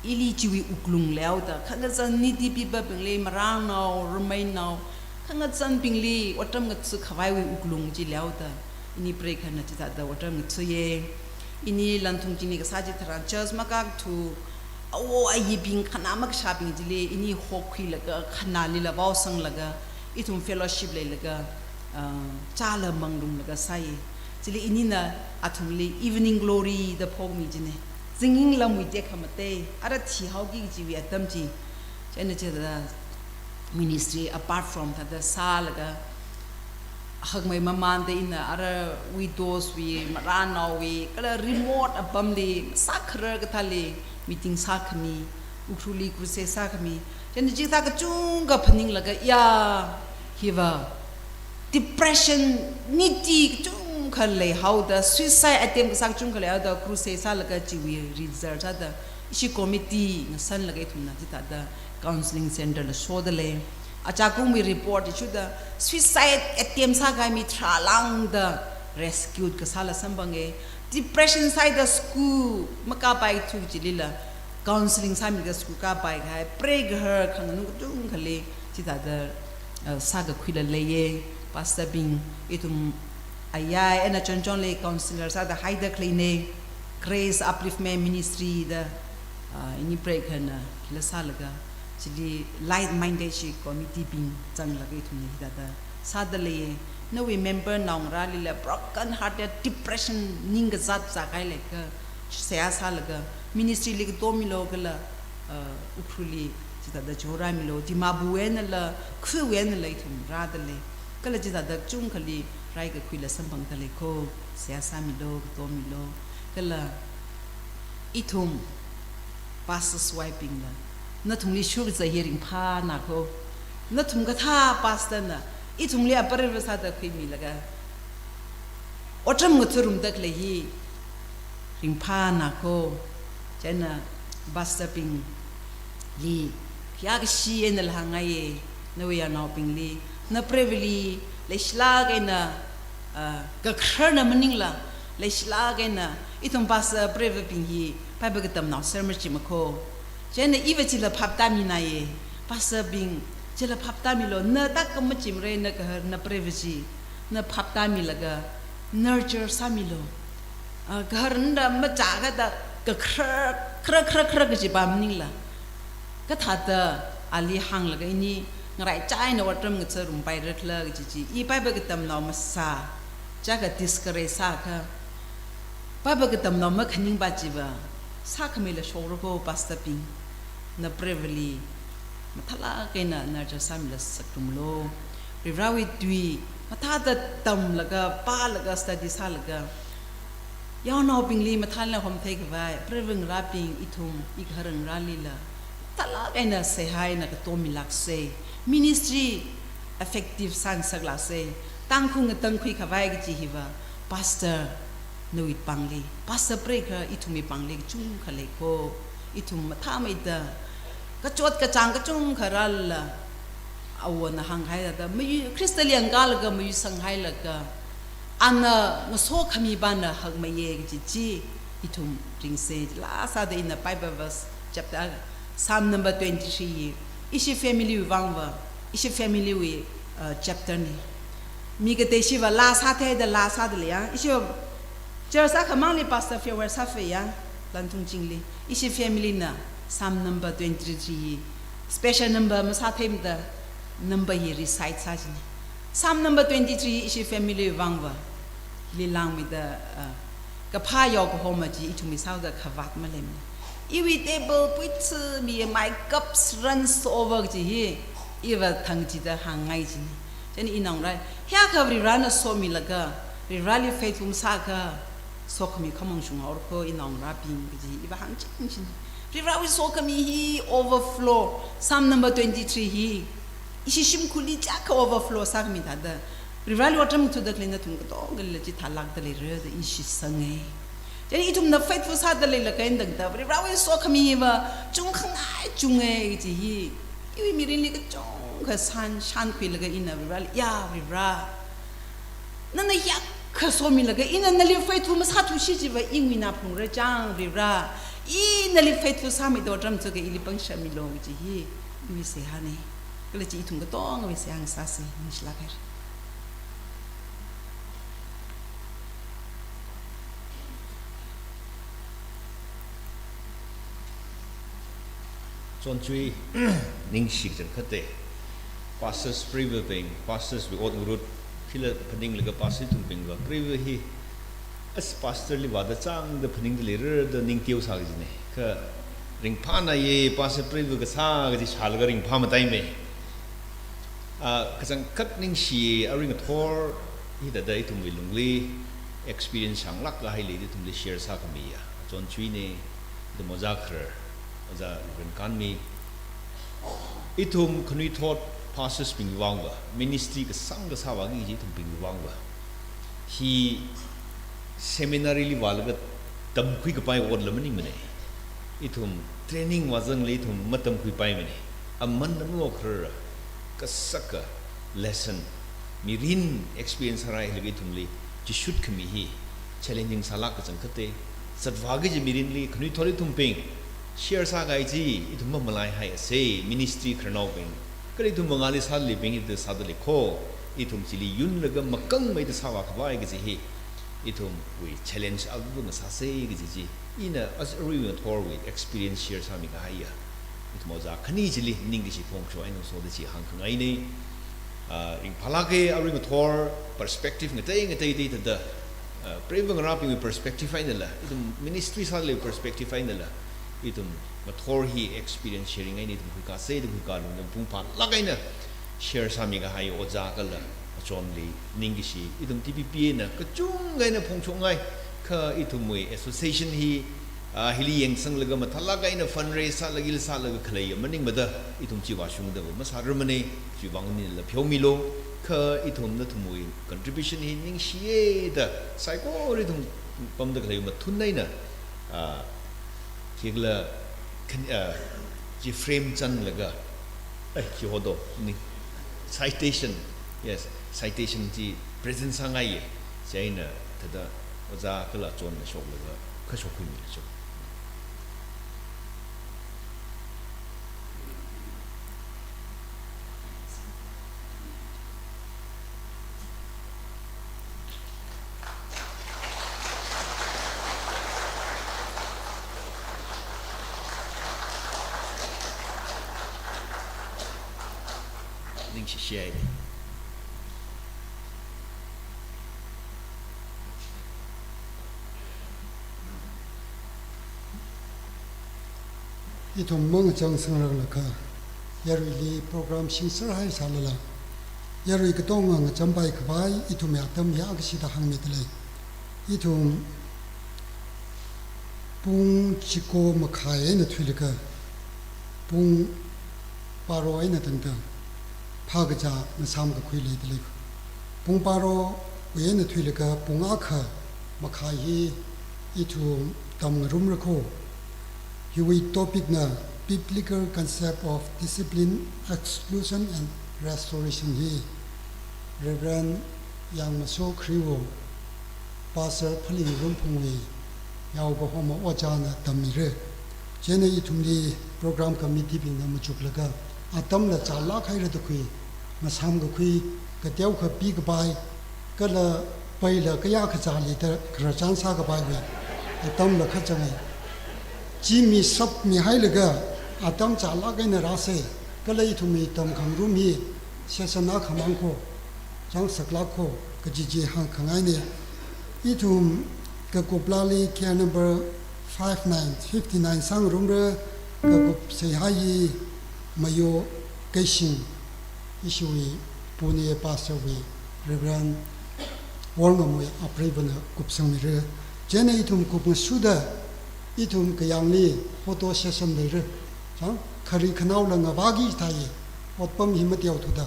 Ili chiwui wuklung leihaoda, khangazan niti pibabingli, marangnao, rameinao, khangazanbingli otram ngathākhavaiwui wuklung chi leihaoda, ini preigahar eina chithāda otram ngathāye. Ini lanthung chini kasā chitharan church makāthu, awo ayibing khanā makashābing chili ini hokhuilaga, khanālila vaosanglaga, ithum fellowship leilaga, ah, chāla manglunglaga sāi. Chili inina athumli evening glory da phokmi chine. Zinging lamwui tekhamatei, ara thihaoki kajiwui atam chi. Chieina chithāda ministry apart from thāda sālaga, hakmei mamānda ina ara widows wui, marānaowui, kala remote apamli, sākharar kathāli, meeting sākhami, Ukhrulli crusade sākhami. Chieina chithā kachungkha phaninglaga, ya, hiva, depression, niti kachungkha leihaoda, suicide attempt kasā kachungkha leihaoda, crusade sālaga chiwui result sāda, ishi committee ngasanlaga ithumna chithāda counseling center la shodalei. Achakumwui report ishuda, suicide attempt sākahai mi tharā lāngda rescue kasāla samphange. Depression sāhaida school makāpaithu chilila, counseling sāmilaga school kāpaikahai, pray kahar khanganui kachungkhali, chithāda, uh, sākakhuila leiye, pastor bing, ithum ayai, eina chonchonli counselor sāda haida khaleine, Grace Upliftment Ministry da, uh, ini pray kahana, khila sālaga, chili like-minded shi committee bing zanglaga ithumna hithāda sāda leiye, nawui member naongarālila broken hearted, depression, ning kazāt zākahai leiakha, seihā sālaga, ministry li katomilo kala, uh, Ukhrulli chithāda chihorāmilo, Dimapur einala, khuiwui einala ithum rādalei. Kala chithāda kachungkhali raikakhuila samphangda leiko, seihā sāmilo, katomilo. Kala ithum pastors' wife bingla, nathumli shurkazā hi ringphānako. Nathum kathā pastor na ithumli apreiva sāda khuimilaga, otram ngatharumda khalei hi ringphānako. Chieina pastor bingli khayākashi einala hāngngaiye, nawui yangnaobingli, napreivali leishilāk eina, ah, kakhararna maningla, leishilāk eina, ithum pastor preiva bing hi Bible katamnao ser machimako. Chieina iva chila phaptāminaiye, pastor bing, chila phaptāmilo, na tak ka machimre, na kahar, napreiva chi, na phaptāmilaga, nurture sāmilo. Ah, kahar nda machākada kakharar, kharar, kharar, kharar kajipa maningla, kathāda ali hānglaga ini ngaraichā eina otram ngatharumpaira khala kaji chi, i Bible katamnao masā, chaka discourage sākha, Bible katamnao makhaningpa chiva, sākhameila shokrako pastor bing, napreivali mathālāk eina nurture sāmila sakrumlo. Varivarawui tui mathāda tamlaga, pālaga, study sālaga, yangnaobingli mathālāk eina homtheikhavai, preiva ngarābing ithum, i kahar ngarālila, mathālāk eina seihā eina katomilāksei. Ministry effective sāngasaklāksei. Tangkhul ngatangkhuikhavai kaji hiva, pastor nawui pāngli, pastor preiva ithumwui pāngli kachungkha leiko. Ithum mathāmeida, kachot kachāng kachungkha rālala, awona hānghaida, mayu, Khristali yangkālaga mayuisang hailaga, ana ngasokhami pana hakmeiye kaji chi ithum ringsei. Laa sāda ina Bible verse chapter, Psalm number twenty-three, ishi family wui vangva, ishi family wui, uh, chapter ne. Mi kateishiva laa sātheida laa sāda leiya, ishiva church akhamangli pastor farewell sāfeya, Lanthung chingli. Ishi family na Psalm number twenty-three hi special number masātheimada number hi recite sā jine. Psalm number twenty-three ishi family vangva, hili langmida, uh, kaphā yao kahoma chi ithumwui sāda khavāt maleimana. Iwui table puitsi mi, my cups runs over kaji hi, iva thang chida hāngngai jine. Chieina inaongarā, hiyākha Varivarana somilaga, Varivarali faithful masākha, sokhami khamong shunghaorako inaongarābing kaji iva hāngching jine. Varivarawui sokhami hi overflow, Psalm number twenty-three hi, ishi shimkhurli chiyākha overflow sākhami thāda, Varivarali otram ngathāda khalei nathum katongali chithālākda leira da i shitsange. Chieina ithumna faithful sāda leilaga eina tangda, Varivarawui sokhami hiva chungkhangai chunge kaji hi, iwui mirinli kachungkha san, shankhuilaga ina Varivarali, ya Varivara, nana hiyākha somilaga ina nali faithful masāthushi chiva ingwui naphalungra chang Varivara. I nali faithful sāmeida otram ngathāda ili pangshapmilo kaji hi iwui seihāne. Kala chi ithum katongawui seihā ngasāsei, ningshilāk haira. Chonchi, ningshi kachangkhatta, pastors preiva bing, pastors wui ot ngarut, khila phaninglaga pastor ithumbingva, preiva hi, As pastor li vāda chāngda phaningda leira da ning teo sā kajina. Kha ringphāna ye pastor preiva kasā kaji shālaga ringphā mataimei. Ah, kachangkhat ningshi ye, arui ngathor hithāda ithumwui lungli experience shanglāk kahai leida ithumli share sākhamiya. Achon chuina, ithum ojā kharar, ojā Reverend Kanmi. Ithum khanuithot pastors bing vangva, ministry kasang kasā vāki kaji ithumbing vangva. Hi seminary li vālaga tamkhui kapai otla maningmana. Ithum training vāzangla ithum matamkhuipaimana. Aman namlo kharara, kasaka lesson, mirin experience harai hiliga ithumli chishut khami hi challenging sālāk kachangkhata. Zatvā kaji mirinli khanuithot ithumbing share sākahai chi ithum mamalaihaiasa, ministry khararnaobing, kala ithum mangāli sālibing ithum sādalei kho, ithum chili yunlaga makangmeida sāvā khavai kaji hi ithumwui challenge akha ngasāsa kaji chi ina as arui ngathorwui experience share sāmi kahaiya. Ithum ojā khani chili ningkashi phongshok eina soda chi hāngkhangaina. Ah, ringphālāka, arui ngathor perspective ngatei ngatei teida, ah, preiva ngarābingwui perspective einala, ithum ministry sāli perspective einala, ithum ngathor hi experience sharing eina ithum khuikāsa, ithum khuikā lungda pung phālāk eina share sāmi kahai ojā kala achonli ningkashi, ithum T P P na kachungkha eina phongshokngai, kha ithumwui association hi, ah, hili yangsanglaga mathālāk eina fundraise sālaga ili sālaga khaleiya maningmada, ithum chi vāshungda va masārarmana, chiwui vang nila pheomilu, kha ithum nathumwui contribution hi ningshiya da, saikora ithum pamda khalei mathun eina, ah, khikhala khan, ah, chi frame chānlaga, eh, khi hodo, ni, citation, yes, citation chi present sāngaiya, chieina thāda ojā kala achonna shoklaga, kha shokkhuimilu cho. Ningshishi haida. Ithum mangachang sangranglakha, yaruili program shingserhai sālala, yarui katonga ngachampai khavai ithumwui atam hi akashida hāngmidalei. Ithum pung chiko makhai eina thuilaga, pung baro eina tangda phākazā ngasāmkakhui leidalei. Pung barowui eina thuilaga pung akha makhai hi ithum tamngarumra kho. Hiwui topic na Biblical Concept of Discipline, Exclusion and Restoration hi Reverend Yangmaso Khriwo, Pastor Phaling Rumphungwui yaokahoma ojāna tammira. Chieina ithumli program committee bingna machuklaga, atamla chālāk haira da khui, ngasāmkakhui kateokha pikapai, kala paila kayākha chāli da khararchan sākapaiwui atamla kha changai. Chi mi sap mihailaga atam chālāk eina rāsa, kala ithumwui tamkhangarum hi session akhamang kho, chāngsaklāk kho kaji chi hāngkhangaina. Ithum kakuplāli care number five nine, fifty nine sāngarumra, kakup seihai hi Mayo Keishing, ishiwui Pune pastor wui Reverend Worngamwui apreivana kupsangmira. Chieina ithum kupngasuda, ithum kayāngli photo session leira. Chang, khari khanaola ngavāki thai, otpam hi mateothuda.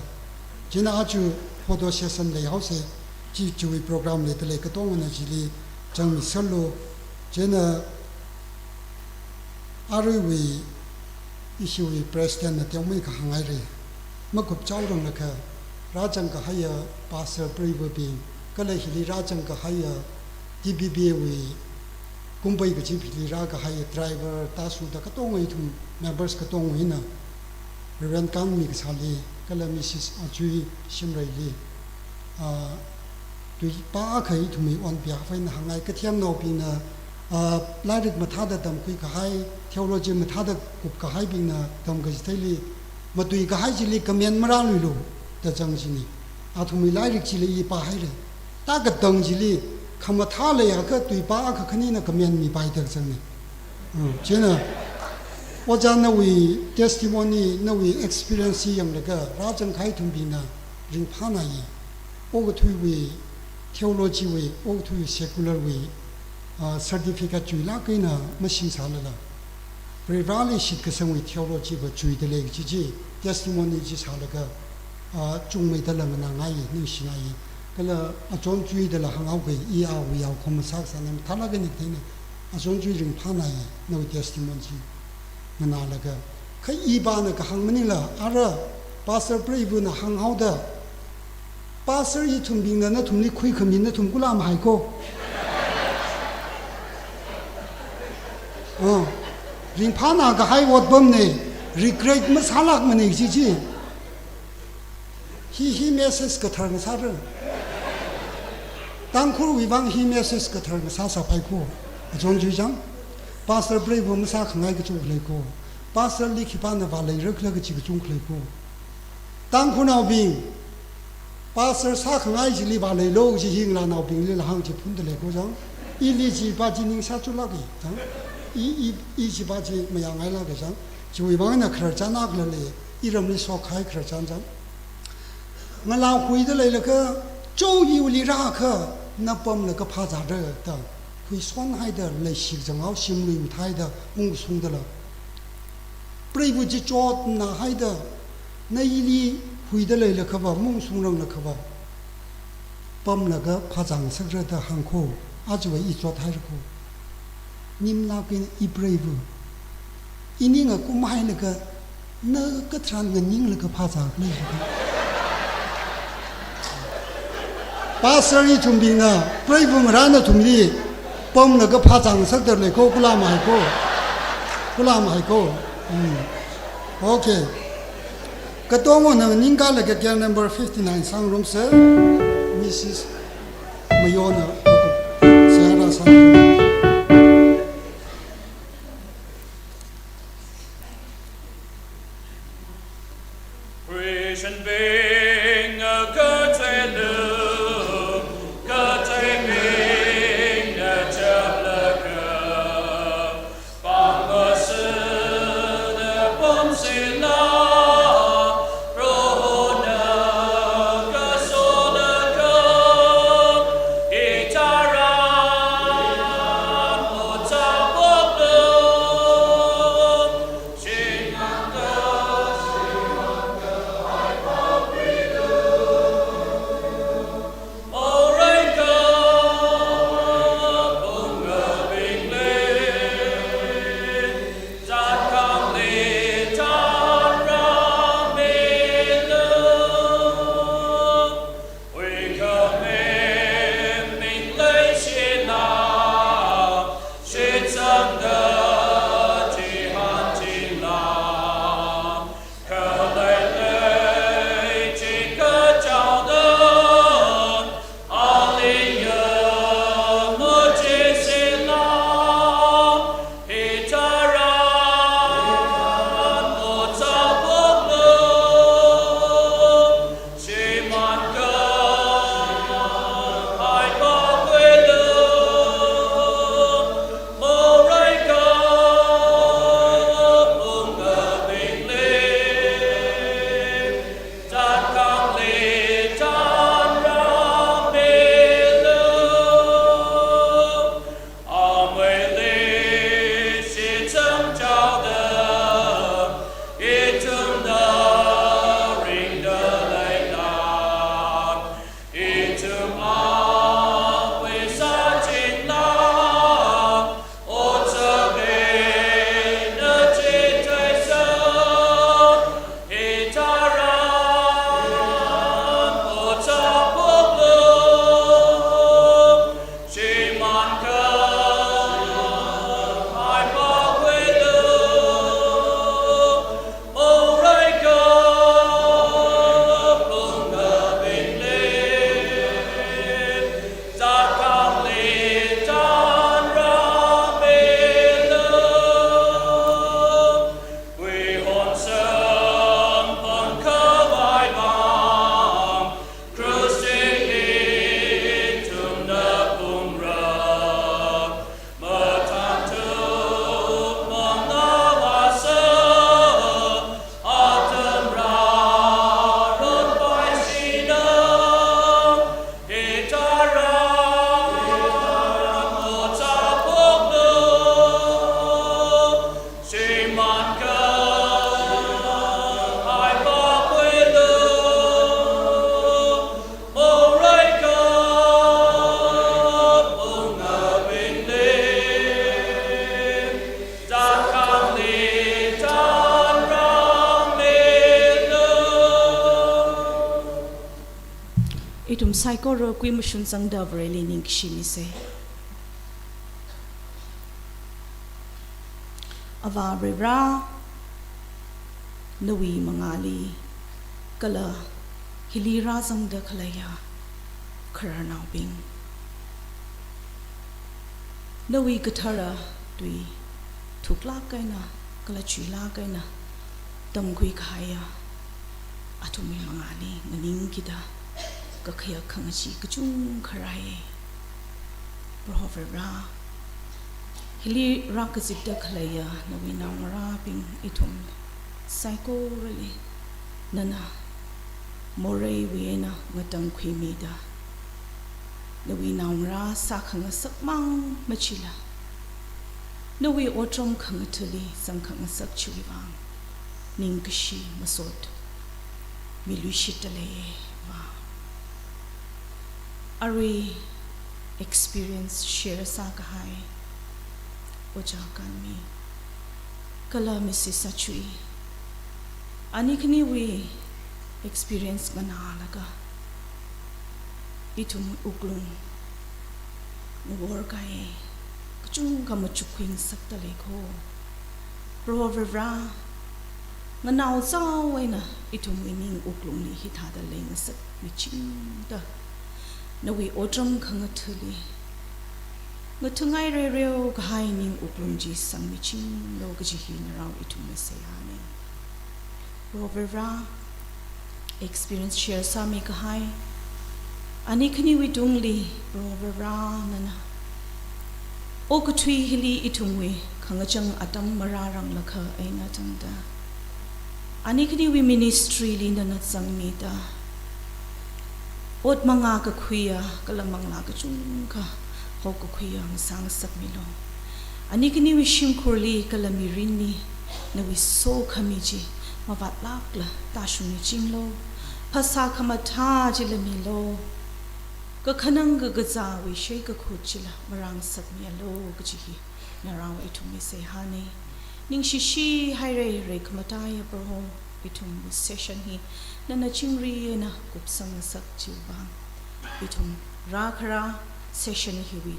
Chieina aja photo session leihaosa, chi chiwui program leidalei katongana chili changmiserlu. Chieina aruiwui ishiwui president na teomeikha hānghaira. Makupchaoranglakha, rāzangkahaiya pastor preivabing, kala hili rāzangkahaiya T B B wui kumpai kazip hili rākahaiya driver, tasu da katonga ithum members katongawui eina Reverend Kangmi kasāli, kala Missus Ajui Shimreili, ah, tuipā akha ithumwui on behalf eina hāngngai. Kathemnaobingna, ah, lairik mathāda tamkhui kahai, theology mathāda kupkahaibingna tamkachitheili, matuikahai chili comment marāluilu da zang china. Athumwui lairik chili i pāhaira. Tākatang chili khamathā leiakha tuipā akha khanina comment mipaida kazangna. Mm, chieina, ojā nawui testimony, nawui experience yanglaga, rāzangkahai ithumbingna ringphānāya. Okathuiwui theology wui, okathuiwui secular wui, ah, certificate chuilāk eina mashingsālala, Varivarāli shitkasangwui theology va chuida lei kaji chi, testimony chi sālaga, ah, chungmeida la nganāngaiya, ningshingaiya. Kala achon chuida la hānghaoki, i awui yaokahoma sākasāna, mathālāk eina katheina, achon chui ringphānāya, nawui testimony chi nganālaga. Kha ipāna kahāng maningla, ara Pastor Preivana hānghaoda, Pastor ithumbingna nathumli khuikhami nathum kula mahai ko. Ah, ringphānākahai otpamna, regret masālākmana chi chi. Hi, hi message kathar ngasāra. Tangkhulwui vang hi message kathar ngasāsāpai ko. Achon chui chang. Pastor Preiva masākhangai kachungkha lei ko. Pastor li khipāna vāleira khala kachi kachungkha lei ko. Tangkhulnaobing, pastor sākhangai chili vāleilo kaji hi ngalānaobingli la hāngchiphunda lei ko chang. Ili chi pa chi ningsā chulāka chang. I, i, i chi pa chi mayāngailāka chang. Chiwui vang eina khararchan akhala lei, iramli shokkahai khararchan chang. Ngalā huida leilakha, cho iwuili rākha, na pamlaga phāzāra da, huisonhaida, leishi kazanghao shimlui mathāhaida, ungkasungda la. Preiva chi chotnāhaida, na ili huida leilakhava, maungsungranglakhava, pamlaga phāzāngasakra da hāng ko, aja va i chothaira ko. Nimlāk eina i Preiva. Ini ngakumhailaga, na katharan nganinglaga phāzākhala. Pastor ithumbingna, Preiva ngarānathumli, pamlaga phāzāngasakda lei ko, kula mahai ko. Kula mahai ko. Hmm. Okay. Katongana nganingkalaga girl number fifty-nine sāngarumsa, Missus Mayona, Sierra Sangrum. Christian being a good fellow, good being a Ithum saikora kuimashun zangda Vareli ningkashi mise. Avā Varivara, nawui mangāli kala hili rāzangda khaleiya khararnaobing, nawui kathara tui thuklāk eina kala chuilāk eina tamkhui kahaiya athumwui mangāli nganingkida kakhayak khangachee kachungkha rāi. Proho Varivara, hili rākazipda khaleiya nawui naongarābing ithum saikorali nana moreiwui eina ngatangkhuimida, nawui naongarā sākhangasak mang machila, nawui otram khangathali zangkhangasak chiwui vang ningkashi masot miluishitta leiya. Arui experience share sākahai Ojā Kanmi kala Missus Sachui, ani khaniwui experience nganālaga ithum wuklung ngaworkahai kachungkha machukkhuingasakta lei kho. Proho Varivara, nganao zao eina ithumwui ning wuklungli hithāda leingasakmi chingda, nawui otram khangathali ngathungai reireo kahai ning wuklung chi sangmichinglu kaji hi narao ithumli seihāne. Proho Varivara, experience share sāmi kahai ani khaniwui tungli, Proho Varivara, nana okathui hili ithumwui khangachang atam marāranglakha eina tangda, ani khaniwui ministry li nana zangmida, ot mangā kakhuiya kala manglā kachungkha hokakhuiya ngasāngasakmilu. Ani khaniwui shimkhurli kala mirinli nawui sokhami chi mavātlākla tāshungmichinglu. Phasā khamathā chila milu. Kakhanang kakazāwui sheikakhut chila marāngasakmialu kaji hi narao ithumli seihāne. Ningshishi haira, reikhamataiya Proho, ithumwui session hi nana chingri eina kupsangngasak chiwui vang, ithum rākhara session hiwui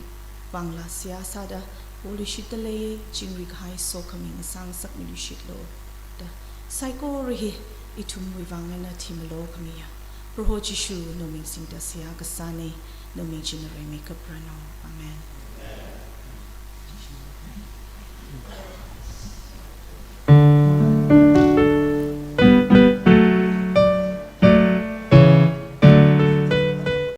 vangla seihā sāda poluishitta lei. Chingri kahai sokhami ngasāngasakmiluishitlu da saikora hi ithumwui vang eina thimalo khamiya Proho Jishu, nawui ming singda seihā kasāne. Nawui ming china reimikapranu. Amen.